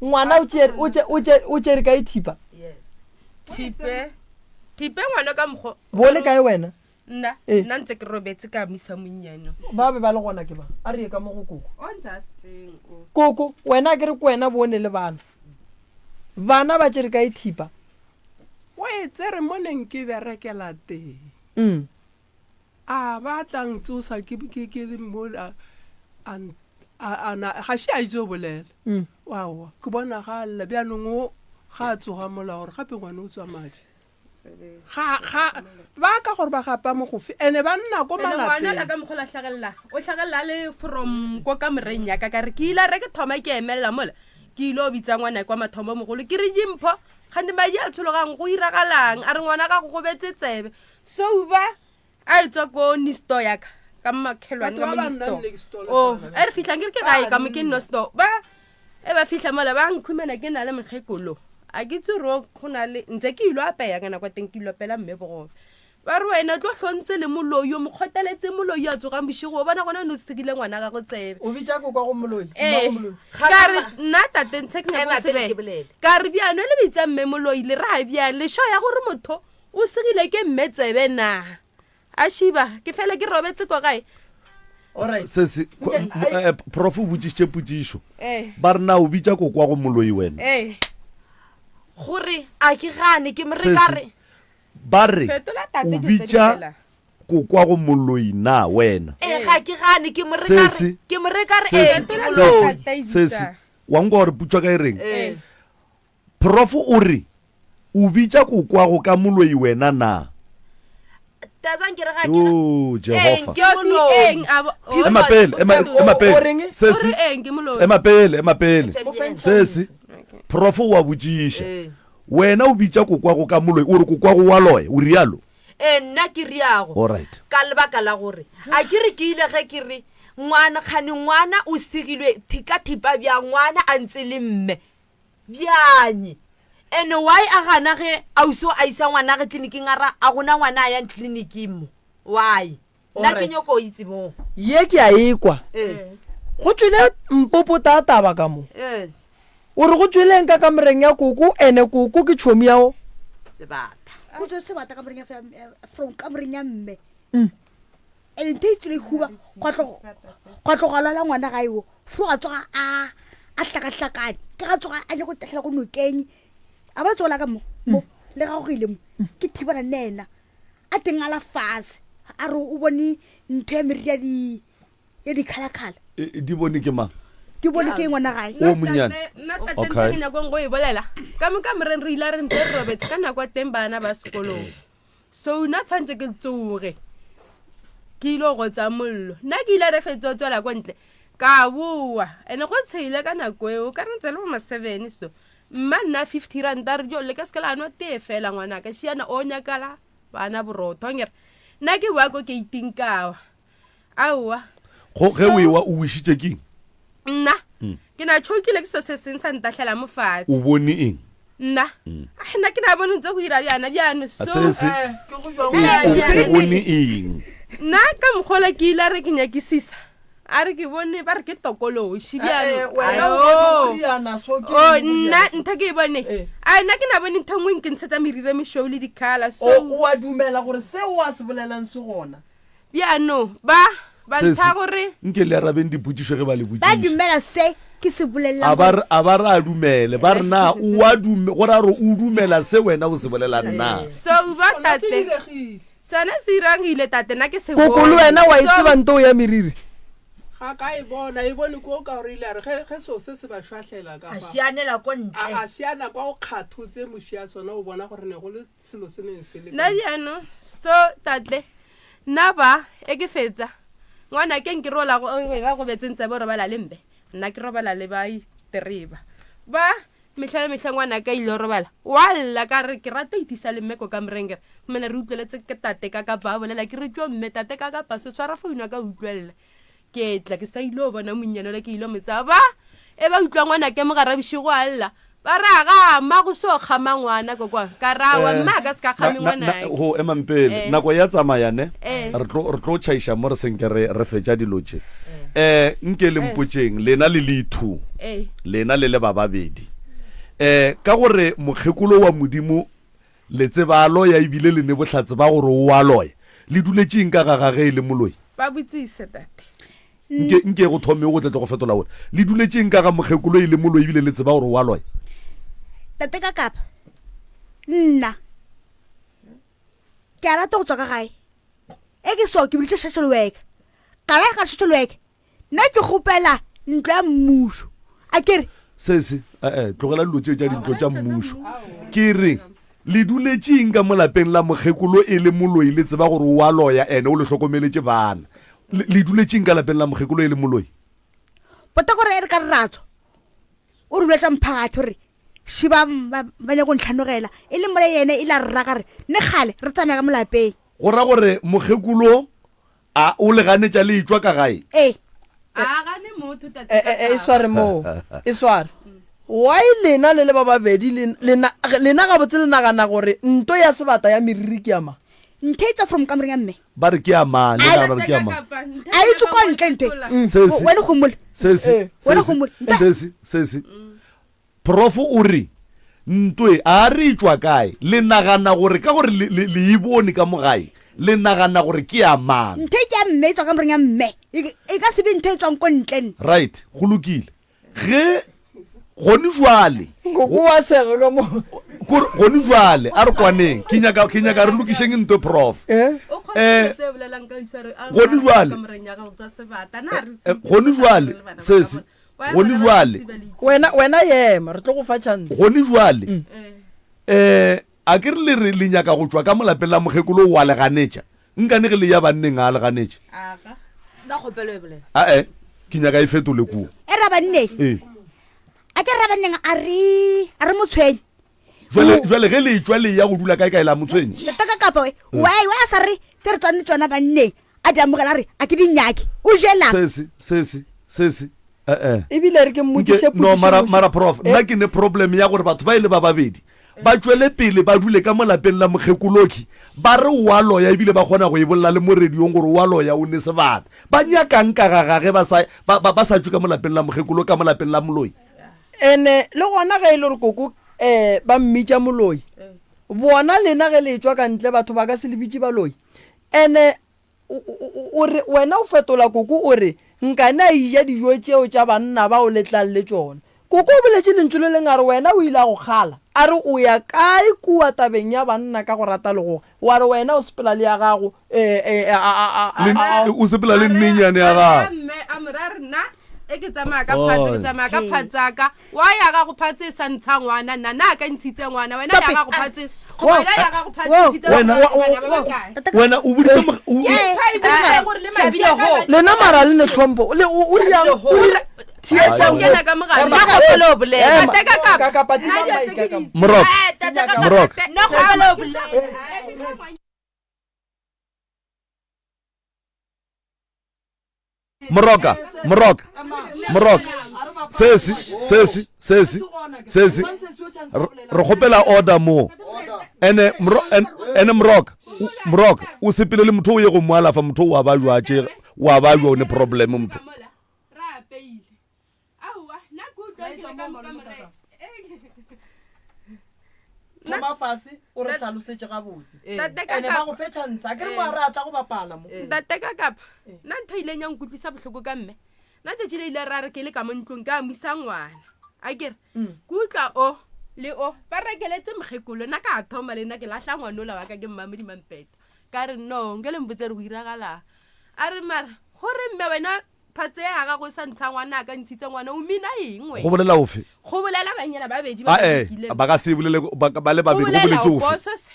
Ngwana o tšere, o tše, o tše, o tšere kae thipa? Thipe. Thipe ngwana ka mokgo. Bo le kae wena? Nna, Ee. nna ntse ke robetse ka misa monnyane. Ba be ba le gona ke ba. A re ye ka mo go koko. O ntse a se teng o. Koko, wena a ke re ke wena bo ne le bana. Bana ba tšere kae thipa? O e tsere mo neng ke berekela teng. Mm. A ba tla ntsosa ke, ke, ke le mola, a, a, a na, ga še a itse go bolela. Mm. Aowa, ke bona ga a lla. Bjanong o, ga a tsoga mola gore gape ngwana o tswa madi. Ga, ga, ba ka gore ba gapa mogofe, ene ba nna ko Ene ngwana ola malapeng. ka mokgwa o la hlagelela, o hlagelela a le from ko kamoreng ya ka, ka re ke ile re ke thoma ke emelela mola, ke ile o bitsa ngwana kwa mathomo mogolo, ke re Dimpho, kganthe madi a tshologang go iragalang, a re ngwana gago gobetse tsebe. So ba a etswa ko nisto ya ka ka mmakhelwane ka Batho mo ba ba nisto nnang next door le o tsona e re fitlhang ke re ke gae ka mo ke nno store ba e ba fitlha mola ba nkhumana ke na le mokgekolo a ke itse gore go na le ntse ke ilo apeya ka nako ya teng ke ilo apela mme bogobe. Ba re wena o tlo hlontse le moloi, o mo kgoteletse moloi a tsogang bošego, o bona gona no segile ngwana gago tsebe. O bitša kokwa go moloi, Ee, mmago moloi. ka re nna tate ntshe ke nyaka Ema go pele sebela. ke bolele. Ka re bjano le bitsa mme moloi le ra bjang le sho ya gore motho o segile ke mme tsebe na. A šiba ke fele ke robetse ko gae. Alright. Se se Nke- eh, prof o botšišitše potšišo. Ee. Ba re na o bitša kokwa go moloi wena? Ee. Gore a ke gane ke mo re Se ka se re. Ba re, Fetola tate O ke tse di bitša fela. kokwago moloi na wena? Ee, ga ke gane, ke mo re ka re, Sesi, ke mo re ka re, sesi, ee, ke Fetola moloi. tate e sesi, bitsa. wa nkwa gore putšwa ka e reng? Ee. Prof o re, O bitša kokwago ka moloi wena na? Tazang ke re ga ke Oh, Eng, Jehofa. ke moloi. Eng, a bo- o- Ema pele, ema, O- ema o- pele. o reng? O Sesi, re eng ke moloi? ema pele, ema pele. Champion. Sesi, prof o a botšiša. Ee. Wena o bitša kokwago ka moloi, o re kokwago wa loya, o rialo? Ee, nna ke riago. Alright. Ka lebaka la gore a ke re ke ile ge ke re ngwana, kgane ngwana o segilwe thi-, ka thipa bjang, ngwana a ntse le mme bjang? And why a gana ge ausi o a isa ngwanage tleliniking a ra a gona ngwana a yang tleliniking mo? Why? Nna ke Alright. nyoko itse moo. Ye ke a ekwa. Ee. Go tšwele mpopota taba ka mo. Yes. O re go tšweleng ka kamoreng ya koko, ene koko ke tšhomi ya go. Sebata. Go tswe sebata kamoreng ya from kamoreng ya mme. Ene ntho e tswile huba gwa tlo gwa tlo gwa lwala ngwana gae wo. Fo a tsoga a a hlakahlakane. Ke ga tsoga a nyako tahlela go nokeng. A bona tsogo la ka mo. Mo le gagogile mo. Ke thibana le yena. A teng a la fase. A re o bone ntho ya meriri ya di ya dikhalakhala. E, di bone ke mang? Di bone ke ngwana gae. O monnyane. Nna tate Okay. ntho e ke nyakong go e bolela. Ka mo kamoreng re ile re ntse re robetse ka nako ya teng bana ba sekolong. So nna tshwantse ke tsoge. Ke ile go tsa mollo. Nna ke ile re fetsa go tswela ko ntle. Ka boa. Ene go tshehile ka nako eo, ka re ntse le bo ma 7 so. Mma nna 50 ranta re jo le ka se ke la nwa tee fela ngwanaka. Šiana o nyakala bana borotho ngere. Nna ke boa ko gate-ing ka wa. Aowa. Go ge o ewa o wišitše keng? Nna ke na tšhokile ke so se seng sa ntahlela mo fatshe. O bone eng? Nna. Ah, nna ke na bone ntse go ira bjana bjano so. Se se. Eh, ke go jwang O Eh, o bone eng? Nna ka mokgola ke ile a re ke nyakisisa. A re ke bone ba re ke tokološi Eh, eh, bjano. wena o Ayo. bone go riana so ke Oh, eng go nna riana so? ntho ke e bone. Eh. A nna ke na bone ntho e nngwe nke ntshetsa meriri e mešweu le dikhala so. O o a dumela gore seo a se bolelang se gona? Bjano ba ba Se ntha se gore nke le arabeng dipotšišo ge ba le Ba botšiša. dumela se ke se bolelang. A ba re a ba re a dumele ba re na o a dume gore a re o dumela se wena o se bolelang na. So ba Sona se tate. diregile. Sona se irangile tate nna ke se Koko le bone. wena wa e So tseba nto ya meriri? Ga ka e bona, e bone ko ka gore ile a re ge ge seo se se ba šwahlela ka A fa. šianela ko A ntle. a šiana kwa o kgathotse moši ya sona o bona gore ne go le selo se neng se le Nna ka. bjano so tate nna ba e ke fetsa ngwana ke nke rola go ra go betseng tsebe robala le mbe nna ke robala le ba itereba ba mehla le mehla ngwana ka ile robala wa lla ka re ke rata itisa le mme ko ka moreng kere mena re utlweletse ke tate ka kapa a bolela ke re tjo mme tate ka kapa se tshwara founu ka utlwelela ke tla ke sa ile o bona monnyane ole ke ile mo tsaya ba e ba utlwa ngwana ke mogara bošego a lla ba ra ga mma go so kgama ngwana kokwa ka rawa Eh, mma a ka se ka kgame na- na- ngwana na- go emang pele Eh. nako ya tsamaya ne Eh. re tlo re tlo tšhaiša mo re senke re re fetša dilo tše um nke le mpotšeng lena le le two Eh. lena le le ba babedi um ka gore mokgekolo wa modimo le tseba a loya ebile le ne bohlatse ba gore o a loya le duletšeng ka ga gage e le moloi ba botsise tate nke nke go thome go tle tle go fetola gore le duletšeng ka ga mokgekolo e le moloi ebile le tseba gore o a loya Tate ka kapa nna ke a rata go tswa ka gae e ke so ke biditše social worker ka ra ka social worker nna ke kgopela ntlo ya mmušo a ke re sese ee tlogela dilo tše tša dintlo tša mmušo ke re le duletšeng ka mo lapeng la mokgekolo e le moloi le tseba gore o a loya ene o le hlokomeletše bana le le duletšeng ka lapeng la mokgekolo e le moloi bota gore e re ka re ratswa o re buletsa mphakathi gore ši ba ba ba nyako ntlhanogela e le mola yene e la re raka re ne kgale re tsamaya ka mo lapeng go ra gore mokgekolo a o le ganetša le etšwa ka gae ee a gane motho tate E, e, e, e sware moo e sware why lena le le ba babedi lena lena gabotse le nagana gore nto ya sebata ya meriri ke ya mang? Ntho e tswa from kamoreng ya mme. Ba re ke ya mang? Le nagana gore ke ya mang? A e tswe ko ntle ntho e. Sesi. Wena gomola. Sesi. Wena Sesi. gomola. Nta- Sesi. Sesi. Prof o re ntwe a re e tšwa kae? Le nagana gore ka gore le, le, le e bone ka mo gae, le nagana gore ke ya mang? Ntho e ke ya mme e tswa kamoreng ya mme. E e ka se be ntho e tswang ko ntle nne. Right, go lokile. Ge gone jwale Nkoko wa sega ka mo. Kore gone jwale a re kwaneng ke nyaka ke nyaka re lokišeng ntwe prof. Eh? O Eh, kgona tse bolelang ka isware a gone jwale. kamoreng ya gago tswa sebata na re Eh, gone jwale sesi gone jwale Wena wena yema re tlo go fa chance. gone jwale eh a ke re le re le nyaka go tšwa ka molapeng la mokgekolo wa le ganetša nkane ge le ya banneng a le ganetše aga nna kgopelo e bolela ae ke nyaka e fetole kua E ra banneng. ee A ke ra banneng a re a re motshwenye. jwale jwale ge le tšwa le ya go dula kae kae la motshwenye Tota ka kapa we. Why why a sa re tse re tswang le tsona banneng. A di amogela a re a ke di nyake. O jelang. sesi sesi sesi ee Ebile re ke mmotšiše Nke- no mara potšišo. mara prof nna ke ne problem ya gore batho ba e le ba babedi ba tšwele pele ba dule ka mo lapeng la mokgekoloki ba re o a loya ebile ba kgona go e bolela le mo radiong gore o a loya o ne sebata ba nyakang ka ga gage ba sa ba, ba, ba sa tšwe ka mo lapeng la mokgekolo ka mo lapeng la moloi Ene le gona ge e le gore koko um ba mmitša moloi bona lena ge le tšwa ka ntle batho ba ka se le bitše baloi ene O re, Wena o fetola koko o re, Nkane a eja dijo tšeo tša banna bao le tlang le tšona. Koko o boletše lentšu le lengwe a re wena o ile a go kgala, a re o ya kae kua tabeng ya banna ka go rata legoga, wa re wena o sepela le ya gago, e, e, a, a, a, a, a, a. O sepela le nnenyane ya gago. Mme a mo raya re nna e ke tsamaya ka phatse ke tsamaya ka phatsaka Wa ya gago phatse e sa ntsha ngwana nna na ka ntshitse ngwana wena ya gago phatse wena ya gago phatse ntshitse Wena- ngwana bana ba bakae wena o boditse mo- o- Lena mara le ne tlhompho le o o riang o ira theetsa Ai, kena ka mogare Ema. Nna kgopelo o bolela. Ema. Tate ka kapa. Ka kapa tima Nna dilo mic tse ke ka di- Morok. Eh, tate ka kapa. Morok. Nna kgopelo o bolela. moroka moroka moroka sesi sesi sesi sesi re kgopela order mo ene ene moroka moroka o sepele le motho o ye go mo alafa motho o a ba jwa tše wa ba jwa o ne problem motho Thoma fase o re hlalosetše gabotse. Tate ka Ene ba kapa. go fe chance a ke re mo a re a tla go bapala mo. Ntate ka kapa. Nna ntho e ileng ya nkutlwisa bohloko ka mme. Nna tšatši le ile ra re ke le ka mo ntlong ka amusa ngwana. A ke re ke utlwa o le o ba rekeletse mokgekolo nna ka thoma le nna ke lahla ngwanola wa ka ke mmamodima mpeta. Ka re no nke le mpotse re go iragalang. A re mara gore mme wena Phatse ya gago e sa ntsha ngwana a ka ntshitse ngwana o mina eng Go wena? bolela ofe? Go bolela banyana ba bedi ba ba Ae, lokileng. ba ka se bolele ba ba le Go babedi go bolela boletse o ofe? poso se.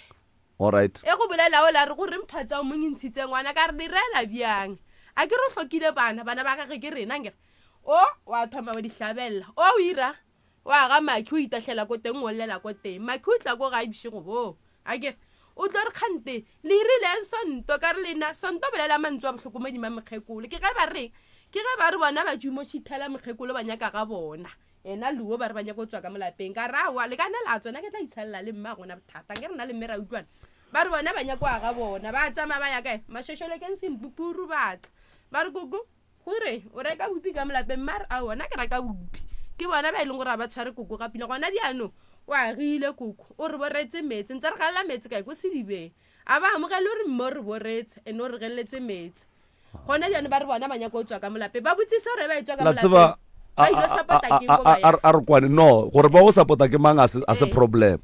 All right. E go bolela o la re go reng phatsa o mong e ntshitse ngwana ka re di reela bjang? A ke re o hlokile bana, bana ba gage ke rena nkere. O wa thoma wa di hlabella. O o ira wa ga Makhi o itahlela ko teng o llela ko teng. Makhi o tla ko gae bošego boo. A ke re o tlo re kgante le irileng sonto ka re lena sonto bolela mantswe a bohloko modima mokgekolo ke ge ba reng ke ge ba re bona ba jumo šithela mokgekolo ba nyaka ga bona ena luo ba re ba nyaka go tswa ka molapeng ka re aowa le ka na la tsona ke tla itshalela le mma gona bothata ke re na le mme ra utlwana ba re bona ba nyaka ga bona ba tsamaya ba ya kae mašošolekeng sempupuru ba tla ba re koko Gore o reka bupi ka mo lapeng mare aowa nna ke reka bupi. Ke bona ba e leng gore ga ba tshware koko ka pila. Gona bjano o agile koko o re boretse meetse ntse re galela meetse kae ko sedibeng. A ba amogele gore mme o re boretse and o re geletse meetse. Gona bjano ba re bona ba nyaka go tswa ka mo lapeng. Ba botsise gore ba etswa ka La mo tseba lapeng ba ilo support-a keng ko ba a re kwane no gore ba go support-a ke mang a se problem.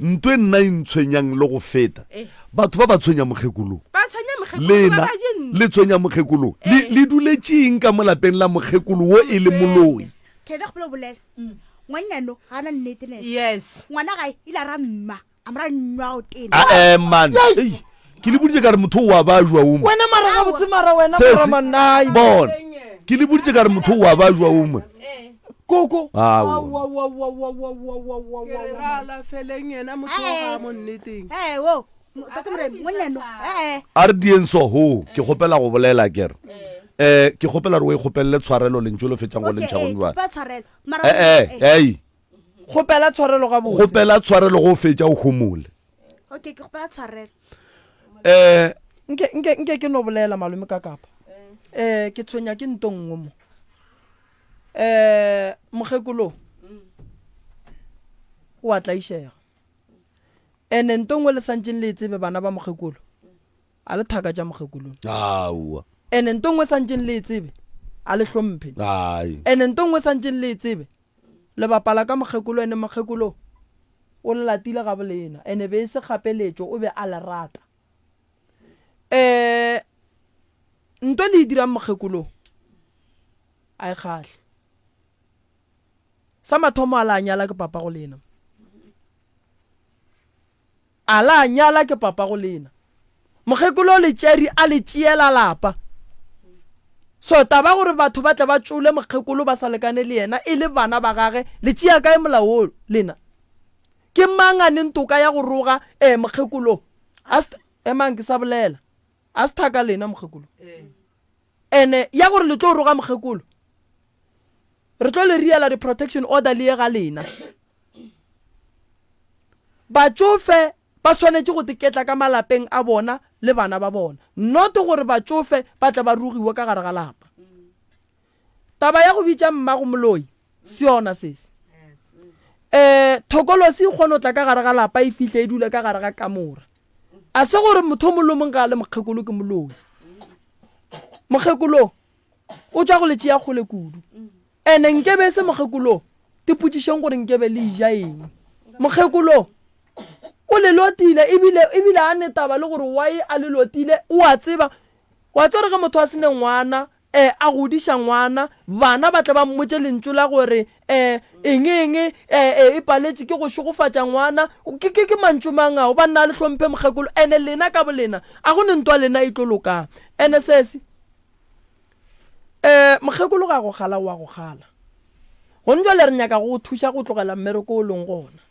Nto e nna e ntshwenyang le go feta batho ba ba tshwenya mokgekolong. Ba tshwenya mokgekolo Lena ba ba je ntlo. le tshwenya mokgekolo le le duletšeng ka mo lapeng la mokgekolo wo e le moloi. Kena kgopela go bolela. Ngwannyano ga ana nnete ne. Yes. Ngwana gae ile a ra mma. A mo ra nwa o tena. Ae man ei ke le boditše ka re motho o wa ba jwa o mo. Wena mara gabotse mara wena Sesi, mara manai. bona ke le boditše ka re motho o wa ba jwa o mo. Koko. Aowa. Ke re ra alafeleng yena motho wa ga mo nneteng. Ee wo tate Moremi ngwannyano ee. A re dieng so ho ke kgopela go bolela ke re eh ke kgopela re o e kgopelele tshwarelo lentšu le fetšang go le Okay ntšha ee gone ke jwale. kopa tshwarelo mara Eh eh ei Kgopela tshwarelo gabotse. kgopela tshwarelo go fetša o homole. Okay ke kgopela tshwarelo. Um Nke, nke, nke ke no bolela malome ka kapa. Eh, ke tshwenya ke nto nngwe mo. Eh, mokgekolo o a tlaišega. Ene nto nngwe le santšeng le e tsebe bana ba mokgekolo. A le thaka tša mokgekolo. Aowa. Ene nto nngwe santšeng le e tsebe a le hlomphe. Ai. Ene nto nngwe santšeng le e tsebe le bapala ka mokgekolo ene mokgekolo o le latile ga bolena ene be e se kgapeletšo o be a le rata. Um nto le e dirang mokgekolo a e kgahle. Sa mathomo a la nyala ke papa go lena. A la nyala ke papa go lena. Mokgekolo le tšeri a le tšeela lapa. So taba gore batho ba tle ba tšole mokgekolo ba sa lekane le yena e le bana ba gage le tšea kae molao wo lena? Ke mang a neng toka ya go roga eh mokgekolo? A se emang ke sa bolela. A se thaka lena mokgekolo. Ene ya gore le tlo roga mokgekolo. Re tlo le riela di protection order le ye ga lena. Batšofe ba swanetše go teketla ka malapeng a bona le bana ba bona, not gore batšofe ba tle ba rogiwe ka gare ga lapa. Taba ya go bitša mmago moloi se yona sese. Um thokolosi e kgone go tla ka gare ga lapa e fihle e dule ka gare ga kamora. A se gore motho o mongwe le o mongwe ga a le mokgekolo ke moloi. Mokgekolo o tšwa go le tšea kgole kudu. Ene nkebe e se mokgekolo, tipotšišeng gore nkebe le eja eng. Mokgekolo o le lotile ebile ebile a ne taba le gore why a le lotile, o a tseba. Wa tseba gore ge motho a se ne ngwana, eh, a godiša ngwana, bana ba tle ba mmotše lentšu la gore, eh, eng eng, eh, eh, e paletše ke go šegofatša ngwana. Ke, ke, ke mantšu mang ao? Banna a le hlomphe mokgekolo, ene lena ka bolena, a go ne ntwa lena e tlo lokang. Ene sesi. Um mokgekolo ga go gala o a go gala. Gone jwale re nyaka go go thuša go tlogela mmereko o leng gona.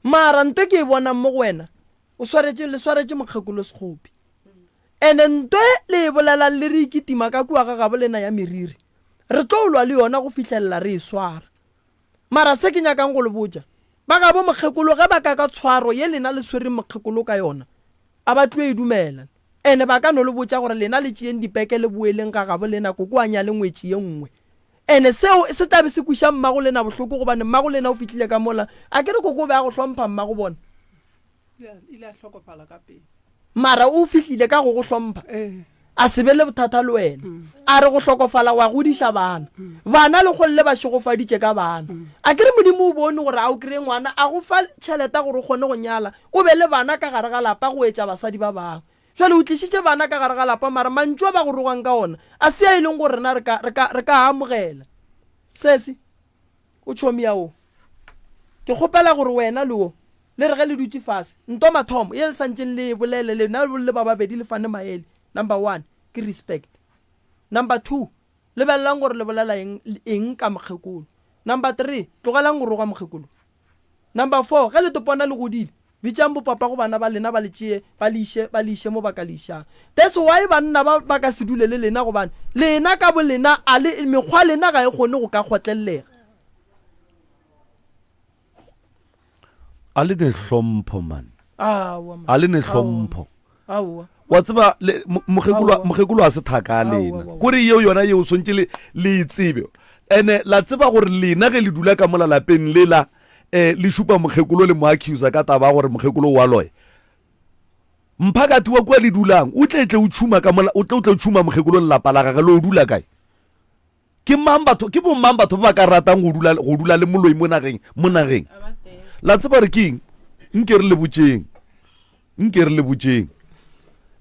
Mara nto ke e bonang mo go wena, o swaretše, le swaretše mokgekolo sekgopi. Ene nto e le e bolelang le re ikitima ka kua ga gabo lena ya meriri, re tlo lwa le yona go fihlelela re e swara. Mara se ke nyakang go le botša, ba gabo mokgekolo ge ba ka ka tshwaro ye lena le swereng mokgekolo ka yona, a ba tlo e dumela. Ene ba ka no le botša gore lena le tšeeng dipeke le boeleng ga gabo lena koko a nyale ngwetši ye nngwe. Ene seo se tla be se kweša mmago lena bohloko gobane mmago lena o fihlile ka mola. A ke re koko o be a go hlompha mmago bona? Ile a hlokofala ka pele. Mara o fihlile ka go go hlompha. Ee. A se be le bothata le wena. A re go hlokofala wa godiša bana. Bana le kgolle ba šegofaditše ka bana. A ke re Modimo o bone gore a o kry-e ngwana a go fa tšhelete gore o kgone go nyala o be le bana ka gare ga lapa go etša basadi ba bangwe. Jwale o tlišitše bana ka gare ga lapa mara mantšu a ba go rogang ka ona a se a e leng gore rena re ka, re ka, re ka a amogela. Sesi, o tšhomi ya wo. Ke kgopela gore wena le wo le re ge le dutše fase, nto mathomo ye le santšeng le e bolele lena le ba babedi le fane maele. Number one ke respect. Number two, lebelelang gore le bolela eng, eng ka mokgekolo. Number three, tlogelang go roga mokgekolo. Number four, ge le topona le godile, bitšang bopapa go bana ba lena ba le tšee ba le iše, ba le iše mo ba ka le išang. That's why banna ba ba ka se dule le lena gobane lena ka bolena a le, mekgwa lena ga e kgone go ka kgotlellega. A le ne hlompho man. Aowa man. A le ne hlompho. Aowa. Wa tseba le mokgekolo mokgekolo a se thaka a lena. Kore yeo yona yeo swantše le le e tsebe. Ene la tseba gore lena ge le dula ka mola lapeng lela eh le šupa mokgekolo le mo accusa ka taba ya gore mokgekolo wa loya. Mphakathi wa kua le dulang o tle tle o tšhuma ka mola o tle o tle o tšhuma mokgekolo le lapa la gage le o dula kae? Ke mang batho, ke bomang batho ba ba ka ratang go dula, go dula le moloi mo nageng, mo nageng? La tseba gore ke eng? Nke re le botšeng. Nke re le botšeng.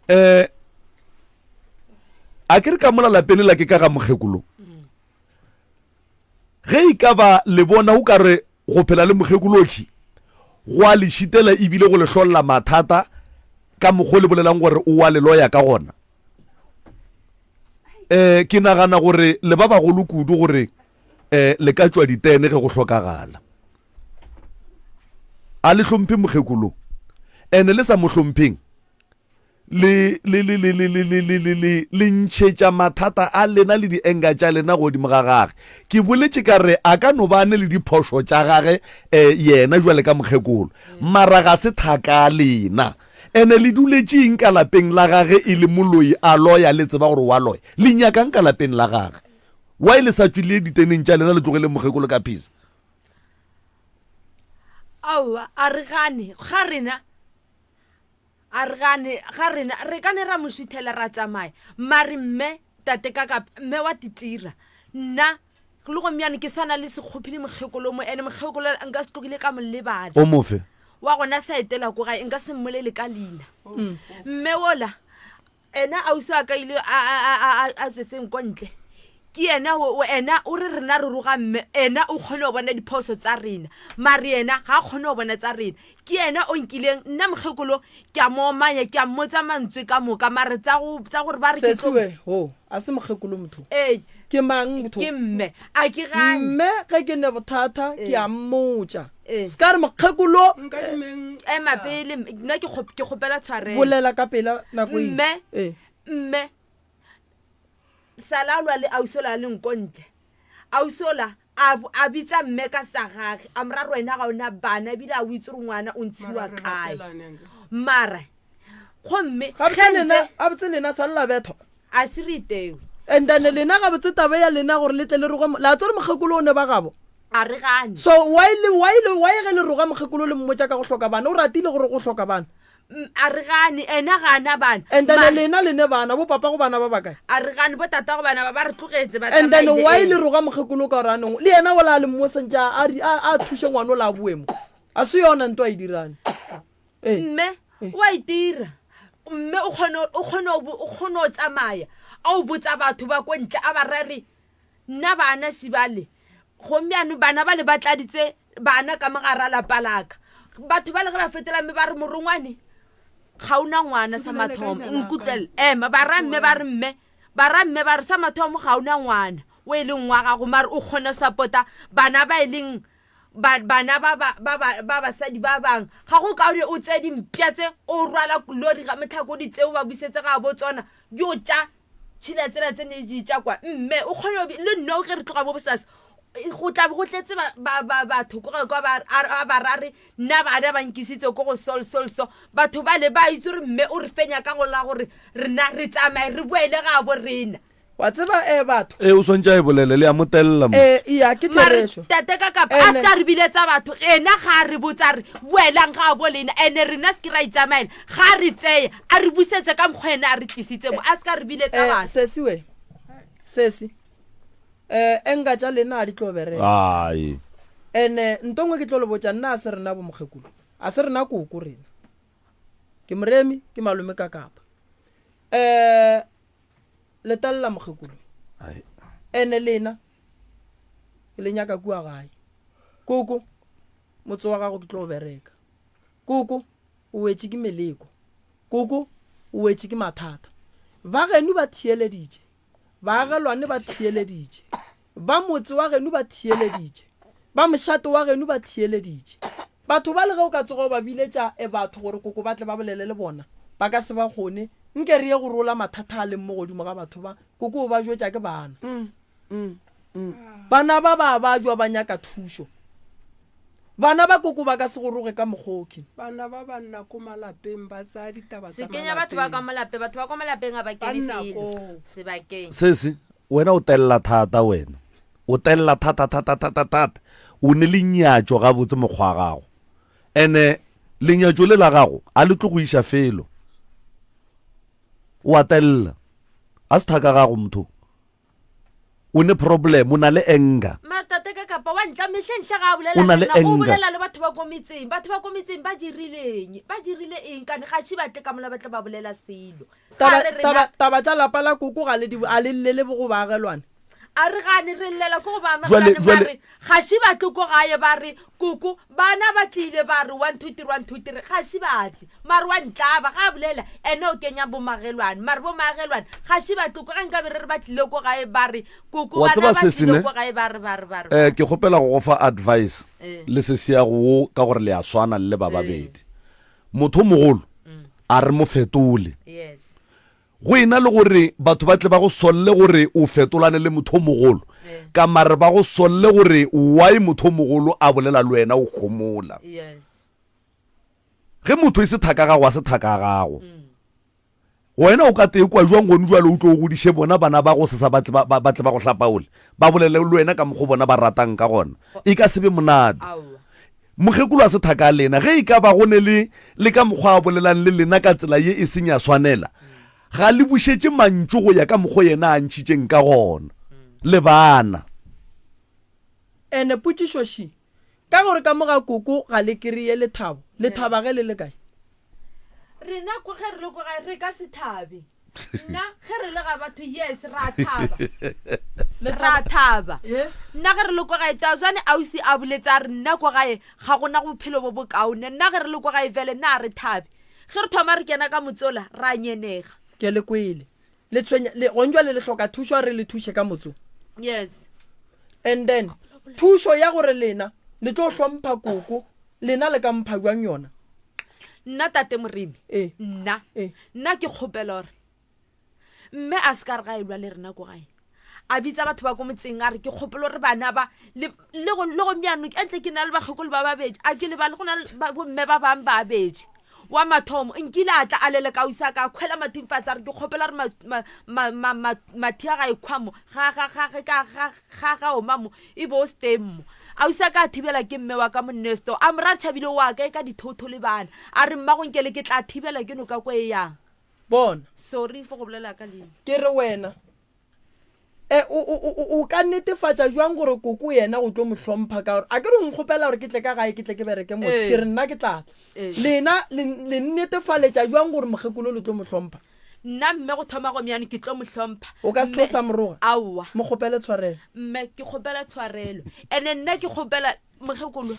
Eh, a ke re ka mola lapeng lela ke ka ga mokgekolo. Ge e ka ba le bona o ka re go phela le mokgekoloki go a le šitela ebile go le hlolla mathata ka mokgwa o le bolelang gore o wa le loya ka gona. um ke nagana gore le ba bagolo kudu gore um le ka tšwa ditene ge go hlokagala. A le hlomphe mokgekolo ene le sa mo hlompheng le le le le le le le le le le le ntšhetša mathata a lena le dienga tša lena godimo ga gage. Ke boletše ka re a ka no ba ne le diphošo tša gage um yena jwale ka mokgekolo, mara ga se thaka lena. Ene le duletše eng ka lapeng la gage e le moloi a loya le tseba gore wa loya? Le nyakang ka lapeng la gage? Why le sa tšwe le ye diteneng tša lena le tlogeleng mokgekolo ka peace? Aowa, a re gane ga rena, a re gane ga rena, re ka ne ra mo šuthela ra tsamaya. Mare mme, tate ka kapa, mme wa titira. Nna, le gomyane ke sa na le sekgophi le mokgekolo mo, ene mokgekolo nka se tlogile ka mo lebala. O mofe? Wa gona sa etela ko gae, nka se mmolele ka leina. Mme wola, Ena ausi wa ka ile a, a, a, a, a, a tswetseng ko ntle ke yena o ena o re rena re roga mme ena o kgone go bona diphoso tsa rena mare yena ga a kgone go bona tsa rena ke yena o nkileng nna mokgekolo ke a mo omanya ke a mmotsa mantswe ka moka mare tsa go tsa gore ba re ke tlo Sesiwe ho a se mokgekolo motho ee ke mang motho ke mme a ke gane mme ge ke ne bothata ke a mmotša Ee. Se ka re mokgekolo. Nkadimeng. Ema pele, nna ke kgop- ke kgopela tshwarelo. Bolela ka pela nako e. Mme, Ee. mme, sala a lwa le ausi ola a leng ko ntle. Ausi ola a, a bitsa mme ka sa gage, a mo ra re wena ga o na bana ebile a o itse gore ngwana o ntshiwa Mara re kae. rapelane anke. Mara, gomme Gabotse ge lena, ntse gabotse lena sa lla bethwa. a se re itewe. And then lena gabotse taba ya lena gore le tle le roge, la tseba gore mokgekolo o ne ba gabo. A re gane. So why le why le why ge le roga mokgekolo le mmotša ka go hloka bana o ratile gore go hloka bana. A re gane ena ga ana bana. And then lena le ne bana bo papa go bana ba bakae? A re gane bo tata go bana ba ba re tlogetse ba And then why le roga mokgekolo ka gore anong le yena ola a le mo sentše a a thuše ngwana ola a boe mo. A se yona nto a e dirang. Ee. Mme o a itira. Mme o kgona o kgona o kgona go tsamaya a o botsa batho ba ko ntle a ba ra re Nna bana šibale, gomme bjano bana bale ba tladitse bana ka mogara lapa laka. Batho bale ge ba fetola mme ba re morongwane ga o na ngwana sa mathomo. Nkutlwele, ema ba ra mme ba re mme, ba ra mme ba re sa mathomo ga o na ngwana o e leng wa gago mare o kgona support-a bana ba e leng ba, bana ba, ba, ba, ba, ba basadi ba bang. Ga go kaone o tseye dimpša tse o rwala lori ga motlhako o di tseye o ba busetse ga bo tsona di o tša Tšhila tsela tse ne di tša kwa mme o kgone go le nna ge re tloga mo bosasa go tla be go tletse batho ko kwa ba a ba ra re nna bana ba nkisitse ko go sol sol so batho ba le ba itse gore mme o re fenya ka go la gore rena re tsamaye re boele ga bo rena. Wa tseba eh batho. Ee, o swantše a e bolele, le a mo telela mo. Eh, iya, ke Mare therešo. tate ka kapa a Ene. se ka re biletsa batho ena ga a re botsa re boelang ga bo lena ene rena se ke ra itsamaela Ga a re tseye, a re busetse ka mokgwa ena a re tlisitse mo, a se ka re biletsa Eh, batho. sesi we sesi eh enka tša lena a di tlo bereka Ai. ene nto nngwe ke tlo le botša nna a se rena bo mokgekolo a se rena koko rena ke moremi ke malome ka kapa eh letalela mokgekolo Ai. ene lena ke le nyaka kua gae koko motse wa gago ke tlo bereka Koko o wetše ke meleko. Koko o wetše ke mathata. Ba geno ba theeleditše. Baagelwane ba theeleditše. Ba motse wa geno ba theeleditše. Ba mošate wa geno ba theeleditše. Batho ba le ge o ka tsoga o ba biletša e batho gore koko ba tle ba bolele le bona, ba ka se ba kgone. Nke re ye go rola mathata a leng mo godimo ga batho ba, koko o ba jwetša ke bana. Bana ba ba bajwa ba nyaka thušo. Bana ba koko ba ka se goroge ka mokgoki. Bana ba ba nna ko malapeng ba tsaya ditaba tsa Sekenya batho ba ka malapeng. mo lapeng, batho ba kwa malapeng ga ba Ba kene nna felo koo. sebakeng. Sesi, wena o telela thata wena. O telela thata thata thata thata. O ne lenyatšo gabotse mokgwa wa gago. Ene lenyatšo le la gago a le tlo go iša felo. O a telela. A se thaka gago motho. O ne problem, o na le anger. Mara tate ka kapa wa ntla mehleng hle ga a bolela O na le le nna, o anger. bolela le batho ba ko metseng. Batho ba ko metseng ba dirileng? Ba dirile eng kane ga še ba tle ka mola ba tle ba bolela selo. Ga Taba, re rena taba, taba tša lapa la koko ga le di, a le llele bo go baagelwane. A re gane re llela ko go ba Jwale, amogelane ba jwale. re ga še ba tle ko gae ba re koko bana ba tlile ba re 1 2 3 1 2 3 ga še ba tle. Mare wa ntlaba ga a bolela ene o kenya bomagelwane mare bomagelwane ga še ba tle ko ga nkabe re re ba tlile ko gae ba re koko Wa bana tseba ba sesi tlile ne? ko gae ba re ba re ba re Eh, ba re. ke kgopela go go fa advice Eh. le sesi ya go wo ka gore le a swana le le ba Eh. babedi. Motho o mogolo a re mo fetole. Yes. Go e na le gore batho ba tle ba go solle gore o fetolane le motho o mogolo, ka mare ba go solle gore why motho o mogolo a bolela le wena o homola. Yes. Ge motho e se thaka gago, a se thaka ya gago. Wena o ka tee kwa jwang gone jwale o tlo o godiše bona bana ba go sesa ba tle ba, ba, ba tle ba go hlapaole, ba bolele le wena ka mokgo bona ba ratang ka gona. E ka se be monate. Mokgekolo a se thaka a lena. Ge e ka ba go ne le, le ka mokgwa a bolelang le lena ka tsela ye e seng ya swanela, ga le bušetše mantšu go ya ka mokgo yena a ntšhitšeng ka gona. Le bana. Ene potšišo še, Ka gore ka mo ga koko ga le kreye lethabo. Le thaba ge le le kae? Rena ko ge re le ko gae re ka se thabe. Nna ge re le ga batho yes ra thaba. Ra thaba. Nna ge re le ko gae tazwane ausi a boletse a re nna ko gae ga gona bophelo bo bokaone. Nna ge re le ko gae vele nna a re thabe. Ge re thoma re kena ka motsola ra nyenega. Ke le kwele. Le tshwenya le gong jwale le hloka thušo a re le thuše ka motso. Yes. And then thušo ya gore lena le tlo hlompha koko lena le ka mpha jwang yona? Nna tate Moremi. Eh. Nna. Eh. Nna ke kgopela gore mme a se ka re ga e lwa le rena ko gae. A bitsa batho ba ko motseng a re ke kgopela gore bana ba le le go le go meano entle ke na le bakgekolo ba babedi a ke lebale go na le bomme ba bang ba abedi wa mathomo nkile a tla a lele ka usa ka khwela mathing fatshe a re ke kgopela re mathi a ga e khwamo ga ga ga ga ga ga ga oma mo e bo stay mo a usa ka thibela ke mme wa ka monnesto a mora tšhabile wa ka e ka dithotho le bana a re mma go nkele ke tla thibela ke noka ko e yang bona sorry for go bolela ka leina ke re wena E, o, o, o, o ka netefatša jwang gore koko yena o tlo mo hlompha ka gore a ke re o nkgopela gore ke tle ka gae ke tle ke bereke motse ke re nna ke tla tla lena le le nnetefaletša jwang gore mokgekolo le tlo mo hlompha nna mme go thoma go myane ke tlo mo hlompha o ka se tlo sa moroga aowa mo kgopele tshwarelo mme ke kgopela tshwarelo ene nna ke kgopela mokgekolo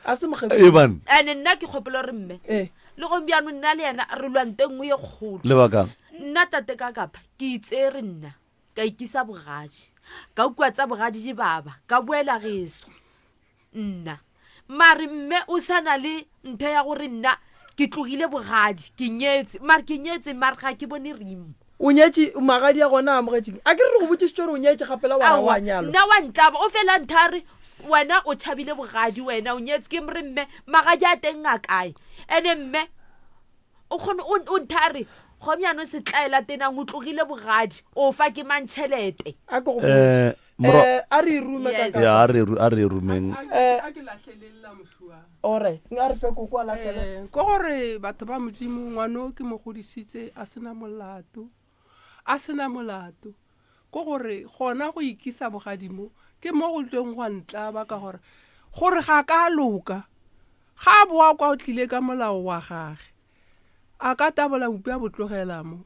a se mokgekolo Eban. ene nna ke kgopela gore mme ee le gompiano nna le yena re lwante nngwe ye kgolo Lebakang. Nna tate ka kapa ke itsere nna ka ikisa bogadi ka kua tsa bogadi di baba ka boela geso nna mare mme o sa na le ntho ya gore nna ke tlogile bogadi ke nyetse mare ke nyetse mare ga ke bone rimo o nyetše magadi a gona a amogetšeng a ke re re go botšišitše gore o nyetše gapela wa ra wa nyalwa nna wa ntlaba o fela ntha re wena o tšhabile bogadi wena o nyetse ke re mme magadi a teng a kae ene mme O kgone o o ntha re gomjano setlaela tenang o tlogile bogadi o fa ke mang tšhelete. A ke go botše. Eh, moro- Eh, a re e rume ka Yes. ka. ya a re ru- a re rumeng Eh. a ke lahleleng la mošuang Alright, a re fe koko a lahlele. Eh, ke gore batho ba modimo ngwano ke mo godisitse a sena molato a sena molato ke gore gona go ikisa bogadimo ke mo go tleng gwa ntlaba ka gore gore ga ka loka ga a boa kwa o tlile ka molao wa gage a ka tabola bupi a bo tlogela mo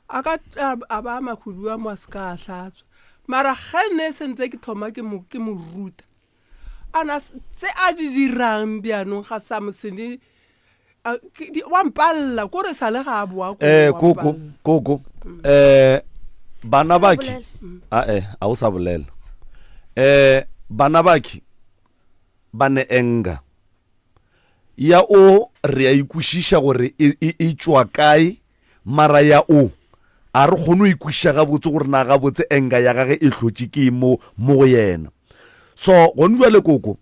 a ka a ba mahudu a mo a se ka a hlatswa mara ge ne sentse ke thoma ke mo ke mo ruta ana tse a di dirang bjanong ga sa mosene wa mpalela ko re sa le ga a boa ko eh koko koko eh bana baki a eh a o sa bolela eh bana baki ba ne anger ya o re a ikwešiša gore e, e, e tšwa kae mara ya o a re kgone go ikwešiša gabotse gore na gabotse anger ya gage e hlotše ke mo mo go yena so gone jwale koko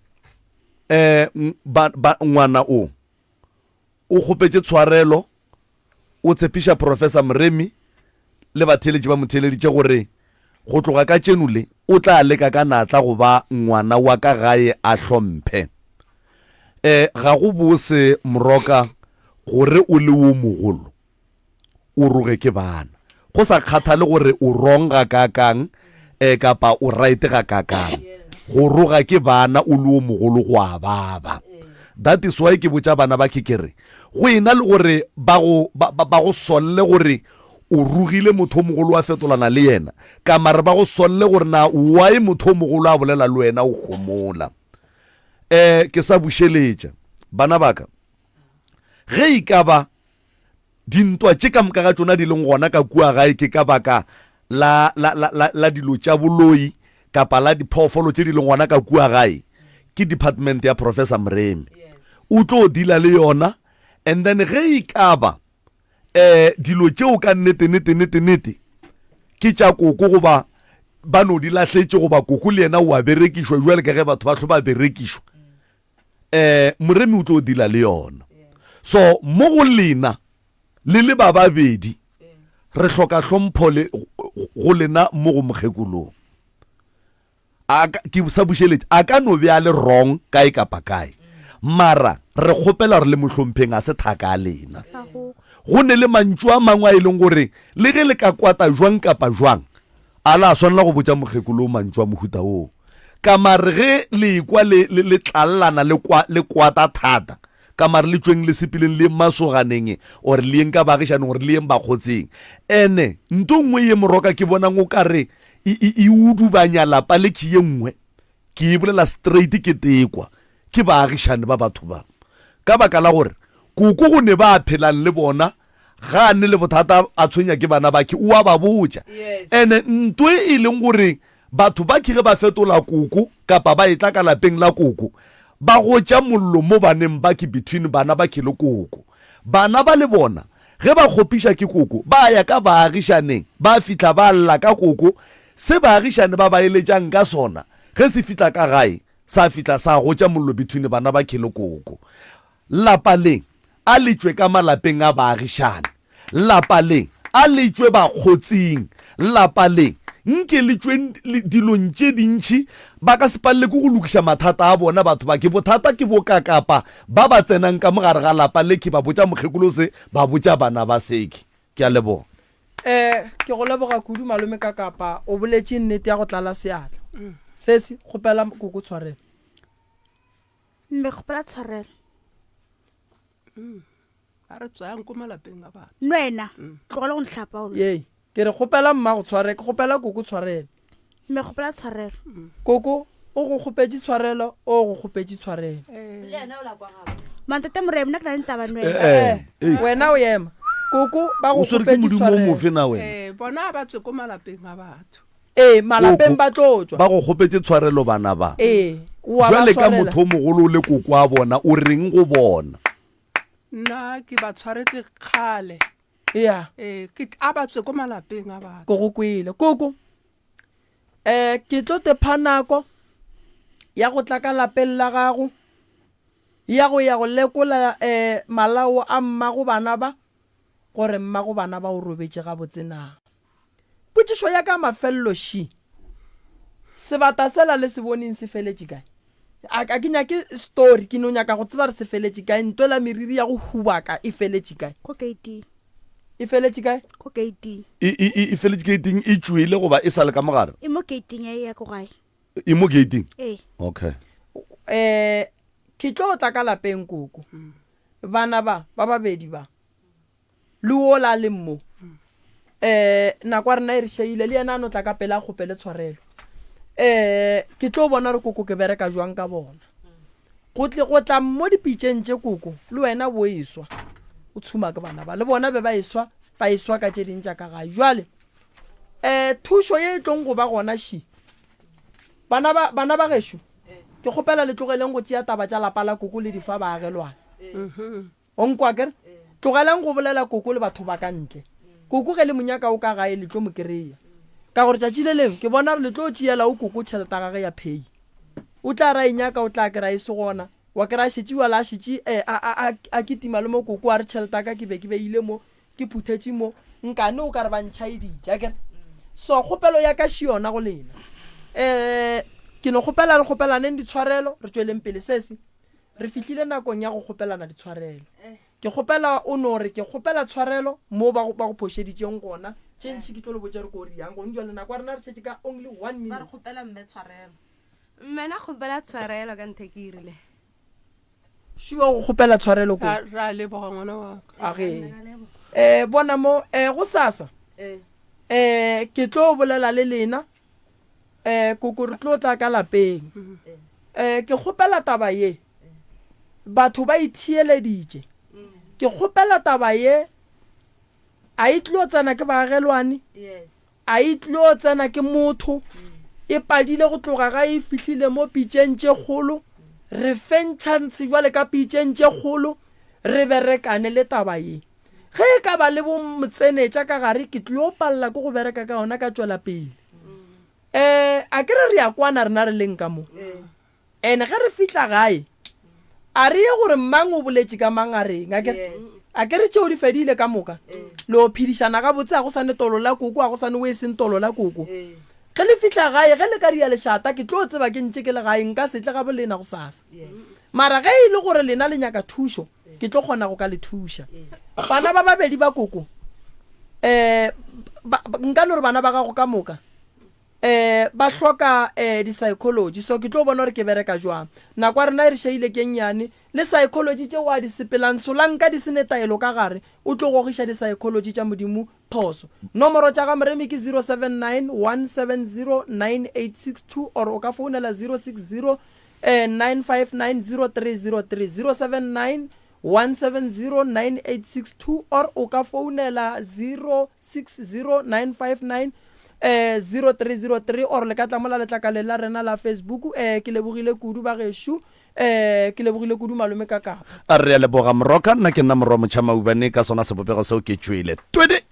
um ba, ba, ngwana o o kgopetše tshwarelo o tshepiša Professor Moremi le batheeletši ba mo theeleditše gore go tloga ka tšeno le o tla leka ka natla go ba ngwana wa ka gae a hlomphe. E, ga go bose Moroka gore o le wo mogolo o roge ke bana go sa kgathale gore o wrong gakaakang um kapa o right gakaakang go roga ke bana o le o mogolo go a baba that is why ke botša bana ba ke kere go ena le gore ba go ba, ba, ba go solle gore o rogile motho o mogolo wa fetolana le yena ka mare ba go solle gore na why motho o mogolo a bolela le wena o homola um ke sa bušeletša bana baka Ge e ka ba dintwa tše ka moka ga tšona di leng gona ka kua gae ke ka baka la, la, la, la, la dilo tša boloi kapa la diphoofolo tše di leng gona ka kua gae, ke department ya Professor Moremi. O tlo deala le yona and then ge e ka ba um dilo tšeo ka nnete nete nete nete ke tša koko goba ba no di lahletše goba koko le yena o a berekišwa jwale ka ge batho ba hlo ba berekišwa, um Moremi o tlo deala le yona. So mo go lena le le ba babedi re hloka hlompho le go lena mo go mokgekolong. A ka, ke sa bušeletše, a ka no be a le wrong kae kapa kae, mara re kgopela gore le mo hlompheng, a se thaka a lena. Go ne le mantšu a mangwe a e leng gore le ge le ka kwata jwang kapa jwang, a la swanela go botša mokgekolo o mantšu a mohuta woo. Ka mare ge le ekwa le, le, le tlallana le kwa, le kwata thata, ka mare le tšweng le sepeleng le yeng masoganeng or le yeng ka baagišaneng or le yeng bakgotseng. Ene nto nngwe ye moroka ke bonang o ka re e, e, e udubanya lapa le ke ye nngwe, ke e bolela straight ke tekwa ke baagišane ba batho ba. Ka baka la gore koko go ne ba phelang le bona ga a ne le bothata a tshwenya ke bana bakhe o a ba botša. Ene nto e e leng gore batho ba ke ge ba fetola koko kapa ba etla ka lapeng la koko ba gotša mollo mo baneng ba ke between bana ba ke le koko. Bana ba le bona Ge ba kgopiša ke koko, ba ya ka baagišaneng, ba fihla ba lla ka koko. Se baagišane ba ba eletšang ka sona, ge se fihla ka gae, sa fihla sa gotša mollo between bana ba khe le koko. Lapa le, a le tšwe ka malapeng a baagišane. Lapa le, a le tšwe bakgotsing. Lapa le, nke le tšwe dilong tše dintši. Ba ka se palele ke go lokiša mathata a bona batho ba ke. Bothata ke bokakapa ba ba tsenang ka mo gare ga lapa le ke ba botša mokgekolo se, ba botša bana ba seke. Ke a leboga. Eh, ke go leboga kudu malome Kakapa, o boletše nnete ya go tlala seatla. Sesi, kgopela koko tshwarelo. Mme kgopela tshwarelo. A re tswayang ko malapeng a batho. Nwena, tlogela go nhlapaola. Yei, ke re kgopela mmago tshware, ke kgopela koko tshwarelo. Mme kgopela tshwarelo. Koko o go kgopetše tshwarelo, o go kgopetše tshwarelo. Le yena o la kwa gabo. Mantate Moremi, nna ke na le taba nwena. Eh, eh. Wena o ema. Koko ba go O swere ke kgopetše modimo o tshwarelo. mofe na wena? Eh, bona ba tswe ko malapeng a batho. Ee, malapeng Koko, ba tlo tšwa. Ba go kgopetše tshwarelo bana ba. Ee, o a ba Jwale ka swarela. motho o mogolo o le koko wa bona, o reng go bona? Nna ke ba tshwaretse kgale. Ea. Ee, ke a ba tswe ko malapeng a batho. Ke go kwele. Koko, eh, ke tlo te pha nako ya go tla ka lapeng la gago, ya go ya go lekola eh, malao a mmago bana ba, gore mmago bana ba o robetše gabotse na. Potšišo ya ka mafelelo ši, Sebata sela le se boneng se feletše kae? A, a ke nyake story, ke no nyaka go tseba re se feletše kae, ntwela meriri ya go hubaka e feletše kae? Ko gate-ing. E feletše kae? Ko gate-ing. E, e, e, e feletše gate-ing, e tšwele goba e sa le ka mogare? E mo gate-ing ya ya ko gae. E mo gate-ing? Ee. Okay. Eh, ke tlo tla ka lapeng koko. Bana ba, ba babedi ba, le wola a leng mo um nako ya rena e re šaile le yena a no tla ka pele a kgopele tshwarelo um ke tlo bona re koko ke bereka jwang ka bona go tle go tla mo dipitšeng tše koko le wena bo eswa o tshuma ke bana ba le bona be ba eswa ba eswa ka tše ding tša ka gae jwale um thušo ye e tlong go ba gona ši bana ba bana ba gešo ke kgopela le tlogeleng go tšea taba tša lapa la koko le di fa baagelwane O nkwa akere? Tlogelang go bolela koko le batho ba ka ntle. Koko ge le mo nyaka o ka gae le tlo mo kereya. Ka gore tšatši le lengwe ke bona gore le tlo tšeela o koko tšhelete ya gage ya pay. O tla re a e nyaka o tla kry-a e se gona. Wa kry-a a šetše jwale a šetše eh, a, a, a, a kitima le mo koko a re tšhelete ya ka ke be ke beile mo, ke phuthetše mo, nkane o ka re ba ntšhaeditše akere. So kgopelo ya ka še yona go lena. Eh, ke no kgopela re kgopelaneng ditshwarelo re tšweleng pele sesi. Re fihlile nakong ya go kgopelana ditshwarelo. Ke kgopela o no re ke kgopela tshwarelo mo ba go, ba go phošeditšeng gona. Tše ntši ke tlo le botša re ko riang gone jwale. Nako ya rena re šetše ka only one Ba re minute. kgopela mme tshwarelo. Mme na kgopela tshwarelo ka ntho e ke e rile. Sure go kgopela tshwarelo ko. Ra, ra leboga ngwana wa ka. A ge. Eh bona mo eh go sasa. Eh. Eh ke tlo bolela le lena. um koko re tlo tla ka lapeng um ke kgopela taba ye batho ba itheeleditše ke kgopela taba ye a e tlo tsena ke baagelwane a e tlo tsena ke motho e padile go tloga ga e fihlile mo pitšeng tše kgolo re feng chance jwale ka pitšeng tše kgolo re berekane le taba ye Ge e ka ba le bo motsenetša ka gare ke tlilo palela ke go bereka ka yona ka tšwela pele. Um a ke re re ya kwana rena re leng ka mo. And ge re fihla gae. A re ye gore mang o boletše ka mang a reng, a kere? A kere tšeo di fedile ka moka? Le o phedišana gabotse, a go sa ne tolo la koko, a go sa ne o e seng tolo la koko. Ge le fihla gae, ge le ka ria lešata, ke tlo tseba ke ntše ke le gae, nka se tle gabo lena gosasa. Mara ge e le gore lena le nyaka thušo, ke tlo kgona go ka le thuša. Bana ba babedi ba koko, um nka no re bana ba gago ka moka, um ba hloka um di-psychology so ke tlo bona gore ke bereka jwang nako ya rena e re šaile ke nnyane le psychology tše wa di sepelang solanka di sene taelo ka gare o tlo gogiša di-psychology tša modimo phoso nomoro tša ga moremi ke 079 170 9862 or o ka founela 060 eh, 959 0303 079 170 9862 or o ka founela 060 959 eh 0303 or le ka tla mola letlakaleng la rena la Facebook eh ke lebogile kudu ba gešo eh ke lebogile kudu malome ka kapa A re a leboga Moroka, nna ke nna Morwa Motšha Maubane ka sona sebopego seo ke tšwele. Twede!